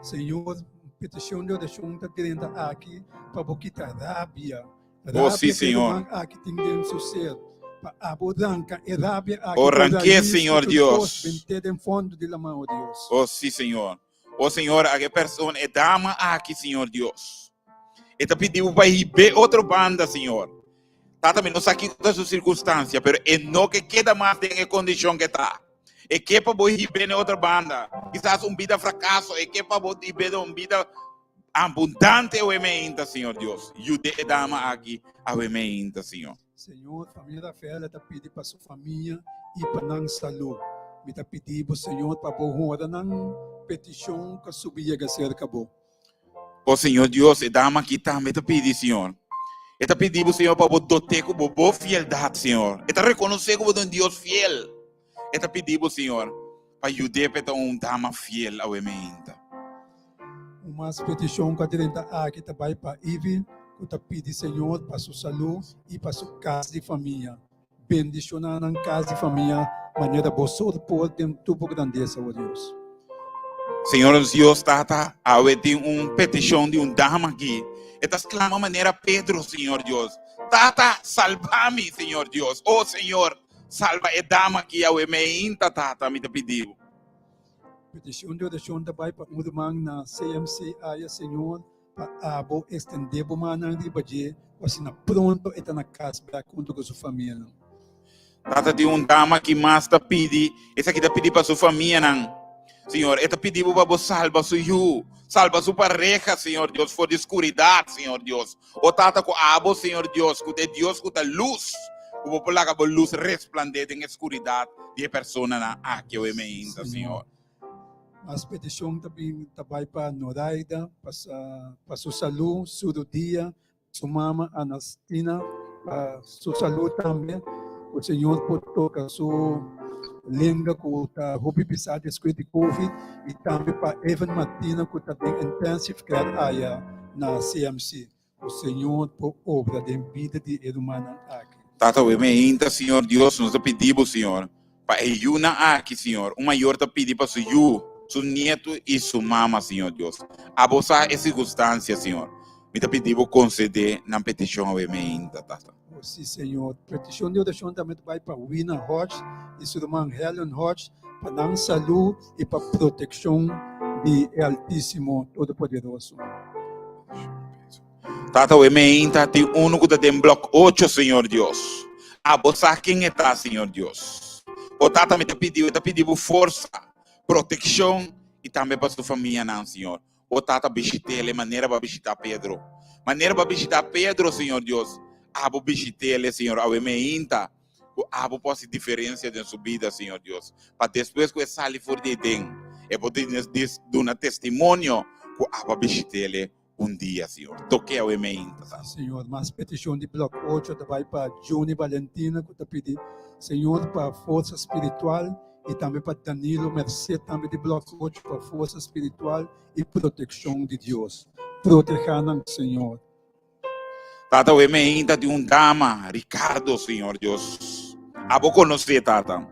Señor, petishon di orashon ta drenta aki pa bo kita rabia. Oh, sí, Rabia ku e Señor. ruman aki tin den su ser. Pa abo ranka e rabia aki Oh, ku rank'é, rais di Señor tur Dios. kos bent'é den fondo di laman, oh Dios. Oh, sí, Señor. Oh, Señor, aki e persona, e dama aki, Señor Dios. E ta pidi bo pa hib'é otro banda, Señor. Tata, mi no sa kiko ta su sirkunstansia, pero e no ke keda mas den e kondishon ke ta. E ke pa bo hib'é na otro banda. Kisas un bida frakaso, e ke pa bo hib'é den un bida abundante awe meinta, Señor Dios. Yud'é e dama aki awe meinta, Señor. Señor, famia Rafaela ta pidi pa su famia i pa nan salú. Mi ta pidi bo, Señor, pa bo hora nan petishon ku a subi yega serka bo. O Señor Dios, e dama aki tambe ta pidi, Señor. E ta pidi bo, Señor, pa bo dote ku bo bo fieldat, Señor. E ta rekonosé ku bo ta un Dios fiel. E ta pidi bo, Señor, pa yud'é pa e ta un dama fiel awe meinta. Un mas petishon ku a drenta aki ta bai pa Ivy, ku ta pidi Señor pa su salú i pa su kas di famia. Bendishoná nan kas di famia manera bo sor por den tur bo grandesa, o Dios. Señor nos Dios Tata, awe tin un petishon di un dama aki. E ta sklama manera Pedro, Señor Dios. Tata, salba mi, Señor Dios. O Señor, salba e dama aki awe meinta, Tata, mi ta pidi bo. Petishon di orashon ta bai pa un ruman na CMC Aya, Señor, Pa abo extendé bo mannan riba dje ku asina pronto e ta na kas bèk huntu ku su famianan. Tata tin un dama ki mas ta pidi, esaki ta pidi pa su famianan. Señor, e ta pidi bo pa bo salba su yu, salba su pareha, Señor Dios, for di skuridat, Señor Dios. O Tata, ku abo, Señor Dios, ku ta e Dios ku ta lus, ku bo por laga bo lus resplandé den e skuridat di e personanan aki awe meinta, Señor. Mas petishon ta bin ta bai pa Noraida pa pa su salú, su rudia, su mama Anastina pa su salú tambe, ku Señor por toka su lenga ku ta hopi pisá despues di covid i tambe pa Evan Martina ku ta den intensive care aya na CMC. Ku Señor por obra den bida di e rumannan aki. Tata we meinta Señor Dios nos ta pidi bo Señor pa e yunan aki Señor un mayor ta pidi pa su yu su nieto y su mama Señor Dios abo sa e circunstancia Señor mi ta pidi bo concede nan peticion awe meinta Tata. O si Señor. Peticion di oracion tambe ta bai pa Wina Hodge y su ruman Helen Hodge pa nan salud y pa proteccion di e Altisimo Todopoderoso. Tata we meinta tin uno ku ta den blok ocho Señor Dios. Abo sa ken e ta Señor Dios. O Tata mi ta pidi, mi ta pidi bo forsa, protekshon i tambe pa su famianan Señor. O Tata bishit'ele manera bo a bishita Pedro. Manera bo a bishita Pedro Señor Dios, abo bishit'ele Señor awe meinta ku abo por hasi diferensia den su bida Señor Dios. Pa despues ku e sali for di den, e por duna testimonio ku abo a bishit'ele un dia Señor. Toke awe meinta Tata. Señor, mas petishon di blok ocho ta bai pa Juni Valentina ku ta pidi Señor pa forsa spiritual i tambe pa Danilo Merced tambe di blok ocho pa forsa spiritual i protekshon di Dios. Proteha nan Señor. Tata we meinta di un dama, Ricardo, Señor Dios. Abo conoce, Tata.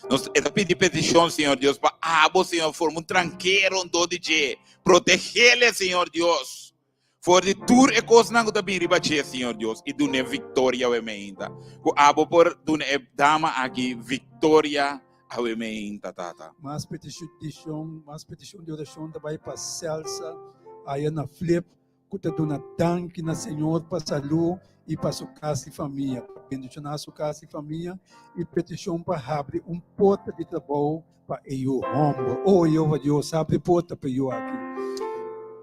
Nos e ta pidi peticion, Señor Dios, pa abo, Señor, forma un trankero rondó di dje. Protegele, Señor Dios. For di tur e kosnan ku ta bin riba dje, Señor Dios, i dun'é viktoria awe meinta. Ku abo por duna e dama aki viktoria awe meinta, Tata. Mas petishon, mas petishon di orashon ta bai pa Celsa aya na Flip ku ta duna danki na Señor pa salú i pa su kas i famia, pa bendishoná su kas i famia i petishon pa habri un porta di trabou Pa e yu homber. O Jehova Dios, habri porta pa e yu aki.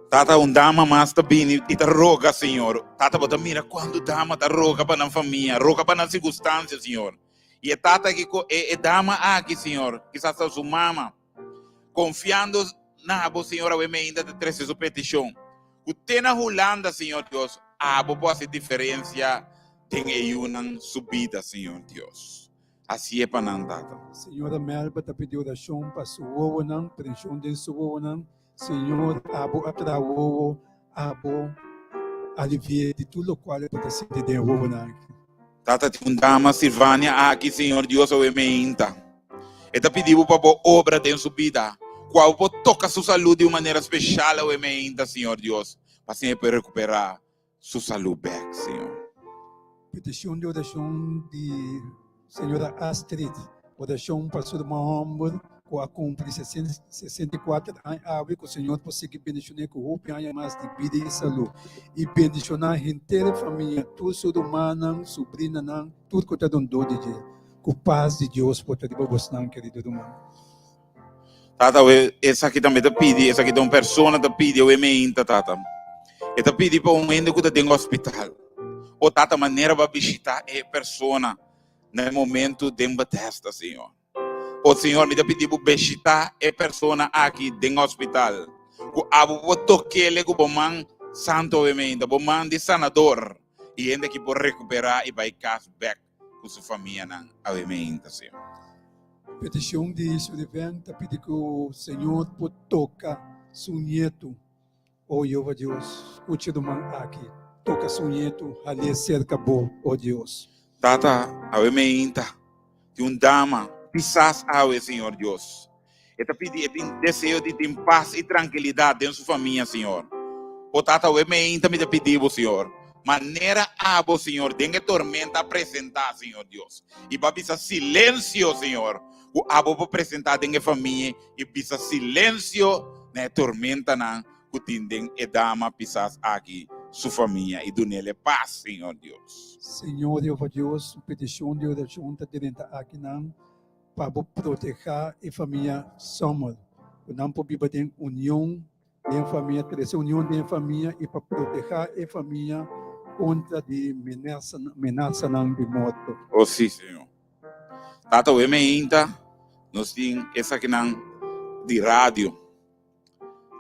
Tata, un dama mas ta bini i ta roga, Señor. Tata, bo ta mira cuantu dama ta roga pa nan famia, roga pa nan circunstancia, Señor. I e tata aki, e, e dama aki, Señor, kisas ta su mama. Konfiando na bo, Señor, awe meinta ta trese su petishon. Ku te na Hulanda, Señor Dios, abo por hasi diferensia den e yunan su bida, Señor Dios. Hasié pa nan, Tata. Señora Melba ta pidi orashon pa su wowonan, prenshon den su wowonan. Señor, abo a traha wowo, abo alivi'é di tur lokual e por ta sinti den e wowonan aki. Tata tin un dama Silvania aki, Señor Dios, awe meinta. E ta pidi bo pa bo obra den su bida, ku abo por toka su salú di un manera speshal awe meinta, Señor Dios, pa asina e por rekuperá su salú bèk, Señor. Petishon di orashon di señora Astrid, orashon pa su ruman hòmber ku a kumpli 64 aña awe, ku Señor por sigui bendishon'é ku hopi aña mas di bida i salú, i bendishoná henter e famia, tur su rumannan, subrinanan, tur ku ta rondó di dje. Ku pas di Dios por ta riba bosnan, kerido ruman. Tata, we esaki tambe ta pidi, esaki ta un persona ta pidi, we meinta, tata. E ta pidi pa un hende ku ta den hospital. O tata, manera ba bishita e persona na e momento den Bethesda, Señor. O Señor, mi ta pidi bo bishita e persona aki den hospital. Ku abo bo tokele ku bo man santo, we meinta, bo man di sanador. I hende aki por rekupera i bai kas bek. ku su famianan awe meinta, Señor. Petishon di Sullivan ta pidi ku Señor por toka su nietu. O Jehová Dios, skucha ruman aki. Toka su nietu, hal'é serka bo, o Dios. Tata, awe meinta tin un dama pisas awe, Señor Dios. E ta pidi, e tin deseo di tin pas i trankilidat den su famia, Señor. O Tata, awe meinta mi ta pidi bo, Señor, manera abo, Señor, den e tormenta a presentá, Señor Dios, i bo a bisa silensio, Señor, ku abo por presentá den e famia i bisa silensio na e tormentanan ku tin den e dama pisas aki su famia i dun'el e pas, Señor Dios. Señor Jehová Dios, un petishon di orashon ta drenta akinan. Pa bo protehá e famia Sommer, ku nan por biba den union den famia, trese union den e famia i pa protehá e famia kontra di menasanan di morto. O sí, Señor. Tata, awe meinta nos tin esakinan di radio.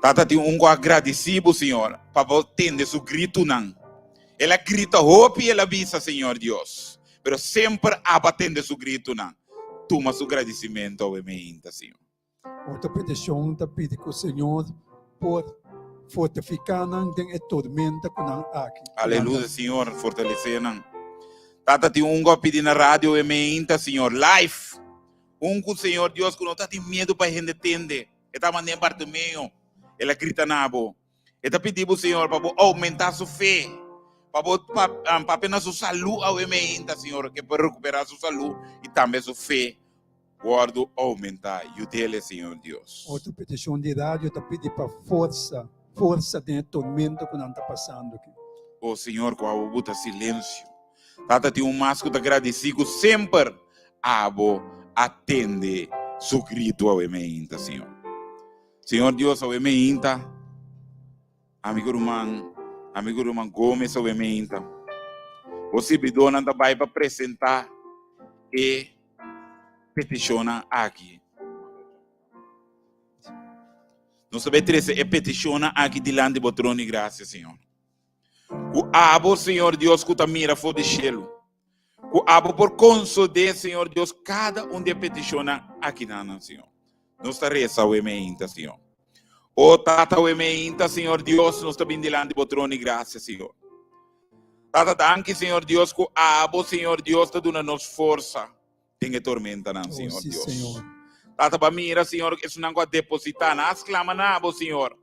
Tata tin un ku a gradisí bo, Señor, pa bo tende su gritunan. El a grita hopi, el a bisa, Señor Dios, pero semper abo a tende su gritunan. Tuma su gradisimentu awe meinta, Señor. Otro petishon ta pidi ku Señor por fortifiká nan den e tormenta ku nan aki. Aleluya, Señor, fortalesé nan. Tata tin un ku a pidi na radio awe meinta, Señor, live. Un ku Señor Dios ku no ta tin miedu pa hende tende. E ta mand'é Bartimeo, el a grita na bo. E ta pidi bo, Señor, pa bo oumentá su fe, pa bo papia na su salú awe meinta, Señor, ke por rekuperá su salú i tambe su fe wòrdu oumentá. Yud'é, Señor Dios. Otro petishon di radio ta pidi pa forsa, forsa den e tormento ku nan ta pasando aki. O Señor, ku abo buta silensio. Tata tin un mas ku ta gradisí ku semper abo a tende su gritu awe meinta, Señor. Señor Dios, awe meinta, amigo ruman, amigo ruman Gómez awe meinta. Bo sirbidónan ta bai pa presentá e petishonnan aki. Nos ta bai trese e petishonnan aki dilanti bo trono di grasia, Señor. Ku abo, Señor Dios, ku ta mira for di shelu. Ku abo por konsodé, Señor Dios, kada un di e petishonnan akinanan, Señor. Nos ta resa awe meinta, Señor. O Tata, awe meinta, Señor Dios, nos ta bin dilanti bo trono di grasia, Señor. Tata, danki, Señor Dios, ku abo, Señor Dios, ta duna nos forsa den e tormentanan, Oh, Señor sí, Dios. Señor. Tata, ba mira, Señor, esunnan ku a depositá, nan a sklama na abo, Señor.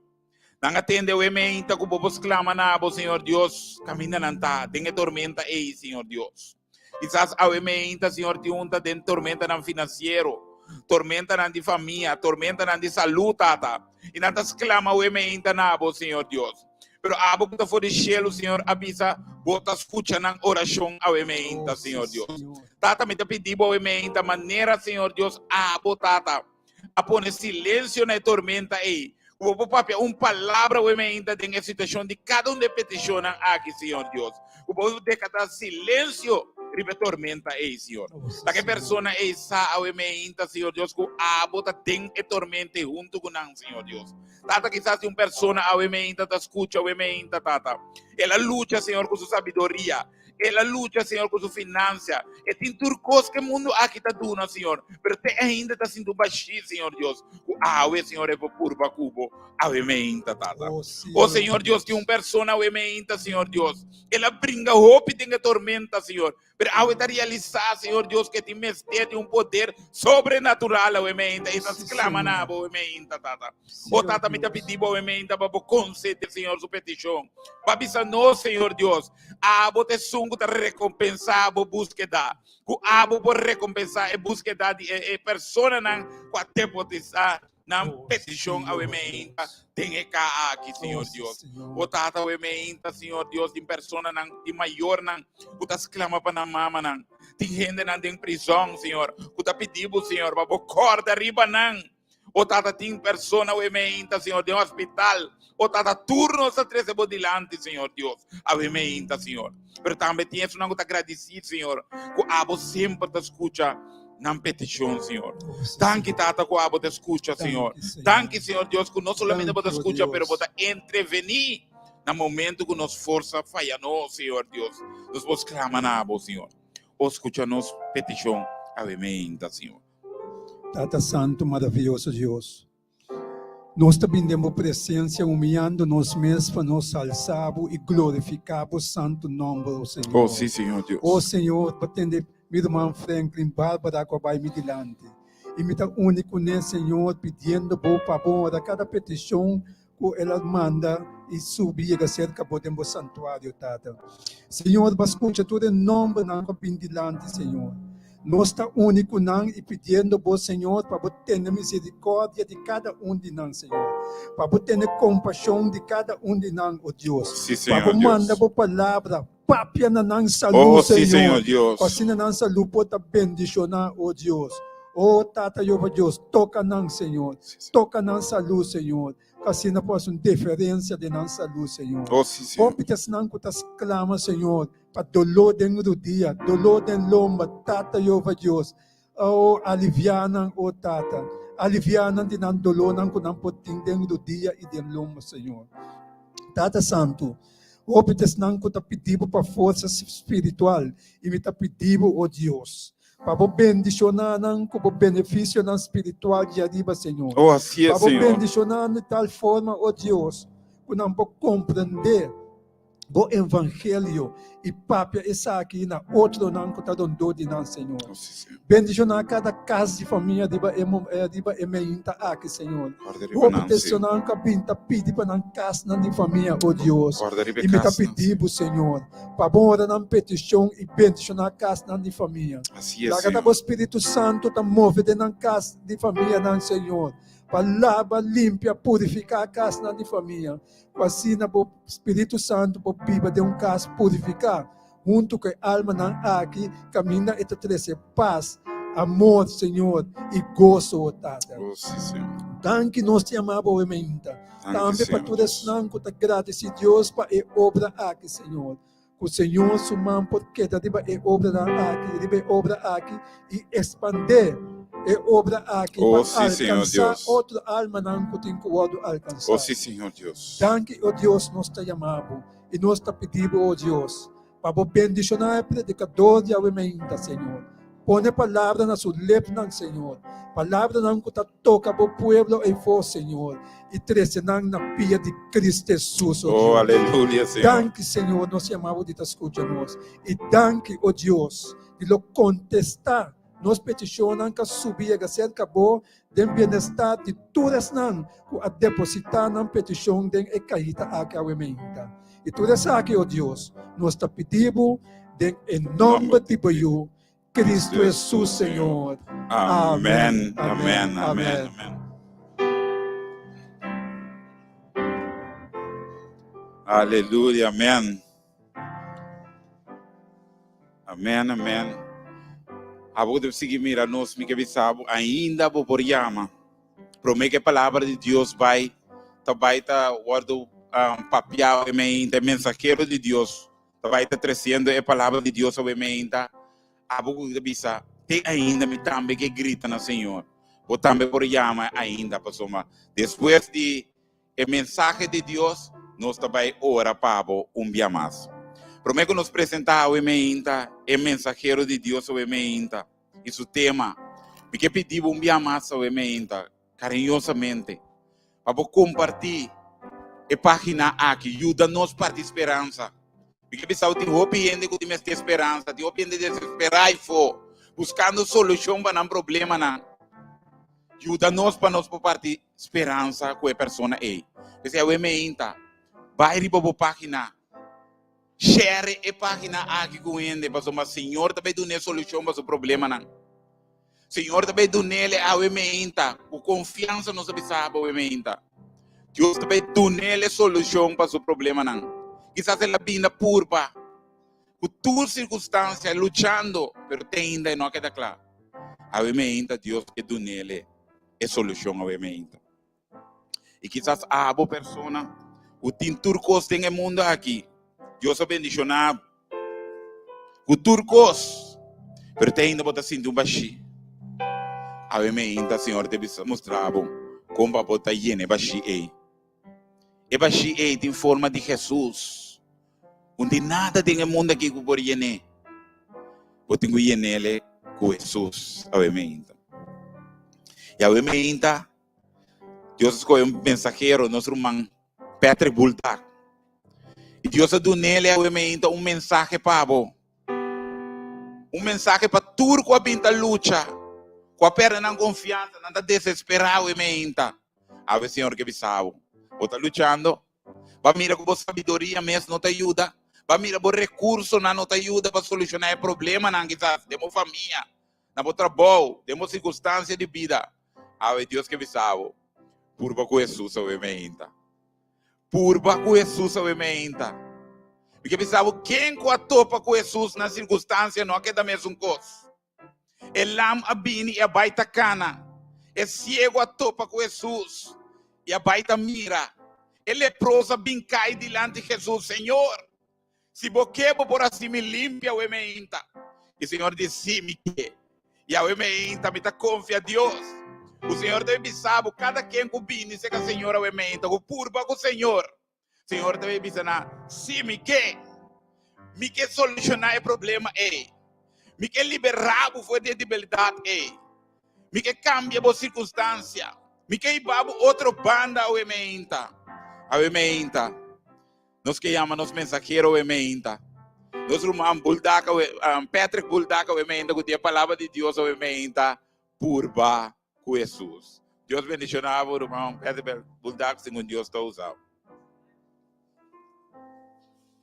Nan a tende awe meinta ku bo por sklama na bo, Señor Dios, kaminda nan ta den e tormenta ei, Señor Dios. Kisas awe meinta, Señor, tin un ta den tormentanan finansiero, tormentanan di famia, tormentanan di salú, Tata. I nan ta sklama awe meinta na bo, Señor Dios. Pero abo ku ta for di shelu, Señor, a bisa, bo ta skucha nan orashon awe meinta, Oh, sí, Señor Dios. Señor. Tata, mi ta pidi bo awe meinta, manera, Señor Dios, abo, Tata, a pone silensio na e tormenta ei. Ku bo por papia un palabra awe meinta den e situashon di kada un di e petishonnan aki, Señor Dios. Ku bo dekata silensio riba e tormenta ei, Señor. Laga e persona ei sa awe meinta, Señor Dios, ku abo ta den e tormenta ei huntu ku nan, Señor Dios. Tata, kisas tin un persona awe meinta ta skucha awe meinta, Tata. El a lucha, Señor, ku su sabiduria. El a lucha, Señor, ku su finansia. E tin tur kos ku e mundu aki ta duna, Señor. Pero te ainda ta sinti un bashí, Señor Dios, ku awe, Señor, e por purba ku bo awe meinta, Tata. O Señor Dios, tin un persona awe meinta, Señor Dios. El a bringa hopi den e tormenta, Señor. Pero awe ta realisá, Señor Dios, ku e tin mester di un poder sobrenatural awe meinta. E ta sklama na bo awe meinta, Tata. O Tata, mi ta pidi bo awe meinta pa bo konsede, Señor, su petishon. Pa bisa nos, Señor Dios, Abo ta esun ku ta rekompensá bo búskeda, ku abo por rekompensá e búskeda di e personanan ku a depositá nan petishon awe meinta den e ka aki, Señor Dios. O Tata, awe meinta, Señor Dios, tin personanan, tin mayornan ku ta sklama pa nan mamanan. Tin hendenan den prizòn, Señor, ku ta pidi bo, Señor, pa bo kòrda riba nan. O tata tin persona awe meinta, Señor, den hospital. O tata tur nos ta trece bo dilanti, Señor Dios, awe meinta, Señor. Pero tambe tin esunnan cu ta gradici, Señor, cu abo semper ta scucha nan peticion, Señor. Danki, Tata, cu abo ta scucha, Señor. Danki, Señor Dios, cu no solamente bo ta scucha, pero bo ta entreveni na momento cu nos forsa faya nos, Señor Dios. Nos por sclama na abo, Señor. O scucha nos peticion awe meinta, Señor. Tata Santu, maravioso Dios, nos ta bin den bo presencia humiyando nos mes pa nos alsa bo y glorifica bo santu nomber, o Señor. Oh, sí, Señor Dios. O Señor, bo tende mi ruman Franklin Barbara cu a bay mi dilanti. Y mi ta uni cune, Señor, pidiendo bo pa bo ora cada peticion cu el a manda y subi yega cerca bo den bo santuario, Tata. Señor, bo a scucha tur e nombernan cu a bin dilanti, Señor. Nos ta uni cu nan y pidiendo bo, Señor, pa bo tene misericordia di cada un di nan, Señor. Pa bo tene compasion di cada un di nan, o Dios. Sí, Pa Señor bo manda Dios. bo palabra, papia na nan salú, Oh, sí, Señor. Señor Dios. Pa asina nan salú por ta bendicioná, o Dios. O Tata Jehová Dios, toca nan, Señor. Toca nan salú, Señor. Ku asina por hasi un diferencia den nan salú, Señor. Oh, sí, Señor. Hopi ta esnan ku ta sclama, Señor, pa doló den rudia, doló den lomba, Tata Jehová Dios. Oh, aliviá nan, oh Tata. Aliviá nan di nan dolónan ku nan por tin den rudia i den lomba, Señor. Tata Santu, hopi ta esnan ku ta pidi bo pa forsa spiritual, i mi ta pidi bo, oh Dios, pa bo bendishoná nan ku bo benefisionan spiritual djariba, Señor. Oh, así es, Pa bo Señor. bendishoná nan di tal forma, oh Dios, ku nan por komprendé bo evangelio i papia esaki na otronan ku ta rondó di nan, Señor. Oh, sí, Señor. Bendishoná kada kas di famia riba e mo- eh, riba e meinta aki, Señor. Guarda riba Hopi nan, Señor. tesonan ku a bin ta pidi pa nan kasnan di famia, o Dios. Guarda riba e I mi ta kasnan, pidi bo, Señor, pa bo ora nan petishon i bendishoná kasnan di famia. Así es, Laga ta Señor. bo Spiritu Santu ta move den nan kas di famianan, Señor, pa laba, limpia, purifiká kasnan di famia, ku asina bo Spiritu Santu por biba den un kas purifiká huntu ku e almanan aki kaminda e ta trese pas, amor, Señor, i goso, o Tata. Oh, sí, Señor. Danki nos ta yama bo awe mainta. Danki, Tambe pa Señor tur Dios. esnan ku ta gradisí Dios pa e obra aki, Señor. Ku Señor su man por keda riba e obranan aki, riba e obra aki i ekspandé e obra aki Oh, pa sí, Señor alkansá Dios. otro almanan ku tin ku wòrdu alkansá. Oh, sí, Señor Dios. Danki, o Dios, nos ta yama bo i nos ta pidi bo, o Dios, pa bo bendishoná e predikador di awe mainta, Señor. Pone palabra na su lepnan, Señor, palabranan ku ta toka bo pueblo eifó, Señor, i trese nan na pia di Cristo Hesus, o Oh, Dios. aleluya, Señor. Danki, Señor, nos yama bo di ta skucha nos. I danki, o Dios, di lo kontestá nos petishonnan ka subi yega serka bo den bienestar di tur esnan ku a depositá nan petishon den e kahita aki awe meinta. I tur esaki, o Dios, nos ta pidi bo den e nòmber di bo Yu, Cristo Hesus, Señor. Amèn, amèn, amèn, amèn. Aleluya, amèn. Amèn, amèn. Abo ku ta sigui mira nos, mi ke bisa bo, ainda bo por yama. Promé ku e palabra di Dios bai, ta bai ta wòrdu papiá, e mensahero di Dios. Ta bai ta tresiendo e palabra di Dios awe meinta. Abo ku ta bisa, Te ainda mi tambe ke grita na Señor. Bo tambe por yama ainda, pasobra despues di e mensahe di Dios, nos ta bai ora pa bo un bia mas. Promé ku nos presentá awe meinta e mensahero di Dios awe meinta i su tema, mi ke pidi bo un bia mas awe meinta, kariñosamente, pa bo kompartí e página aki. Yuda nos parti speransa. Mi ke bisa bo tin hopi hende ku tin mester speransa, tin hopi hende desesperá afó, buskando solushon pa nan problemanan. Yuda nos pa nos por parti speransa ku e persona ei. P'esei awe meinta, bai riba bo página, share e página aki ku hende, pasobra Señor ta bai dun'é solushon pa su problemanan. Señor ta bai dunele awe meinta, ku konfiansa nos ta bisa bo awe meinta. Dios ta bai dunele solushon pa su problemanan. Kisas el a binda purba ku tur sirkunstansia, luchando, pero te ainda e no a keda kla. Awe meinta Dios ke dunele e solushon awe meinta. I kisas abo persona ku tin tur kos den e mundu aki, Dios a bendishoná bo ku tur kos, pero te ainda bo ta sinti un bashí. Awe meinta Señor ta bisa mustra bo kon pa bo ta yena e bashí ei. E bashí ei tin forma di Hesus. Un tin nada den e mundu aki ku por yen'é. Bo tin ku yen'é ku Hesus awe meinta. I awe meinta Dios a skohe un mensahero, nos ruman Patrick Buldak. I Dios a dun'é awe meinta un mensahe pa bo. Un mensahe pa tur ku a bin ta lucha, ku a pèrdè nan konfiansa, nan ta desesperá awe meinta. Awe Señor ke bisa bo, bo ta luchando? Bo a mira ku bo sabiduria mes no ta yuda? Bo a mira bo rekursonan no ta yuda pa solushoná e problemanan kisas den bo famia, na bo trabou, den bo sirkunstansia di bida? Awe Dios ke bisa bo, purba ku Hesus awe meinta. Purba ku Hesus awe meinta. Mi ke bisa bo, ken ku a topa ku Hesus na sirkunstansia no a keda mesun kos. E lam a bini i a bai ta kana. E siego a topa ku Hesus i a bai ta mira. E leproso a bin kai dilanti Hesus, Señor, Si bo ke, bo por hasi mi limpia awe meinta. I Señor di, Sí, mi ke. I awe meinta mi ta konfia Dios. Ku Señor ta bisa bo, kada ken ku bini serka Señor awe meinta, ku purba ku Señor, Señor ta bisa nan, Sí, mi ke. Mi ke solushoná e problema ei. Mi ke liberá bo for di e debilidat ei. Mi ke kambia bo sirkunstansia. Mi ke hiba bo otro banda awe meinta. Awe meinta. Nos ke yama nos mensahero awe meinta. Nos ruman Buldak awe, um, Patrick Buldak awe meinta ku tin e palabra di Dios awe meinta purba ku Hesus. Dios bendiciona bo ruman Patrick Buldak segun Dios ta usa.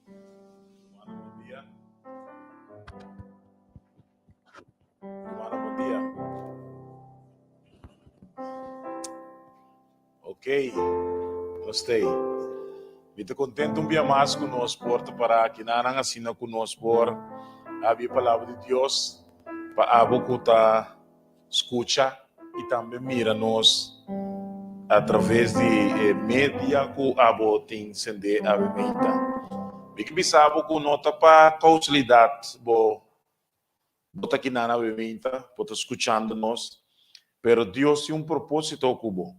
Rumannan, bon dia. Rumannan, bon dia. Ok, nos ta ei. Mi ta contento un bia mas cu nos por ta para aki nanan asina cu nos por habia e palabra di Dios pa abo cu ta scucha y tambe mira nos a traves di e media cu abo tin sende awe meinta. Mi ke bisa abo cu no ta pa causalidad bo Bo ta kinan awe meinta, bo ta skuchando nos, pero Dios tin un propósito ku bo.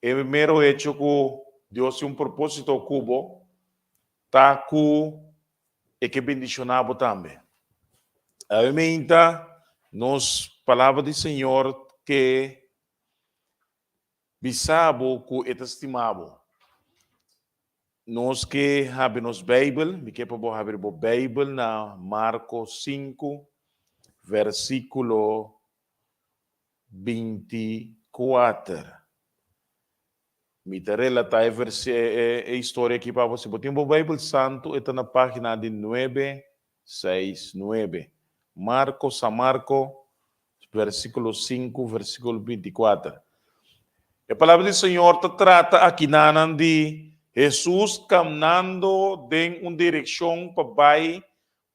E mero hecho ku Dios tin un propósito ku bo ta ku e ke bendishoná bo tambe. Awe meinta nos Palabra di Señor ke bisa bo ku e ta stima bo. Nos ke habri nos Beibel, mi ke pa bo habri bo Beibel na Marko 5, versíkulo 24. Mi ta relatá e versi, e, e historia aki pa bo. Si bo tin bo Beibel Santu, e ta na página di nuebe seis nuebe. Marko, San Marko, versíkulo 5, versíkulo 24. E palabra di Señor ta trata akinanan di Hesus kamnando den un direkshon pa bai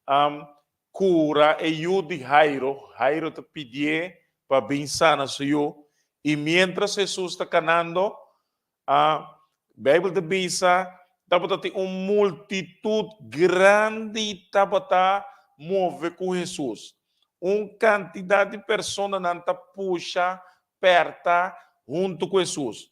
um, kura e yu di Jairo. Jairo ta pidié pa bin sana su yu. I miéntras Hesus ta kanando, a Beibel ta bisa. Tabata tin un multitut grandi tabata move ku Hesus. Un kantidat di personanan ta pusha pèrta huntu ku Hesus.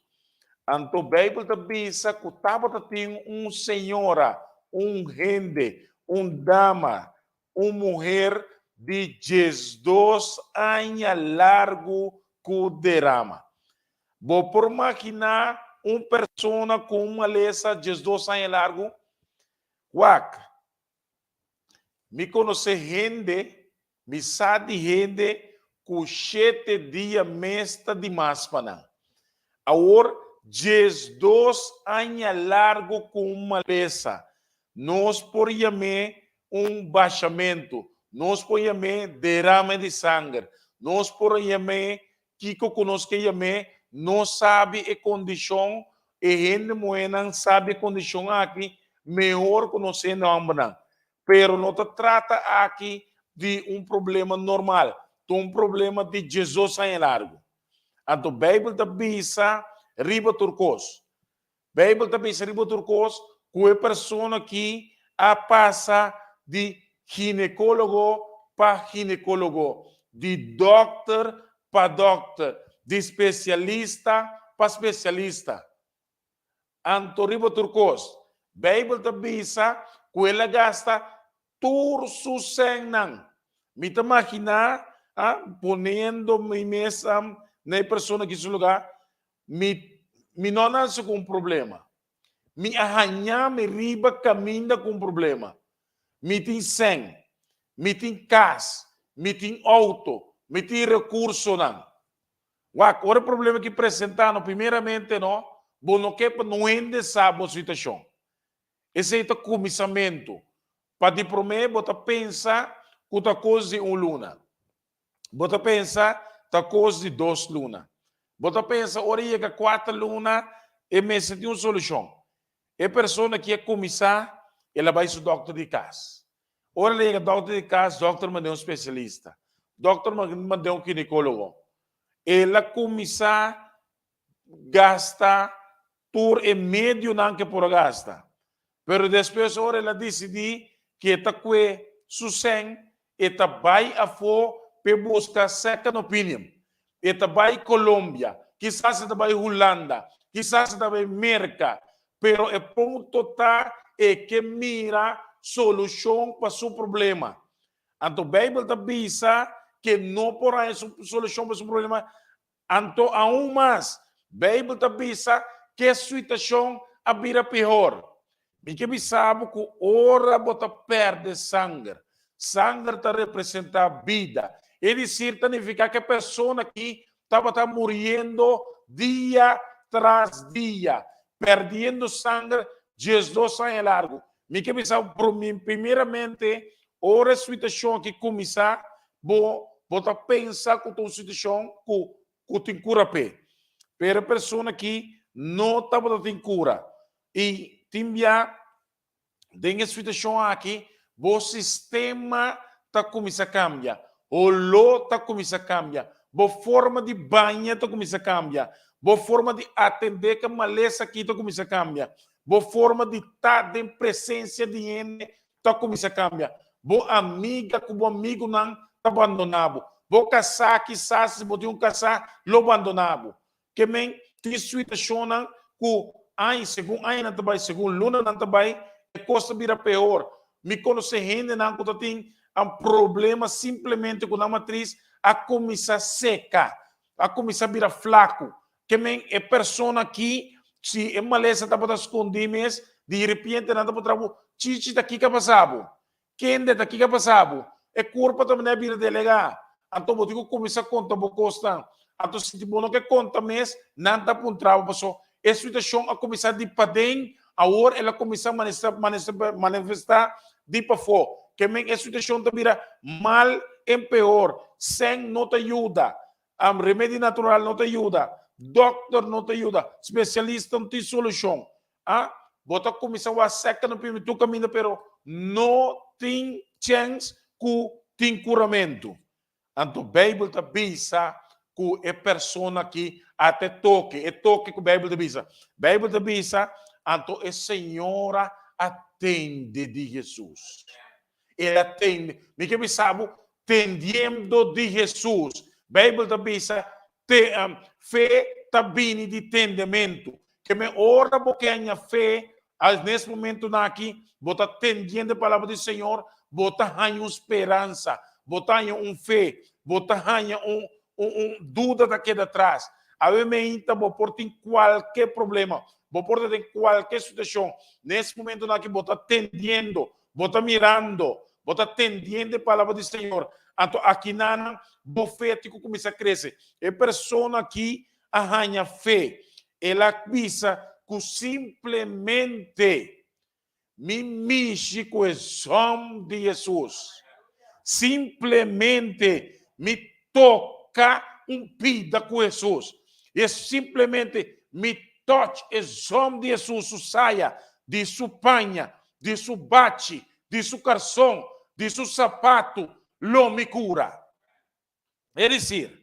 Anto Beibel ta bisa ku tabata tin un señora, un hende, un dama, un muher di 12 aña largu ku derama. Bo por maginá un persona ku un malesa 12 aña largu? Wak, Mi konosé hende, mi sa di hende ku shete dia mes ta dimas pa nan. Awor 12 aña largu ku un malesa, nos por yam'é un bashamentu, nos por yam'é derame di sanger, nos por yam'é kiko ku nos ke yam'é, nos sabi e kondishon, e hende muhénan sabi e kondishon aki mehor ku nos hende hòmbernan. Pero no ta trata aki di un problema normal, ta un problema di 12 aña largu. Anto Beibel ta bisa riba tur kos. Beibel ta bisa riba tur kos ku e persona ki a pasa di ginekólogo pa ginekólogo, di dòkter pa dòkter, di spesialista pa spesialista. Anto riba tur kos, Beibel ta bisa ku el a gasta tur su sènnan. Mi ta maginá, poniendo mi mes na e persona ki su lugá, Mi, mi no a nase ku un problema. Mi a haña mi riba kaminda ku un problema. Mi tin sèn, mi tin kas, mi tin outo, mi tin rekursonan. Wak, ora e problema aki presentá no, primeramente no, bo no ke pa no hende sa bo situashon. Esei ta kuminsamentu. Pa di promé bo ta pensa ku ta kos di un luna. Bo ta pensa ta kos di dos luna. Bo ta pensa ora e yega kuater luna e mester tin un solushon. E persona ki a kuminsá el a bai su dòkter di kas. Ora el a yega dòkter di kas, dòkter mand'é un spesialista. Dòkter mand'é un ginekólogo. El a kuminsá gasta tur e medionan ke por a gasta. Pero despues ora el a disidí ke e ta kue su sèn, e ta bai afó p'e buska second opinion. E ta bai Colombia, kisas e ta bai Hulanda, kisas e ta bai Merka, pero e punto ta e ke mira solushon pa su problema. Anto Beibel ta bisa ke no por haña solushon pa su problema Anto aun mas, Beibel ta bisa ke situashon a bira pehor. Mi ke bisa bo ku ora bo ta pèrdè sanger, sanger ta representá bida. E disir ta nifiká ku e persona aki tabata muriendo dia tras dia, pèrdiendo sanger 12 aña largu. Mi ke bisa bo primeramente ora e situashon aki kuminsá, bo bo ta pensa ku ta un situashon ku ku tin kura p'e. Pero e persona aki no tabata tin kura. I tin bia den e situashon aki bo sistema ta kuminsá kambia, holó ta kuminsá kambia, bo forma di baña ta kuminsá kambia, bo forma di atendé ku e malesa aki ta kuminsá kambia, bo forma di ta den presensia di hende ta kuminsá kambia. Bo amiga ku bo amigunan ta bandoná bo. Bo kasá kisas si bo tin un kasá lo bandoná bo. Ke men tin situashonnan ku aña segun añanan ta bai, segun lunanan ta bai, e kos ta bira peor. Mi konosé hendenan ku ta tin problema simplemente ku nan matris a kuminsá seka, a kuminsá bira flaku. Ke men e persona aki, si e malesa tabata skondí mes, di repente nan ta puntra bo, Chichi ta kiko a pasa bo? Kende ta kiko a pasa bo? E kurpa ta manera bira delegá. Anto bo tin ku kuminsá konta bo kosnan. Anto si bo no ke konta mes, nan ta puntra bo paso e situashon a kuminsá di paden, awor el a kuminsá manifestá di pafó. Ke men e situashon ta bira mal en peor. Sèn no ta yuda. Remedi natural no ta yuda, dokter no ta yuda, spesialista no tin solushon. Ah, bo ta kuminsá wak sèka no pimi tur kaminda pero no tin chèns ku tin kuramentu. Anto Beibel ta bisa ku e persona aki a te toke, e toke ku Beibel ta bisa. Beibel ta bisa. Anto e señora a tende di Hesus. El a tende. Mi ke bisa bo, tendiendo di Hesus. Beibel ta bisa, te, fe ta bini di tendementu. Ke men ora bo ke haña fe, al nes momentunan aki, bo ta tendiendo e palabra di Señor, bo ta haña un speransa, bo ta haña un fe, bo ta haña un, un, un duda ta keda atras. Awe meinta bo por tin kualke problema, bo por ta den kualke situashon. Nes momentunan aki bo ta tendiendo, bo ta mirando, bo ta tendiendo e palabra di Señor. Anto akinanan bo fe tin ku kuminsá krese. E persona aki a haña fe. El a bisa ku simplemente mi mishi ku e zòm di Hesus. Simplemente mi toka un pida ku Hesus. E simplemente mi touch e zòm di Hesus su saya, di su paña, di su bachi, di su karson, di su sapatu, lo mi kura. Es decir,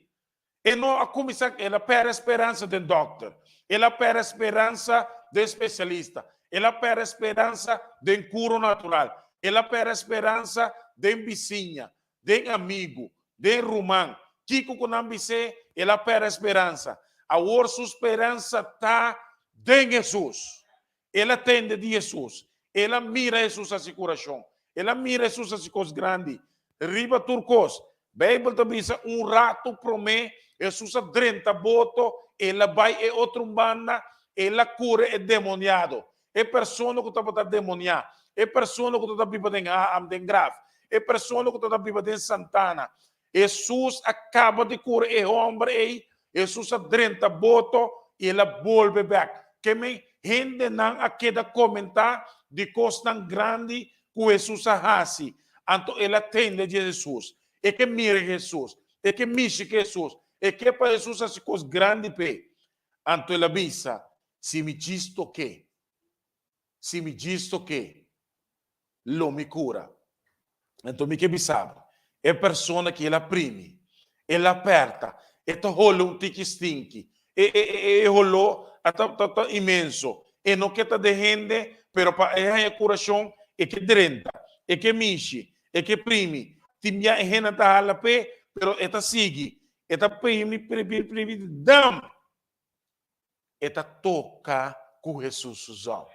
e no a kuminsá, el a pèrdè speransa den dòkter, el a pèrdè speransa den spesialista, el a pèrdè speransa den kuro natural, el a pèrdè speransa den bisiña, den amigu, den ruman. Kiko ku nan bis'é, el a pèrdè speransa. Awor su speransa ta den Hesus. El a tende di Hesus. El a mira Hesus hasi kurashon. El a mira Hesus hasi kos grandi. Riba tur kos, Beibel ta bisa un ratu promé Hesus a drenta boto, el a bai e otro banda, el a kura e demoniado, e persona ku tabata demoniá, e persona ku tabata biba den den graf, e persona ku tabata biba den santana. Hesus a kaba di kura e hòmber ei, Hesus a drenta boto i el a bolbe bèk. Ke men hendenan a keda komentá di kosnan grandi ku Hesus a hasi. Anto el a tende di Hesus. E ke mira Hesus. E ke mishi ku Hesus. E ke pa Hesus hasi kos grandi p'e. Anto el a bisa, Si mi djis tok'é, si mi djis tok'é, lo mi kura. Anto mi ke bisa bo, e persona ki el a primi, el a pèrta, e ta hole un tiki stinki, e e e e holó a ta ta ta inmenso, e no ke ta den hende, pero pa e haña kurashon e ke drenta, e ke mishi, e ke primi, tin bia e hende ta hala p'e, pero e ta sigui, e ta primi, primi, primi, dam! E ta toka ku Hesus su zon.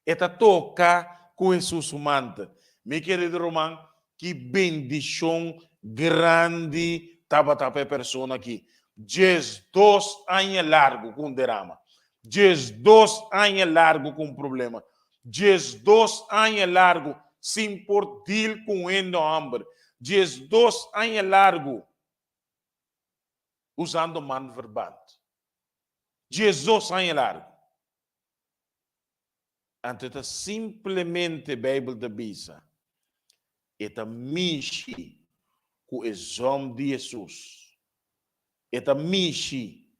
E ta toka ku Hesus su mantel. Mi kerido ruman, ki bendishon grandi tabata pa e persona aki. 12 aña largu ku un derama. 12 aña largu ku un problema. 12 aña largu sin por deal ku un hende hòmber. 12 aña largu usando manverband. 12 aña largu. Anto e ta simplemente, Bijbel ta bisa, e ta mishi ku e zòm di Hesus. E ta mishi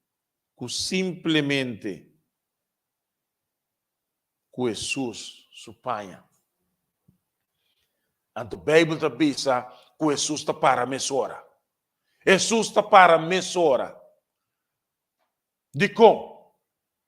ku simplemente ku Hesus su paña. Anto Bijbel ta bisa ku Hesus ta para mesora. Hesus ta para mesora. Dikon?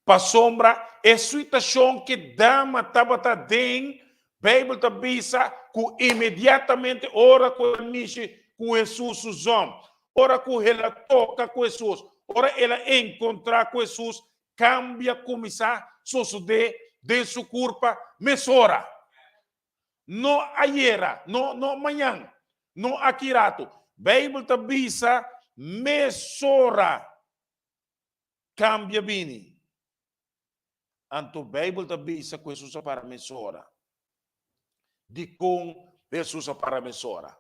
Pasobra e situashon ku dama tabata aden, Beibel ta bisa ku inmediatamente ora ku el a mishi ku Hesus su zòm, ora ku el a toka ku Hesus, ora el a enkontrá ku Hesus, kambia kuminsá sosodé den su kurpa mesora. No ayera, no, no mañan, no aki ratu. Beibel ta bisa mesora. Kambia bini. Anto Beibel ta bisa ku Hesus a para mesora. Dikon Hesus a para mesora?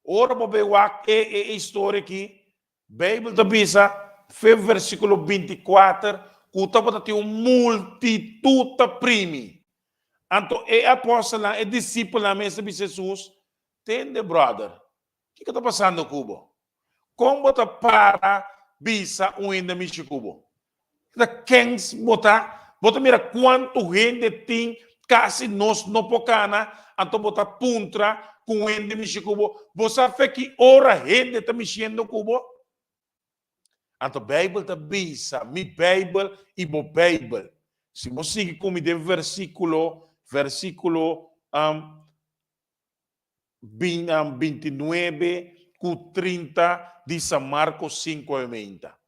Ora bo bai wak e e historia aki, Beibel ta bisa fe versíkulo 24 ku tabata tin un multitut ta primi. Anto e apòstelnan, e disipelnan mes ta bisa Hesus, Tende, bròder, kiko ta pasando ku bo? Kon bo ta para bisa un hende mishi ku bo? Ta kens bo ta? Bo ta mira kuantu hende tin, kasi nos no por kana, anto bo ta puntra ku un hende mishi ku bo. Bo sa fe ki ora hende ta mishiendo ku bo? Anto Beibel ta bisa, mi Beibel i bo Beibel. Si bo sigui ku mi den versíkulo, versíkulo 29 ku 30 di San Marko 5 awe meinta.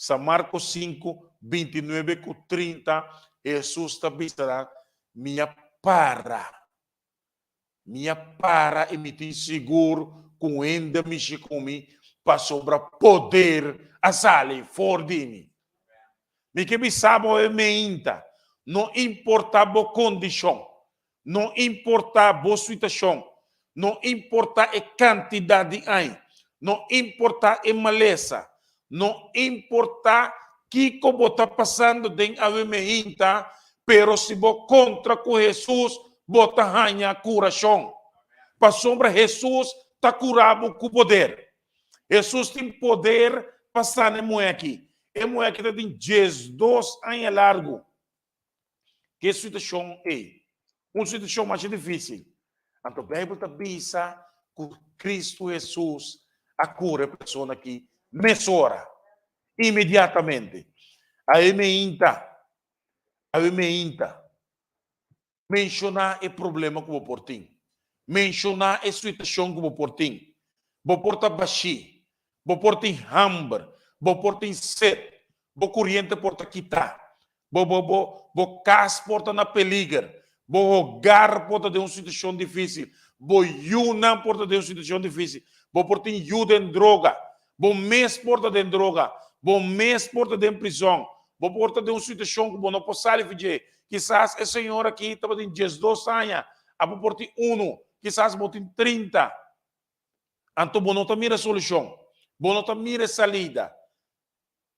San Marko 5, 29 ku 30, Hesus ta bisa nan, Mi a para. Mi a para i mi tin sigur ku un hende a mishi ku mi pasobra poder a sali for di mi. Mi ke bisa bo e meinta, no importa bo kondishon, no importa bo situashon, no importa e kantidat di aña, no importa e malesa, No importa kiko bo ta pasando den awe meinta, pero si bo kontra ku Hesus, bo ta haña kurashon. Pasobra Hesus ta kura bo ku poder. Hesus tin poder pa sana e muhé aki. E muhé aki ta tin diesdos aña largu. Ke situashon ei? Un situashon masha difísil. Anto Beibel ta bisa ku Kristu Hesus a kura e persona aki mesora, inmediatamente. Awe meinta, awe meinta. Menshoná e problema ku bo por tin. Menshoná e situashon ku bo por tin. Bo por ta bashí, bo por tin hamber, bo por tin set, bo kuriente por ta kitá, bo bo bo bo kas por ta na peliger, bo hogar por ta den un situashon difísil, bo yunan por ta den un situashon difísil, bo por tin yu den droga, bo mes por ta den droga, bo mes por ta den prizòn, bo por ta den un situashon ku bo no por sali for dje. Kisas e señor aki tabatin diesdos aña, abo por tin unu, kisas bo tin 30. Anto bo no ta mira solushon, bo no ta mira e salida.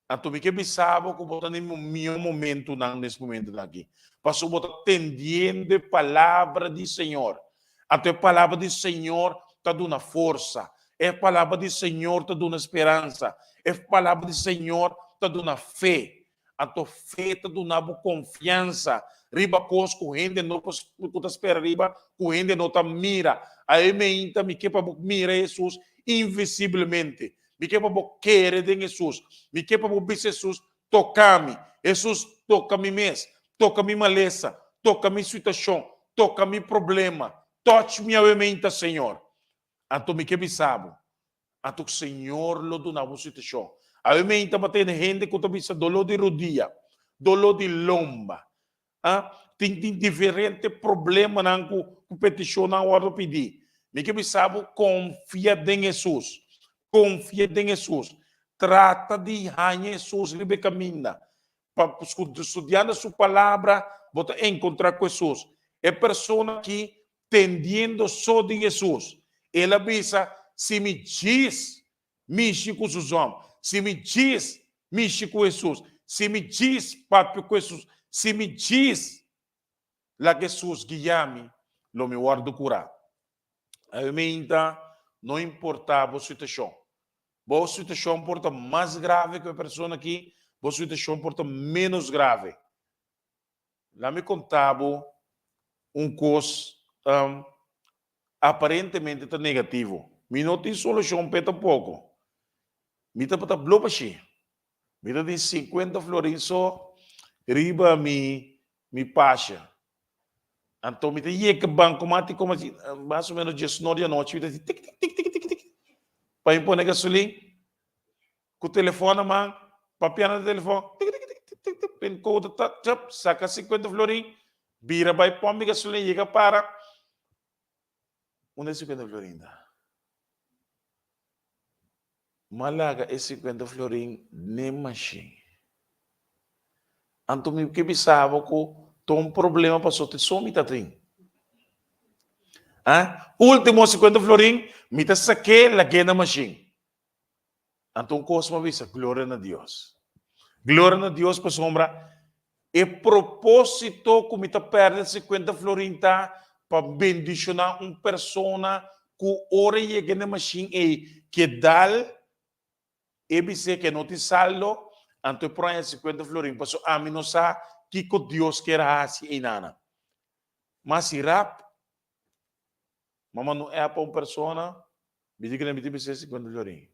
Anto mi ke bisa bo ku bo ta den mihó momentunan nes momentunan aki, pasobra bo ta tendiendo e palabra di Señor. Anto e palabra di Señor ta duna forsa, e palabra di Señor ta duna speransa, e palabra di Señor ta duna fe. Anto fe ta duna bo konfiansa riba kos ku hende no por ku ta spera riba, ku hende no ta mira. Awe meinta mi ke pa bo mira Hesus invisiblemente. Mi ke pa bo kere den Hesus. Mi ke pa bo bisa Hesus, Toka mi. Hesus, toka mi mes. Toka mi malesa. Toka mi situashon. Toka mi problema. Touch mi awe meinta, Señor. Anto mi ke bisa bo, Anto Señor lo duna bo situashon. Awe meinta bo tene hende ku ta bisa doló di rodia, doló di lomba, ah, tin tin diferente problemanan ku ku petishonnan a wòrdu pidí. Mi ke bisa bo konfia den Hesus, konfia den Hesus. Trata di haña Hesus riba e kaminda. Pa studiando su palabra bo ta enkontrá ku Hesus. E persona aki tendiendo so di Hesus, el a bisa, Si mi djis mishi ku su zòm, si mi djis mishi ku Hesus, si mi djis papia ku Hesus, si mi djis laga Hesus guia mi, lo mi wòrdu kurá. Awe no importá bo situashon. Bo situashon por ta mas grave ku e persona aki, bo situashon por ta ménos grave. Laat mi konta bo un kos aparentemente ta negativo. Mi no tin solushon p'e tampoko. Mi tabata blo bashí. Mi ta tin sinkuenta florin so riba mi mi pasha. Anto mi ta yega bankomat i komo mas o menos diesnor di anochi mi ta tik tik tik tik tik tik pa mi pone gasolin. Ku telefòn na man, papia na telefòn, tik tik tik tik tik tik, pin kouta ta chap, saka 50 florin, bira bai pòmp di gasolina, yega para. Unda e 50 florin ta? M'a laga e 50 florin n'e mashin. Anto mi ke bisa bo ku ta un problema pasobra te so mi ta tin. Ah, ultimo 50 florin mi ta sak'é lag'é na mashin. Anto un kos mi a bisa, Gloria na Dios. Gloria na Dios pasobra e propósito ku mi ta pèrdè 50 florin ta pa bendishoná un persona ku ora e yega na e mashin ei ke dal e bis'é ke no tin saldo, anto e por haña 50 florin pasobra ami no sa kiko Dios kier hasi einana. Mas si rap Mama no app pa un persona, mi di ku mi tin bisé 50 florin.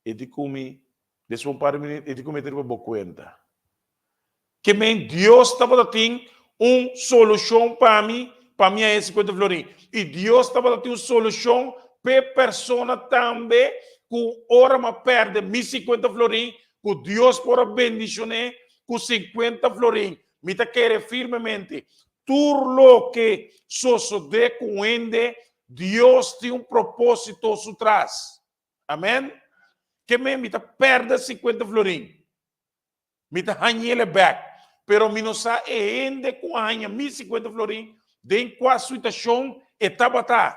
E di ku mi, despues un par di minüt, e di ku mi ta riba bo kuenta. Ke men Dios tabata tin un solushon pa mi, pa mi haña e sinkuenta florin. I Dios tabata tin un solushon p'e persona tambe ku ora mi a pèrdè mi sinkuenta florin, ku Dios por a bendishon'é ku sinkuenta florin. Mi ta kere firmemente, tur loke sosodé ku un hende, Dios tin un propósito su tras. Amèn. Ke men mi ta pèrdè sinkuenta florin. Mi ta hañ'ele bèk, pero mi no sa e hende ku a haña mi sinkuenta florin den kua situashon e tabata.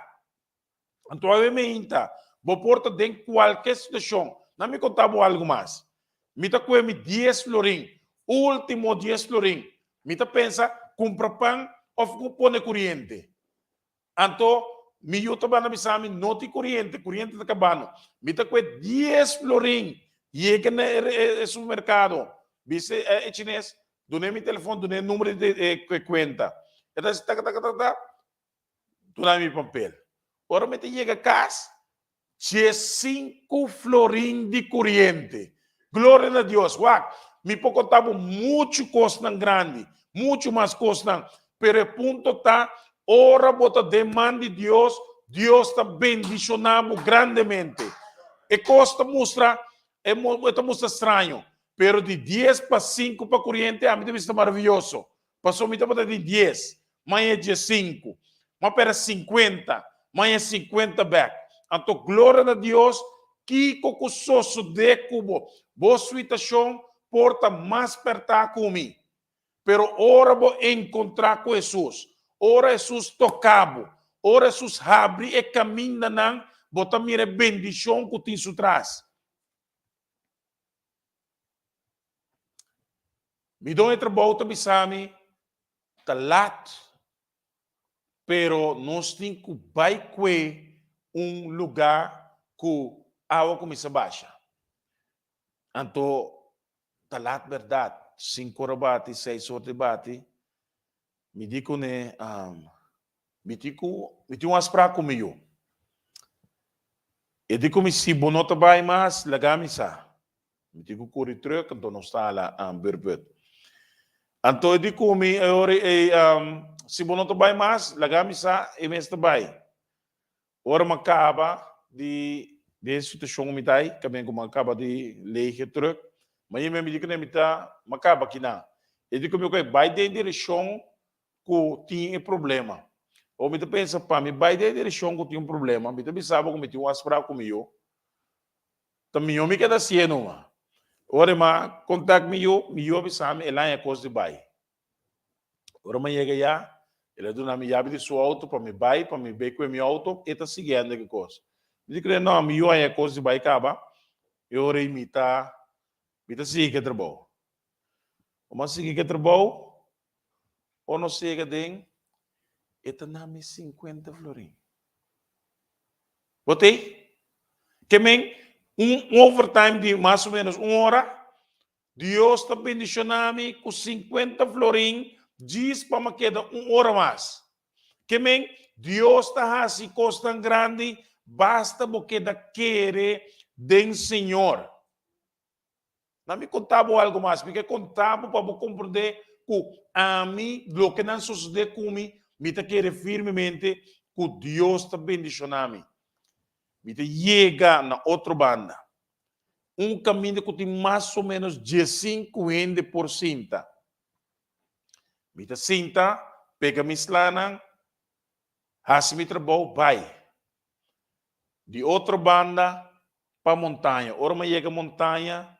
Anto awe meinta, bo por ta den kualke situashon. Na mi konta bo algu mas. Mi ta kue mi dies florin, último dies florin. Mi ta pensa kumpra pan òf pone kuriente. Anto mi yu ta banda bisa mi, no tin kuriente, kuriente ta kabando. Mi ta kue dies florin, yega na e supermerkado, bisa e chines, dun'é mi telefon, dun'é numero di e kuenta. E ta hasi taka taka taka taka, duna mi papel. Ora mi ta yega kas, Diesinku florin di kuriente. Gloria na Dios. Wak, mi por konta bo muchu kosnan grandi, muchu mas kosnan, pero e punto ta, ora bo ta den man di Dios, Dios ta bendishoná bo grandemente. E kos ta mustra, e ta mustra straño, pero di dies pa sinku pa kuriente, ami ta bisa ta maraviyoso. Pasobra mi tabata di dies, maña diesinku, m'a pera sinkuenta, maña sinkuenta bèk. Anto gloria na Dios, kiko ku sosodé ku bo? Bo suitashon por ta mas pèrtá ku mi. Pero ora bo enkontrá ku Hesus, ora Hesus toka bo, ora Hesus habri e kamindanan, bo ta mira e bendishon ku tin su tras. Mi don e trabou ta bisa mi ta lat, pero nos tin ku bai kue un lugá ku awa kuminsá basha. Anto ta lat bèrdat, sinku ora bati, seis or di bati, mi di kuné, mi tin ku, mi tin un afsprak ku mi yu. E di ku mi, si bo no ta bai mas, laga mi sa. Mi tin ku kuri truk, anto nos ta hala beurtbeurt. Anto e di ku mi e ora ei, si bo no ta bai mas, laga mi sa, e mes ta bai. Ora mi a kaba di den e situashon ku mi ta ei, kaminda ku mi a kaba di leeg e truk, ma yeme mi di ku mi ta, mi a kaba kinan. E di ku mi, oke, bai den direkshon ku tin e problema. Ora mi ta pensa, pa mi bai den e direkshon ku tin un problema, mi ta bisa bo ku mi tin un afsprak ku mi yu. Ta mihó mi keda sié numa. Ora e ma kontak mi yu, mi yu a bisa mi el haña kos di bai. Ora mi a yega ya, el a duna mi yabi di su outo pa mi bai, pa mi bei kue mi outo, e ta siguiendo ki kos. Mi di kere, no, mi yu haña kos di bai kaba, e ora ei mi ta, mi ta sigui ku e trabou. Ora mi a sigui ku e trabou, ora nos yega den, e ta na mi sinkuenta florin. Bo tei? Ke men un overtime di mas o menos un ora, Dios ta bendiciona mi cu 50 florin djis pa mi keda un ora mas. Ke men Dios ta haci cosnan grandi basta bo keda kere den Señor. Na mi konta bo algu mas. Mi ke konta bo pa bo komprendé ku ami, loke nan sosodé ku mi, mi ta kere firmemente ku Dios ta bendishoná mi. Mi ta yega na otro banda, un kaminda ku tin mas o ménos diesinku hende por sinta. Mi ta sinta, pega mi slanan, hasi mi trabou, bai. Di otro banda pa montaña. Ora mi a yega montaña,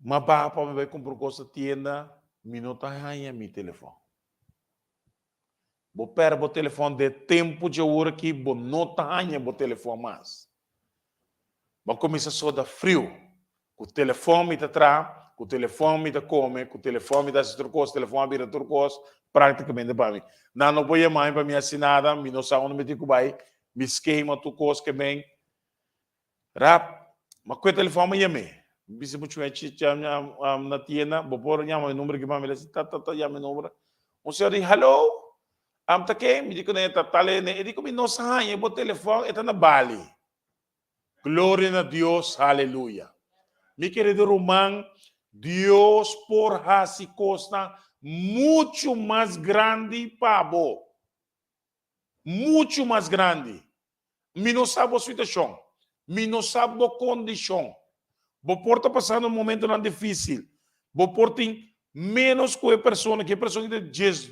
mi a baha pa mi bai kumpra un kos na tienda, mi no ta haña mi telefòn. Bo pèrdè bo telefòn den e tempu dje ora aki bo no ta haña bo telefòn mas. Mi a kuminsá soda friu. Ku telefòn mi ta traha, ku telefòn mi ta kome, ku telefòn mi ta hasi tur kos, telefòn a bira tur kos práktikamente pa mi. Nan no por yama mi pa mi hasi nada, mi no sa unda mi tin ku bai, mi skema tur kos ke ben. Rap, ma ku e telefòn mi yam'é. Mi bisa muchu e chicha na tienda, bo por yama mi number aki pa mi? El a si ta ta ta yama mi number. Un señor di, hallo, am ta ken? Mi di kuné ta tal e ne. E di ku mi no sa haña bo telefòn, e ta na bali. Gloria na Dios, haleluya. Mi kerido ruman, Dios por hasi kosnan muchu mas grandi pa bo. Muchu mas grandi. Mi no sa bo situashon. Mi no sa bo kondishon. Bo por ta pasando momentonan difísil. Bo por tin ménos ku e persona, ku e persona ki ta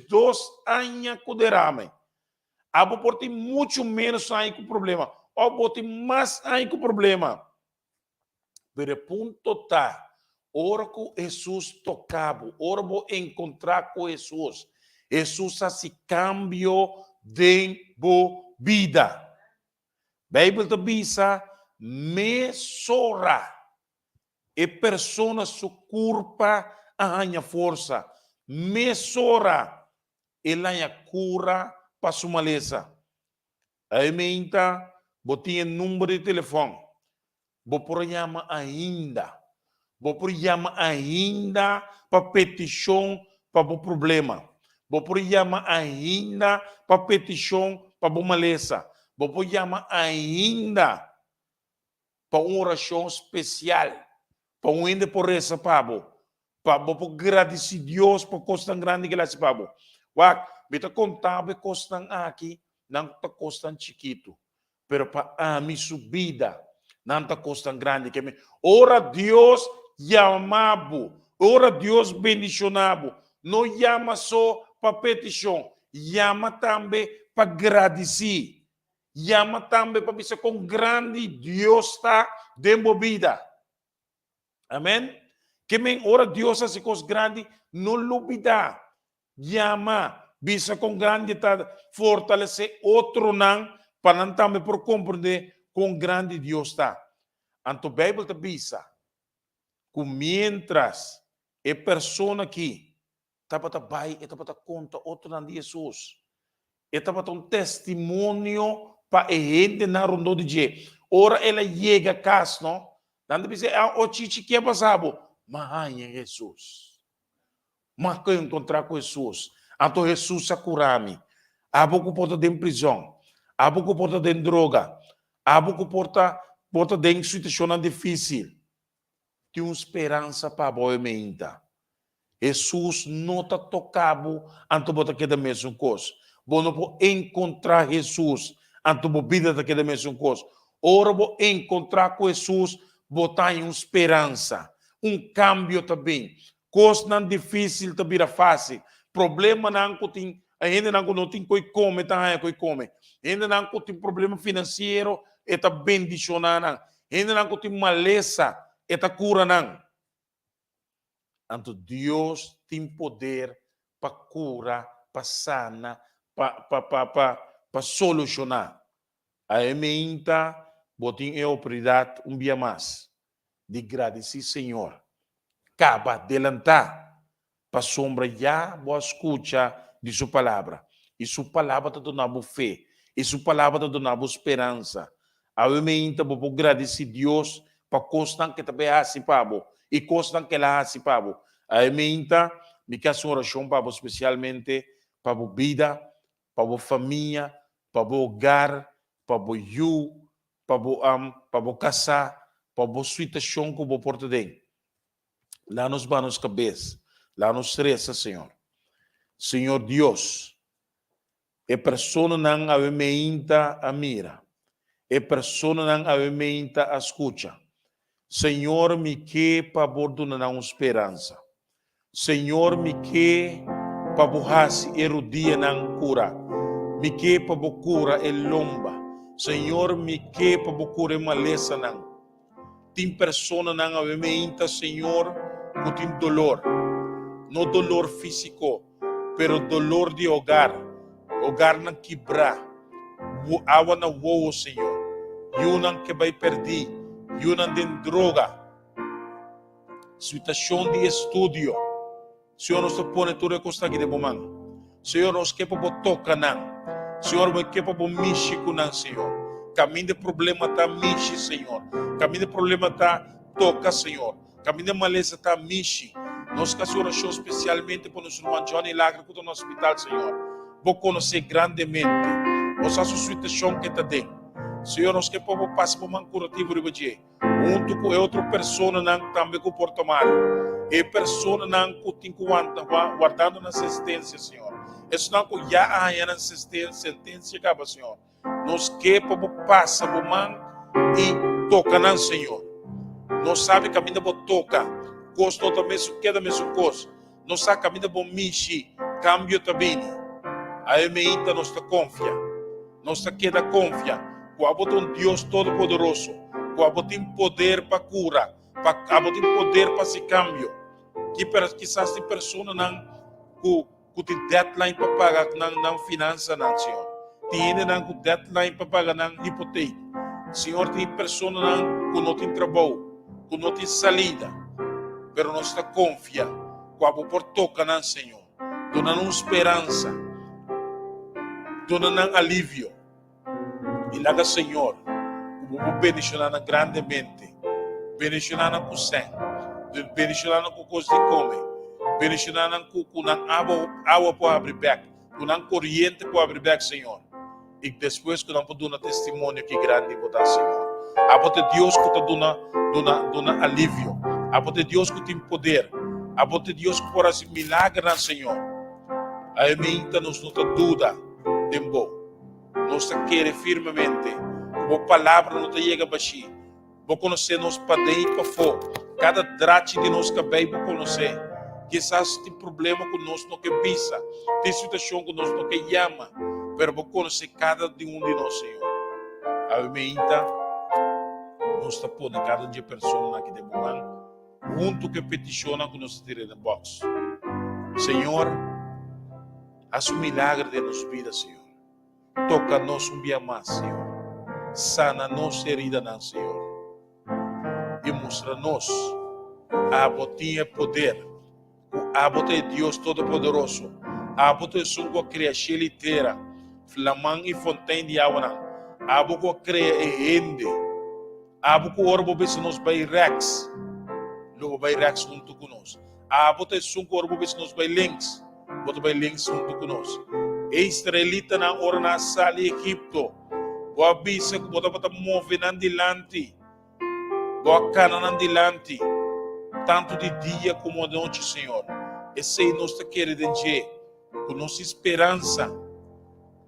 12 aña ku derame. Abo por tin muchu ménos aña ku problema òf bo tin mas aña ku problema. Pero e punto ta, ora ku Hesus toka bo, ora bo enkontrá ku Hesus, Hesus hasi kambio den bo bida. Beibel ta bisa, Mesora e persona su kurpa a haña forsa, mesora el haña kura pa su malesa. Aimeinta bo tin e number di telefòn. Bo por yama ainda. Bo por yama ainda pa petishon pa bo problema. Bo por yama ainda pa petishon pa bo malesa. Bo por yama ainda pa un orashon spesial, pa un hende por resa pa bo, pa bo por gradisí Dios pa kosnan grandi ku el hasi pa bo. Wak, mi ta konta bo e kosnan aki, nan ta kosnan chikitu, pero pa ami su bida, nan ta kosnan grandi. Ke mi, ora Dios yama bo, ora Dios bendishoná bo, no yama so pa petishon, yama tambe pa gradisí. Yama tambe pa bisa kon grandi Dios ta den bo bida. Amen. Ke men ora Dios hasi kos grandi, no lubida. Yama, bisa kon grandi ta, fortalesé otronan pa nan tambe por komprendé kon grandi Dios ta. Anto Beibel ta bisa ku miéntras e persona aki tabata bai, e tabata konta otronan di Hesus. E tabata un testimonio pa e hendenan rondó di dje. Ora el a yega kas, no, nan ta bisa, Ah, o Chichi, ke a pasa bo? M'a haña Hesus. M'a enkontrá ku Hesus. Anto Hesus a kura mi. Abo ku por ta den prizòn, abo ku por ta den droga, abo ku por ta por ta den situashonnan difísil, Tin un speransa pa bo e meinta. Hesus no ta toka bo anto bo ta keda mesun kos. Bo no por enkontra Hesus anto bo bida ta keda mesun kos. Ora bo enkontra ku Hesus bo ta haña un speransa. Un kambio ta bin. Kosnan difísil ta bira fásil. Problemanan ku tin, hendenan ku no tin koi kome ta haña koi kome. Hendenan ku tin problema finansiero e ta bendishoná nan. Hendenan ku tin malesa e ta kura nan. Anto Dios tin poder pa kura, pa sana, pa pa pa pa pa solushoná. Aemeinta bo tin e oportunidat un bia mas di gradisí Señor. Kaba delantá, pasobra ya bo a skucha di Su Palabra, i Su Palabra ta duna bo fe, i Su Palabra ta duna bo speransa. Awe meinta bo por gradisí Dios pa kosnan ke ta bay hasi pa bo, i kosnan ke El a hasi pa bo. Awe meinta mi ke hasi un orashon pa bo, spesialmente pa bo bida, pa bo famia, pa bo hogar, pa bo yu, pa bo am, pa bo kasá, pa bo situashon ku bo por ta den. Laga nos baha nos kabes, laga nos resa, Señor. Señor Dios, e personanan awe meinta a mira, e personanan awe meinta a skucha. Señor, mi ke pa bo duna nan un speransa. Señor mi ke pa bo hasi e rudianan kura. Mi ke pa bo kura e lomba. Señor mi ke pa bo kura e malesanan. Tin personanan awe meinta Señor ku tin dolor. No dolor físiko, pero dolor di hogar. Hogarnan kibrá. Awa na wowo Señor. Yunan ke bai pèrdí. Yunan den droga. Situashon di estudio. Señor, nos ta pone tur e kosnan aki den bo man. Señor, nos ke pa bo toka nan. Señor, bo ke pa bo mishi ku nan, Señor. Kaminda e problema ta, mishi, Señor. Kaminda e problema ta, toka, Señor. Kaminda e malesa ta, mishi. Nos ta hasi orashon spesialmente pa nos ruman Johnny Lagre ku ta na hospital, Señor. Bo konosé grandemente. Bo sa su situashon ke ta den. Señor, nos ke pa bo pasa bo man kurativo riba dje. Huntu ku e otro personanan tambe ku por ta malu. E personanan ku tin ku wanta wardando nan sentensia, Señor. Esnan ku ya a haña nan sentensia kaba, Señor. Nos ke pa bo pasa bo man i toka nan, Señor. Nos sabi kaminda bo toka, kos no ta mesun keda mesun kos. Nos sa kaminda bo mishi, kambio ta bini. Awe meinta nos ta konfia. Nos ta keda konfia ku abo ta un Dios Todopoderoso, ku abo tin poder pa kura, pa abo tin poder pa hasi kambio. Ki per, kisas tin personanan ku ku tin deadline pa paga nan nan finansanan, Señor. Tin hendenan ku deadline pa paga nan hipotek. Señor, tin personanan ku no tin trabou, ku no tin salida, pero nos ta konfia ku abo por toka nan, Señor. Duna nan un speransa. Duna nan alivio. I laga Señor ku bo por bendishoná nan grandemente. Bendishoná nan ku sèn. Bendishoná nan ku kos di kome. Bendishoná nan ku ku nan awa awa por habri bèk. Ku nan koriente por habri bèk, Señor. I despues ku nan por duna testimonio ki grandi bo ta, Señor. Abo ta e Dios ku ta duna, duna, duna alivio. Abo ta e Dios ku tin poder. Abo ta e Dios ku por hasi milagernan, Señor. Awe meinta nos no ta duda den bo. Nos ta kere firmemente ku bo palabra no ta yega bashí. Bo konosé nos paden i pafó. Kada drachi di nos kabei bo konosé. Kisas tin problema ku nos no ke bisa, tin situashon ku nos no ke yama, pero bo konosé kada di un di nos, Señor. Awe meinta nos ta pone kada un di e personanan aki den bo man, huntu ku e petishonnan ku nos a tira den bòks. Señor, hasi un milager den nos bida, Señor. Toka nos un bia mas, Señor. Sana nos heridanan, Señor. I mustra nos ku Abo tin e poder, ku Abo ta e Dios Todopoderoso. Abo ta esun ku a krea shel i tera, flaman i fontein di awanan. Abo ku a krea e hende. Abo ku ora bo bisa nos bai rèks, lo bo bai rèks huntu ku nos. Abo ta esun ku ora bo bisa nos bai links, bo ta bai links huntu ku nos. E israelitanan ora nan a sali Egipto, bo a bisa ku bo tabata move nan dilanti, bo a kana nan dilanti, tantu di dia komo anochi, Señor. Esei nos ta kere den dje, ku nos tin speransa.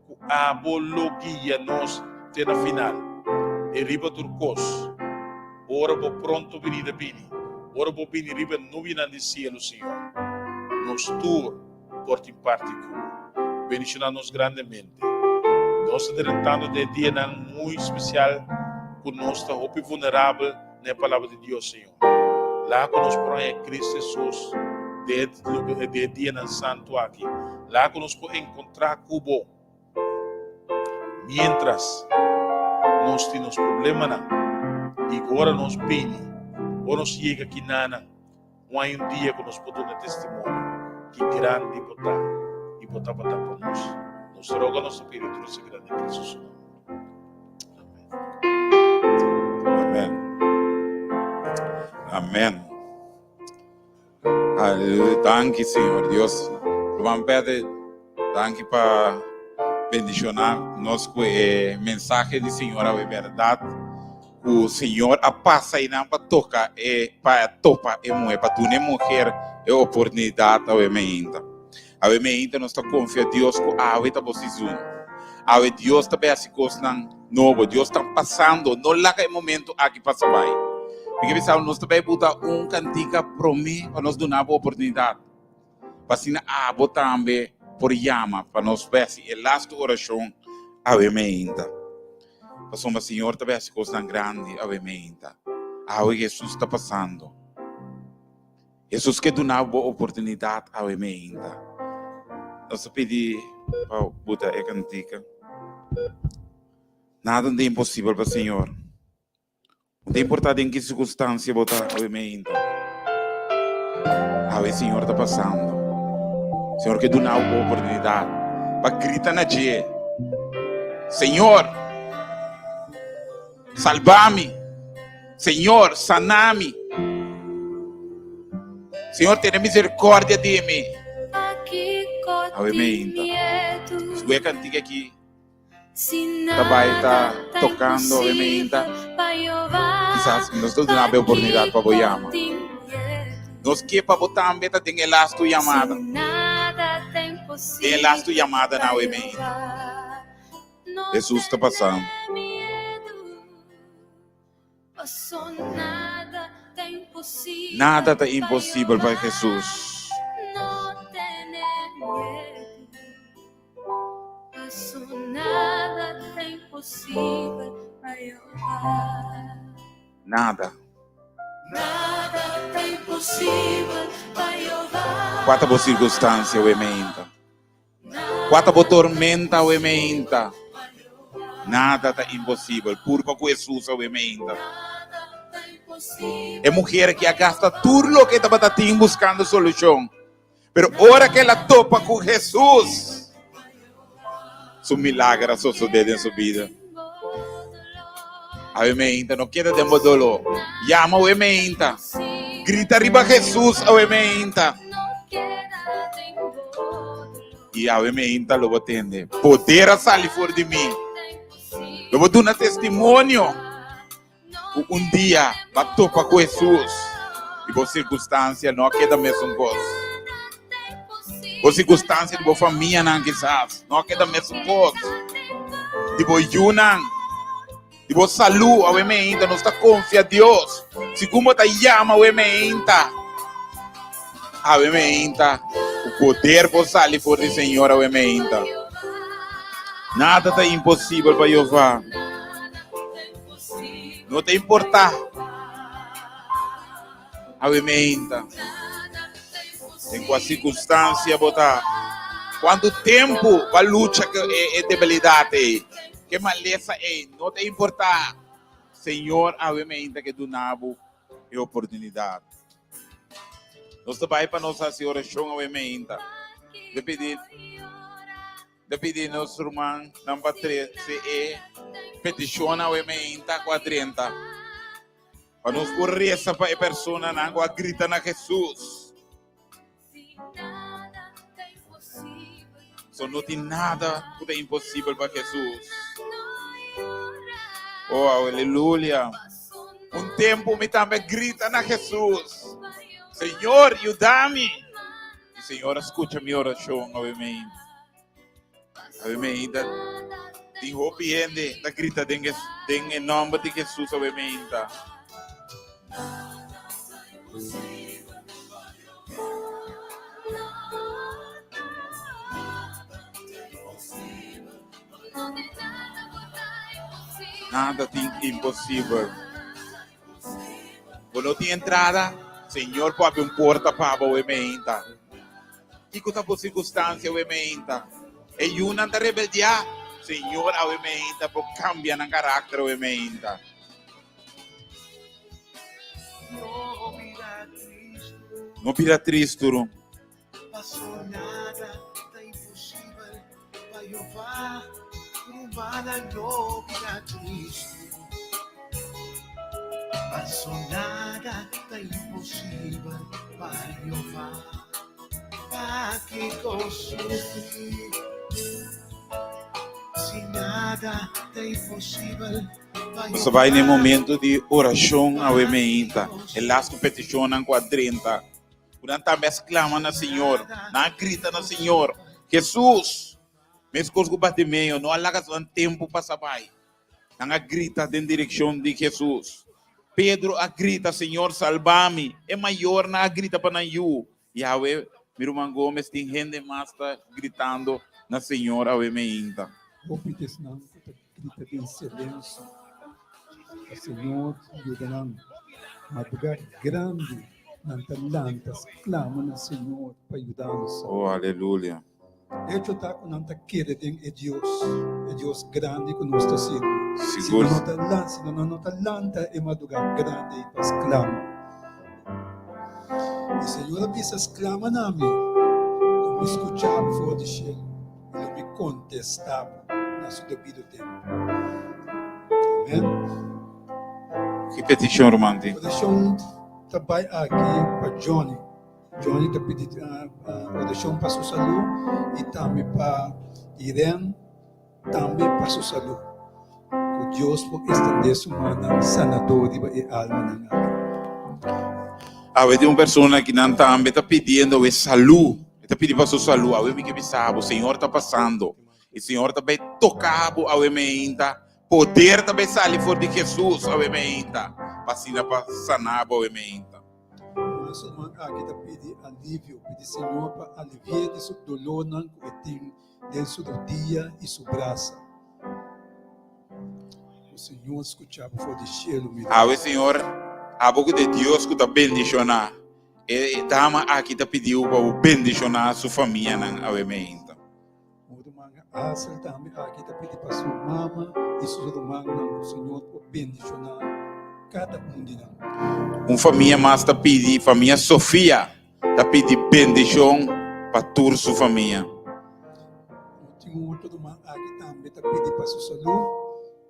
Ku abo lo guia nos te na final. E riba tur kos, ora bo pronto binida bini, ora bo bini riba e nubianan di sielu, Señor, nos tur por tin parti ku bo. Bendishoná nos grandemente. Nos ta drentando den e dianan muy spesial ku nos ta hopi vulnerabel na e Palabra di Dios, Señor. Laga ku nos por haña Cristo Hesus den e dianan santu aki. Laga ku nos por enkontrá ku bo miéntras nos tin nos problemanan. I ku ora nos bini, ora nos yega kinanan, un hay un dia ku nos por duna testimonio ki grandi bo ta i bo tabata pa nos. Nos ta roga nos ta pidi tur esaki den Cristo su nomber. Amen. Amen. Aleluya. Danki, Señor Dios. Ruman Pete, danki pa bendicionar nos ku e mensahe di Señor awe berdad ku Señor a pasa einan pa toka e pa topa e muher, pa duna e muher e oportunidad awe meinta. Awe meinta nos ta konfia Dios ku awe ta bo season. Awe Dios ta bai hasi kosnan nobo. Dios ta pasando. No laga e momento aki pasa bai. Mi ke bisa nos ta bai buta un kantika promé pa nos duna bo oportunidat. Pa asina abo tambe por yama pa nos bai hasi e lastu orashon awe meinta. Pasobra Señor ta bai hasi kosnan grandi awe meinta. Awe Hesus ta pasando. Hesus ke duna bo oportunidat awe meinta. Nos ta pidi pa buta e kantika. Nada no ta imposibel pa Señor. No ta importa den ki sirkunstansia bo ta awe meinta. Awe Señor ta pasando. Señor ke duna bo oportunidat pa grita na dje, Señor, Salba mi. Señor, sana mi. Señor, tene misericordia di mi. Awe meinta. Su e cantica aki ta bai ta tocando awe meinta. Kisas nos ta duna bo e oportunidad pa bo yama. Nos ke pa bo tambe ta den e lastu yamada. Den e lastu yamada na awe meinta. Hesus ta pasando. Nada ta imposibel pa Hesus. Nada. Kua ta bo sirkunstansia awe meinta? Kua ta bo tormenta awe meinta? Nada ta imposibel. Purba ku Hesus awe meinta. E muher aki a gasta tur loke e tabata tin buskando solushon. Pero ora ku el a topa ku Hesus, su milager a sosodé den su bida. Awe meinta, no keda den bo doló. Yama awe meinta. Grita riba Hesus awe meinta. I awe meinta lo bo tende. Poder a sali for di mi. Lo bo duna testimonio ku un dia bo a topa ku Hesus i bo sirkunstansia no a keda mesun kos. Bo sirkunstansia di bo famianan kisas no a keda mesun kos. Di bo yunan, di bo salú, awe meinta nos ta konfia Dios. Segun bo ta yama awe meinta, awe meinta ku poder por sali for di Señor awe meinta. Nada ta imposibel pa Jehová. No ta importá. Awe meinta. Den kua sirkunstansia bo ta. Kuantu tempu bo a lucha ku e debilidat ei, ku e malesa ei, no ta importá. Señor awe meinta ke duna bo e oportunidat. Nos ta bai pa nos hasi orashon awe meinta. Ta pidi. Ta pidi nos ruman nan pa trese e petishon awe meinta ku a drenta, pa nos por resa pa e personanan ku a grita na Hesus. So no tin nada ku ta imposibel pa Hesus. Oh, aleluya. Un tempu mi tambe a grita na Hesus, Señor, yuda mi. I Señor a skucha mi orashon awe meinta. Awe meinta tin hopi hende ta grita den den e nòmber di Hesus awe meinta. Nada tin imposibel. Bo no tin entrada, Señor por abri un porta pa bo awe meinta. Kiko ta bo sirkunstansia awe meinta? E yunan ta rebeldiá, Señor awe meinta por kambia nan karakter awe meinta. No bira tristu, ru. Nos ta bai na e momento di orashon awe meinta. E lastu petishonnan ku a drenta. Ku nan tambe a sklama na Señor, nan a grita na Señor, Hesus! Meskos ku Bartimeo no a laga nan tempu pasa bai, nan a grita den direkshon di Hesus. Pedro a grita, Señor, salba mi! E mayornan a grita pa nan yu. Yahweh, mi ruman Gomez, tin hende mas ta gritando na Señor awe meinta. Hopi di esnan ku ta grita den silensio pa Señor yuda nan. Madrugá grandi nan ta lanta sklama na Señor pa yudansa. Oh, aleluya. Hecho ta ku nan ta kere den e Dios, e Dios grandi ku nos ta sirbi. Si nan no ta lanta, si nan no ta lanta e madrugá grandi ei pa sklama. E Señor a bisa, Sklama na mi, lo mi skucha bo for di shelu i lo mi kontestá bo na su debido tempu. Amen. Ki petishon ruman tin? Orashon ta bai aki pa Johnny. Johnny ta pidi orashon pa su salú i tambe pa Irene tambe pa su salú. Ku Dios por estendé su mannan sanador riba e almanan aki. Awe tin un persona ki nan tambe ta pidiendo awe salú. E ta pidi pa su salú. Awe mi ke bisa bo, Señor ta pasando. I Señor ta bai toka bo awe meinta. Poder ta bai sali for di Jesus awe meinta, pa asina pa sana bo awe meinta. Mas ruman aki ta pidi alivio, pidi Señor pa alivi'é di su dolónan ku e tin den su rodia i su brasa. Ku Señor skucha bo for di shelu, mi Dios. Awe Señor, abo ku ta e Dios ku ta bendishoná, e dama aki ta pidi bo pa bo bendishoná su famianan awe meinta. Un ruman Hazel tambe aki ta pidi pa su mama i su rumannan ku Señor por bendishoná kada un di nan. Un famia mas ta pidi, famia Sofia ta pidi bendishon pa tur su famia. Tin un otro ruman aki tambe ta pidi pa su salú.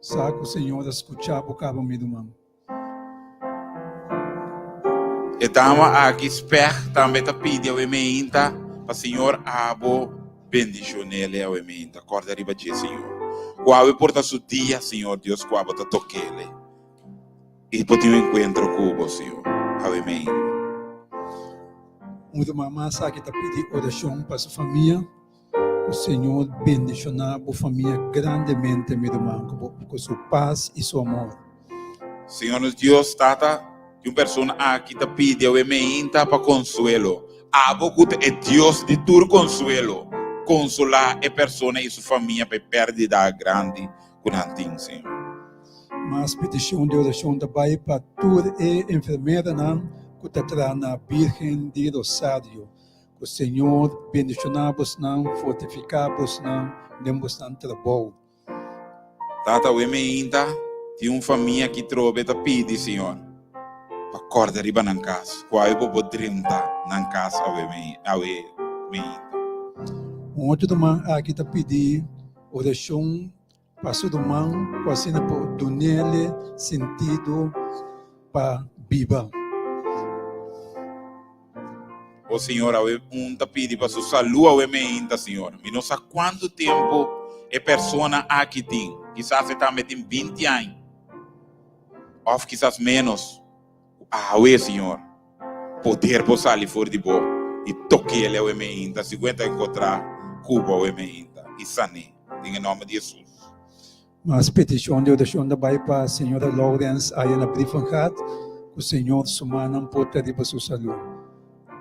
Sa ku Señor a skucha bo kaba mi ruman. E dama aki speg tambe ta pidi awe meinta pa Señor abo bendishonele awe meinta. Korda riba dje, Señor. Ku awe por ta su dia, Señor Dios, ku abo ta tokele i por tin un enkuentro ku bo, Señor, awe meinta. Un ruman mas aki ta pidi orashon pa su famia. Ku Señor bendishoná bo famia grandemente, mi ruman, ku bo ku su pas i su amor. Señor nos Dios, Tata, tin un persona aki ta pidi awe meinta pa konsuelo. Abo ku ta e Dios di tur konsuelo, konsolá e persona i su famia pa e pèrdida grandi ku nan tin, Señor. Mas petishon di orashon ta bai pa tur e enfermeranan ku ta traha na Birgen di Rosario. Ku Señor bendishoná bosnan, fortifiká bosnan den bosnan trabou. Tata awe meinta tin un famia ki trobe ta pidi Señor pa kòrda riba nan kas. Ku awe bo por drenta nan kas awe awe meinta. Un otro ruman aki ta pidi orashon pa su ruman ku asina por dunele sentido pa biba. O Señor, awe un ta pidi pa su salú awe meinta, Señor. Mi no sa kuantu tempu e persona aki tin. Kisas e tambe tin binti aña, òf kisas ménos. Awe, Señor, poder por sali for di bo i tok'é awe meinta, si ku e ta enkontrá ku bo awe meinta, i san'é, den e nòmber di Hesus. Mas petishon di orashon ta bai pa señora Lawrence aya na Brievengat, ku Señor su mannan por ta riba su salú.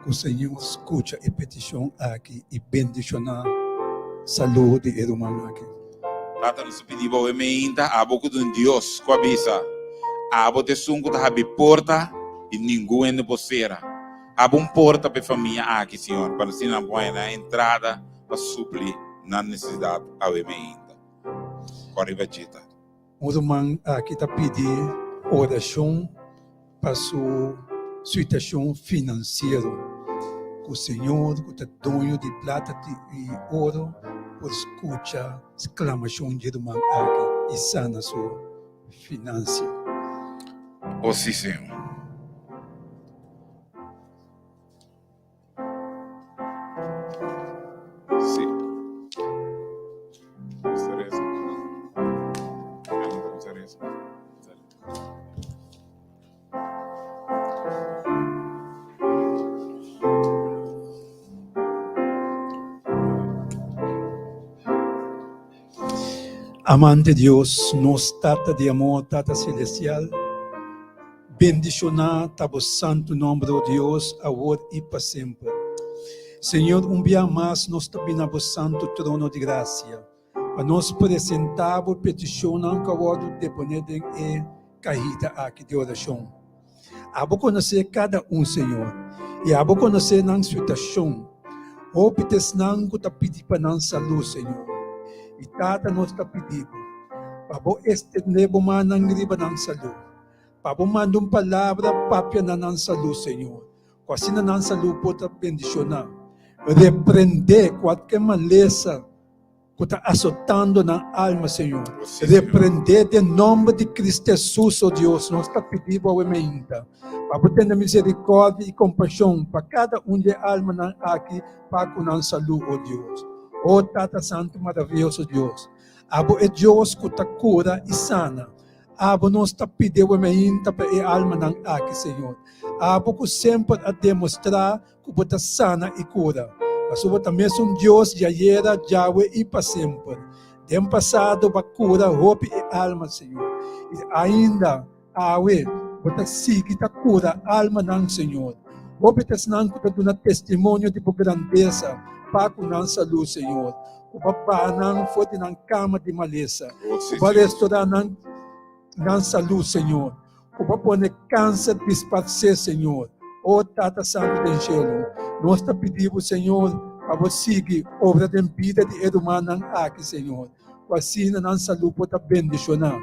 Ku Señor skucha e petishon aki i bendishoná salú di e ruman aki. Tata, nos ta pidi bo awe meinta, abo ku ta un Dios ku a bisa, Abo ta esun ku ta habri porta i ningun hende por sera. Habri un porta pa e famia aki, Señor, pa asina nan por haña nan entrada pa supli nan nesesidat awe meinta. Kòrda riba dje, Tata. Un ruman aki ta pidi orashon pa su situashon finansiero, ku Señor ku ta doño di plata i oro por skucha sklamashon dje ruman aki i sana su finansia. O si, Señor. Sí. Amante Dios, nos Tata di amor, Tata Celestial, Bendishoná ta bo santu nòmber, o Dios, awor i pa semper. Señor, un bia mas nos ta bini na bo santu trono di grasia, pa nos presentá bo petishonnan ku a wòrdu deponé den e kahita aki di orashon. Abo konosé kada un, Señor, i abo konosé nan situashon. Hopi ta esnan ku ta pidi pa nan salú, Señor. I Tata, nos ta pidi bo, pa bo estendé bo mannan riba nan salú. Pa bo manda un palabra papia na nan salú, Señor, ku asina nan salú por ta bendishoná. Reprendé kualke malesa ku ta asotando nan alma, Señor. Reprendé den nòmber di Cristo Hesus, o Dios, nos ta pidi bo awe mainta, pa bo tene miserikòrdia i kompashon pa kada un di e almanan aki pa ku nan salú, o Dios. O Tata Santu maravioso Dios, abo e Dios ku ta kura i sana. Abo nos ta pidi awe mainta pa e almanan aki, Señor. Abo ku semper a demostrá ku bo ta sana i kura. Pasobra bo ta mesun Dios djayera, djawe i pa semper. Den pasado bo a kura hopi e alma, Señor, i ainda awe bo ta sigui ta kura almanan, Señor. Hopi ta esnan ku ta duna testimonio di bo grandesa pa ku nan salú, Señor. Ku bo a baha nan for di nan kama di malesa. Ku bo a restorá nan nan salú, Señor. Ku bo pone kanser disparsé, Señor. O Tata Santu den shelu, nos ta pidi bo, Señor, pa bo sigui obra den bida di e rumannan aki, Señor, ku asina nan salú por ta bendishoná.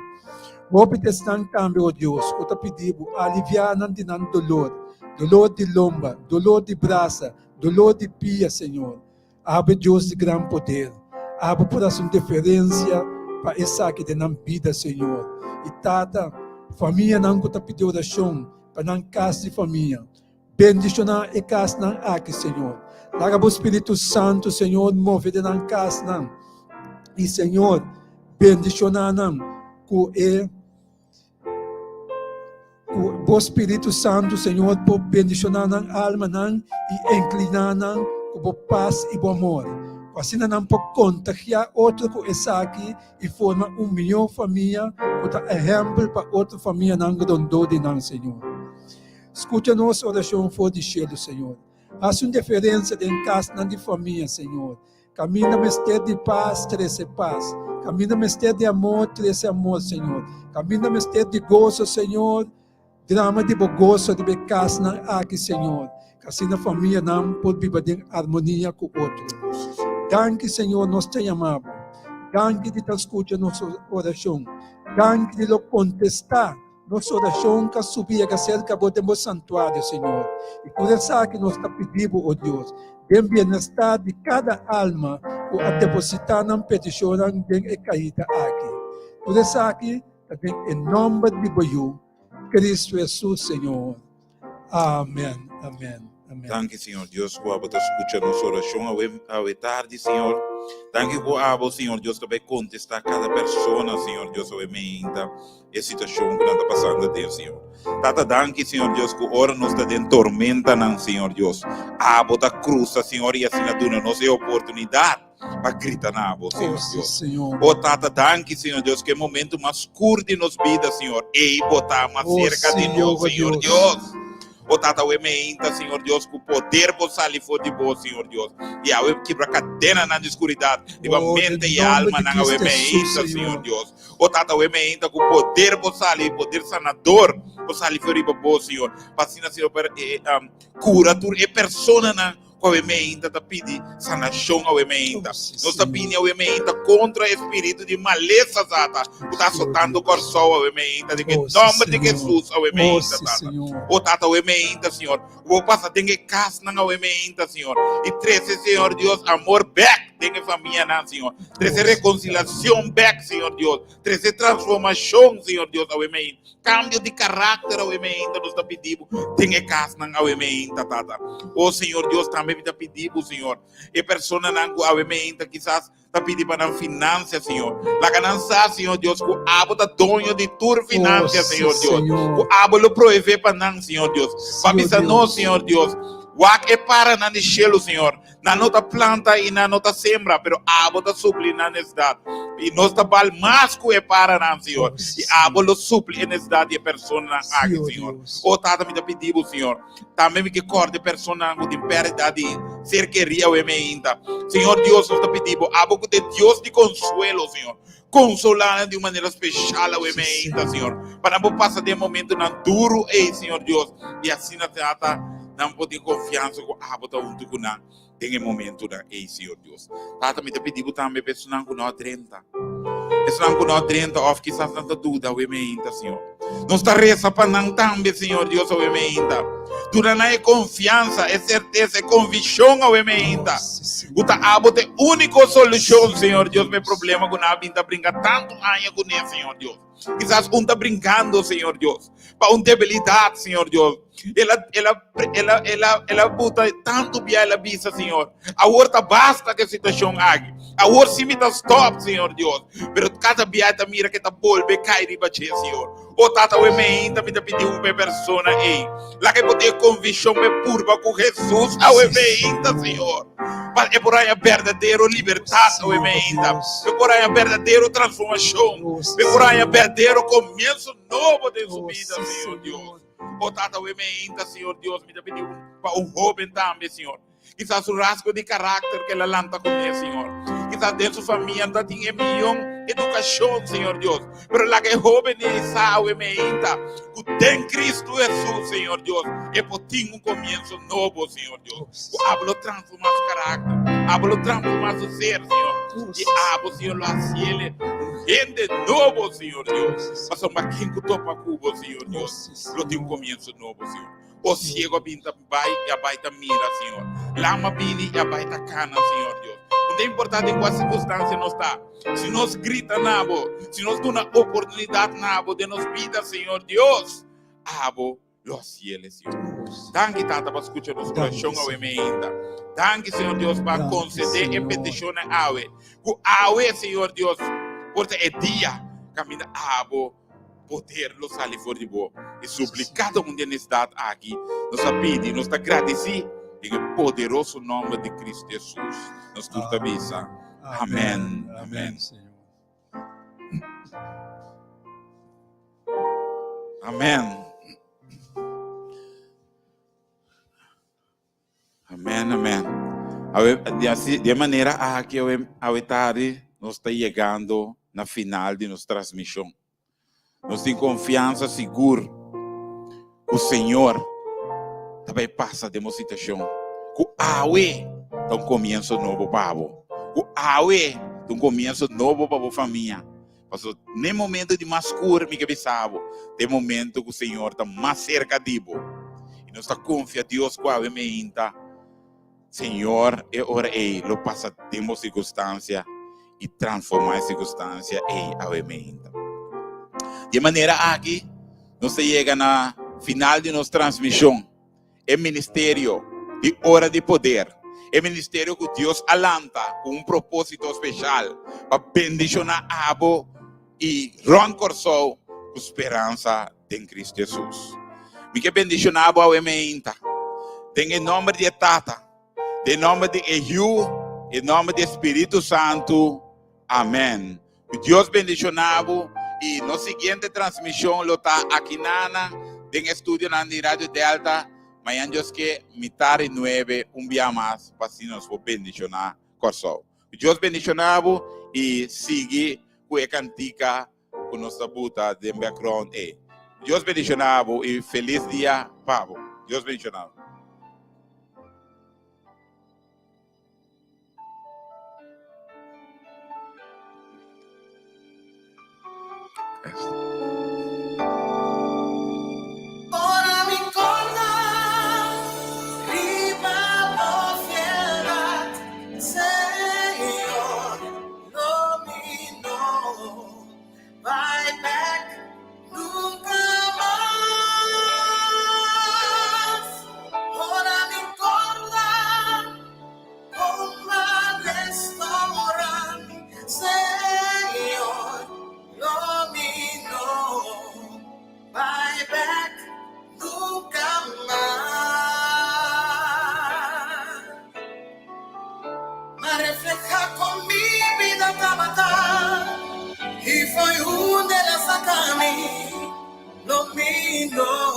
Hopi ta esnan tambe, o Dios, ku ta pidi bo aliviá nan di nan dolor, dolor di lomba, dolor di brasa, dolor di pia, Señor. Abo e Dios di gran poder. Abo por hasi un diferensia pa esaki den nan bida, Señor. I Tata, famianan ku ta pidi orashon pa nan kas di famia, bendishoná e kasnan aki, Señor. Laga bo Spiritu Santu, Señor, move den nan kasnan. I, Señor, bendishoná nan ku e. Ku bo Spiritu Santu, Señor, por bendishoná nan almanan i inkliná nan ku bo pas i bo amor, ku asina nan por kontagiá otro ku esaki i forma un mihó famia ku ta ehèmpel pa otro famianan rondó di nan, Señor. Skucha nos orashon for di shelu, Señor. Hasi un diferensia den kasnan di famia, Señor. Kaminda mester di pas, trese pas. Kaminda mester di amor, trese amor, Señor. Kaminda mester di goso, Señor, drama di bo goso riba e kasnan aki, Señor. Ku asina famianan por biba den armonia ku otro. Danki, Señor, nos ta yama bo. Danki di ta skucha nos orashon. Danki di lo kontestá Nos orashon ka subi yega serka bo den bo santuario, Señor. I tur esaki nos ta pidi bo, o Dios, den bienestar di kada alma ku a depositá nan petishonnan den e kahita aki. Tur esaki ta den e nòmber di bo Yu, Kristu Hesus, Señor. Amen, amen, amen. Danki Señor Dios ku abo ta skucha nos orashon awe awe tardi Señor. Danki ku abo Señor Dios ta bai kontestá kada persona Señor Dios awe meinta e situashon ku nan ta pasando aden Señor. Tata danki Señor Dios ku ora nos ta den tormentanan Señor Dios abo ta krusa Señor i asina duna nos e oportunidat pa grita na bo, Señor Oh, sí, Dios. Señor. O Tata, danki, Señor Dios, ku e momento mas skur di nos bida, Señor, ei bo ta mas Oh, serka di sí, nos, oh, Señor Dios. Dios. O Tata, we meinta, Señor Dios, ku poder bo sali for di bo, Señor Dios. I awe kibra kadenanan di skuridat riba Oh, den mente i nomber di almanan, awe Cristo Jesús, meinta, Señor Señor. Dios. O Tata, we meinta ku poder bo sali, poder sanador bo sali for riba bo, Señor. Pa asina, Señor, per, eh, um, kura tur e personanan ku awe meinta ta pidi sanashon awe meinta. Nos ta bini awe meinta kontra e spiritu di malesa, Tata, ku ta asotando Kòrsou awe meinta, den e nòmber di Hesus awe meinta, Tata. O Tata, awe meinta, Señor, ku bo pasa den e kasnan awe meinta, Señor, i trese, Señor Dios, amor bèk den e famianan, Señor. Trese rekonsilashon bèk, Señor Dios. Trese transformashon, Señor Dios, awe meinta. Kambio di karakter awe meinta nos ta pidi bo den e kasnan awe meinta, Tata. O Señor Dios, tambe mi ta pidi bo, Señor, e personanan ku awe meinta kisas ta pidi pa nan finansia, Señor. Laga nan sa, Señor Dios, ku abo ta doño di tur Oh, finansia, sí, Señor Dios. Señor. Ku abo lo proveé pa nan, Señor Dios. Pa Sí, oh bisa nos, Dios. Señor Dios, wak e paranan di shelu, Señor. Nan no ta planta i nan no ta sembra, pero abo ta supli nan nesesidat. I nos ta bal mas ku e paranan, Señor. Oh, sí, I abo lo supli e nesesidat di e personanan Sí, aki, oh Señor. Dios. O Tata, mi ta pidi bo, Señor. Tambe mi ke kòrda e personanan ku tin pèrdida di ser kerí awe meinta. Señor Dios, nos ta pidi bo, abo ku ta e Dios di konsuelo, Señor. Konsolá nan di un manera speshal awe Sí, meinta, Señor. Señor. Pa nan por pasa den momentonan duru ei, Señor Dios. I asina, Tata, nan por tin konfiansa ku abo ta huntu ku nan den e momentonan ei, Señor Dios. Tata, mi ta pidi bo tambe pa esunnan ku no a drenta. Esunnan ku no a drenta òf kisas nan ta duda awe meinta, Señor. Nos ta resa pa nan tambe, Señor Dios, awe meinta. Duna nan e konfiansa, e sertesa, e konvikshon awe meinta. Ku ta abo ta e úniko solushon, Señor Dios, pa e problema ku nan a bin ta bringa tantu aña kuné, Señor Dios. Kisas un ta brinkando, Señor Dios, pa un debilidat, Señor Dios. El a, el a, el a, el a, el a buta tantu bia, el a bisa, Señor, awor ta basta ku e situashon aki. Awor sí mi ta stòp, Señor Dios. Pero kada bia e ta mira ku e ta bolbe kai riba dje, Señor. O Tata, awe meinta mi ta pidi un pe persona ei. Laga e por tin e konvikshon pa e purba ku Hesus awe meinta, Señor. Pa e por haña berdadero libertat awe meinta. Pa e por haña berdadero transformashon. Pa e por haña berdadero komienso nobo den su bida, Señor Dios. O Tata, awe meinta, Señor Dios, mi ta pidi pa un hoben tambe, Señor. Kisas su rasgo di karakter ku el a lanta kuné, Señor. Kisas den su famia no ta tin e mion edukashon, Señor Dios. Pero laga e hóben ei sa awe meinta ku den Kristu Hesus, Señor Dios, e por tin un komienso nobo, Señor Dios. Ku abo lo transformá su karakter, abo lo transformá su ser, Señor. I abo, Señor, lo hasiele un hende nobo, Señor Dios. Pasobra ken ku topa ku bo, Señor Dios, lo tin un komienso nobo, Señor. O ciego a bin ta bai y a bai ta mira, Señor. Lama bini y a bai ta cana, Señor Dios. No ta importa den cua circunstancia nos ta. Si nos grita na bo, si nos duna oportunidad na bo den nos bida, Señor Dios, abo lo haciele, Señor. Danki, Tata, pa scucha nos oracion awe meinta. Danki, Señor Dios, pa concede e peticionnan awe. Cu awe, Señor Dios, por ta e dia caminda abo Poder lo sali for di bo. I supli kada un di e nesdat aki. Nos ta pidi, nos ta gradisí den e poderoso nòmber di Kristu Hesus. Nos tur ta bisa, Amèn. Amèn. Amèn. Amèn, amèn. Awe, di asi, di e manera aki awe, awe tardi nos ta yegando na final di nos transmishon. Nos tin konfiansa sigur ku Señor ta bai pasa den bo situashon, ku awe ta un komienso nobo pa bo, ku awe ta un komienso nobo pa bo famia. Pasobra n'e momento di mas skur, mi ke bisa bo, ta e momento ku Señor ta mas serka di bo. I nos ta konfia Dios ku awe meinta, Señor e ora ei lo pasa den bo sirkunstansia i transformá e sirkunstansia ei awe meinta. Di e manera aki, nos ta yega na final di nos transmishon. E ministerio di Ora di Poder, e ministerio ku Dios a lanta ku un propósito speshal pa bendishoná abo i rònt Kòrsou ku speransa den Kristu Hesus. Mi ke bendishoná bo awe meinta den e nòmber di e Tata, den nòmber di e Yu, e nòmber di e Spiritu Santu. Amèn. Ku Dios bendishoná bo i nos siguiente transmishon lo ta akinana den e studionan di Radio Delta mañan Dios ke mitar di nuebe un bia mas pa asina nos por bendishoná Kòrsou. Ku Dios bendishoná bo i sigui ku e kantika ku nos ta buta den background ei. Dios bendishoná bo i felis dia pa bo. Dios bendishoná bo. Ora mi corda riba bo fieldat, Señor, lo mi no bai bek nunca mas. Ora mi corda con a restaura mi, Señor, lo mi no bai bek nunca mas. M'a refleha con mi bida tabata y foi un de las saca mi, lo mi no.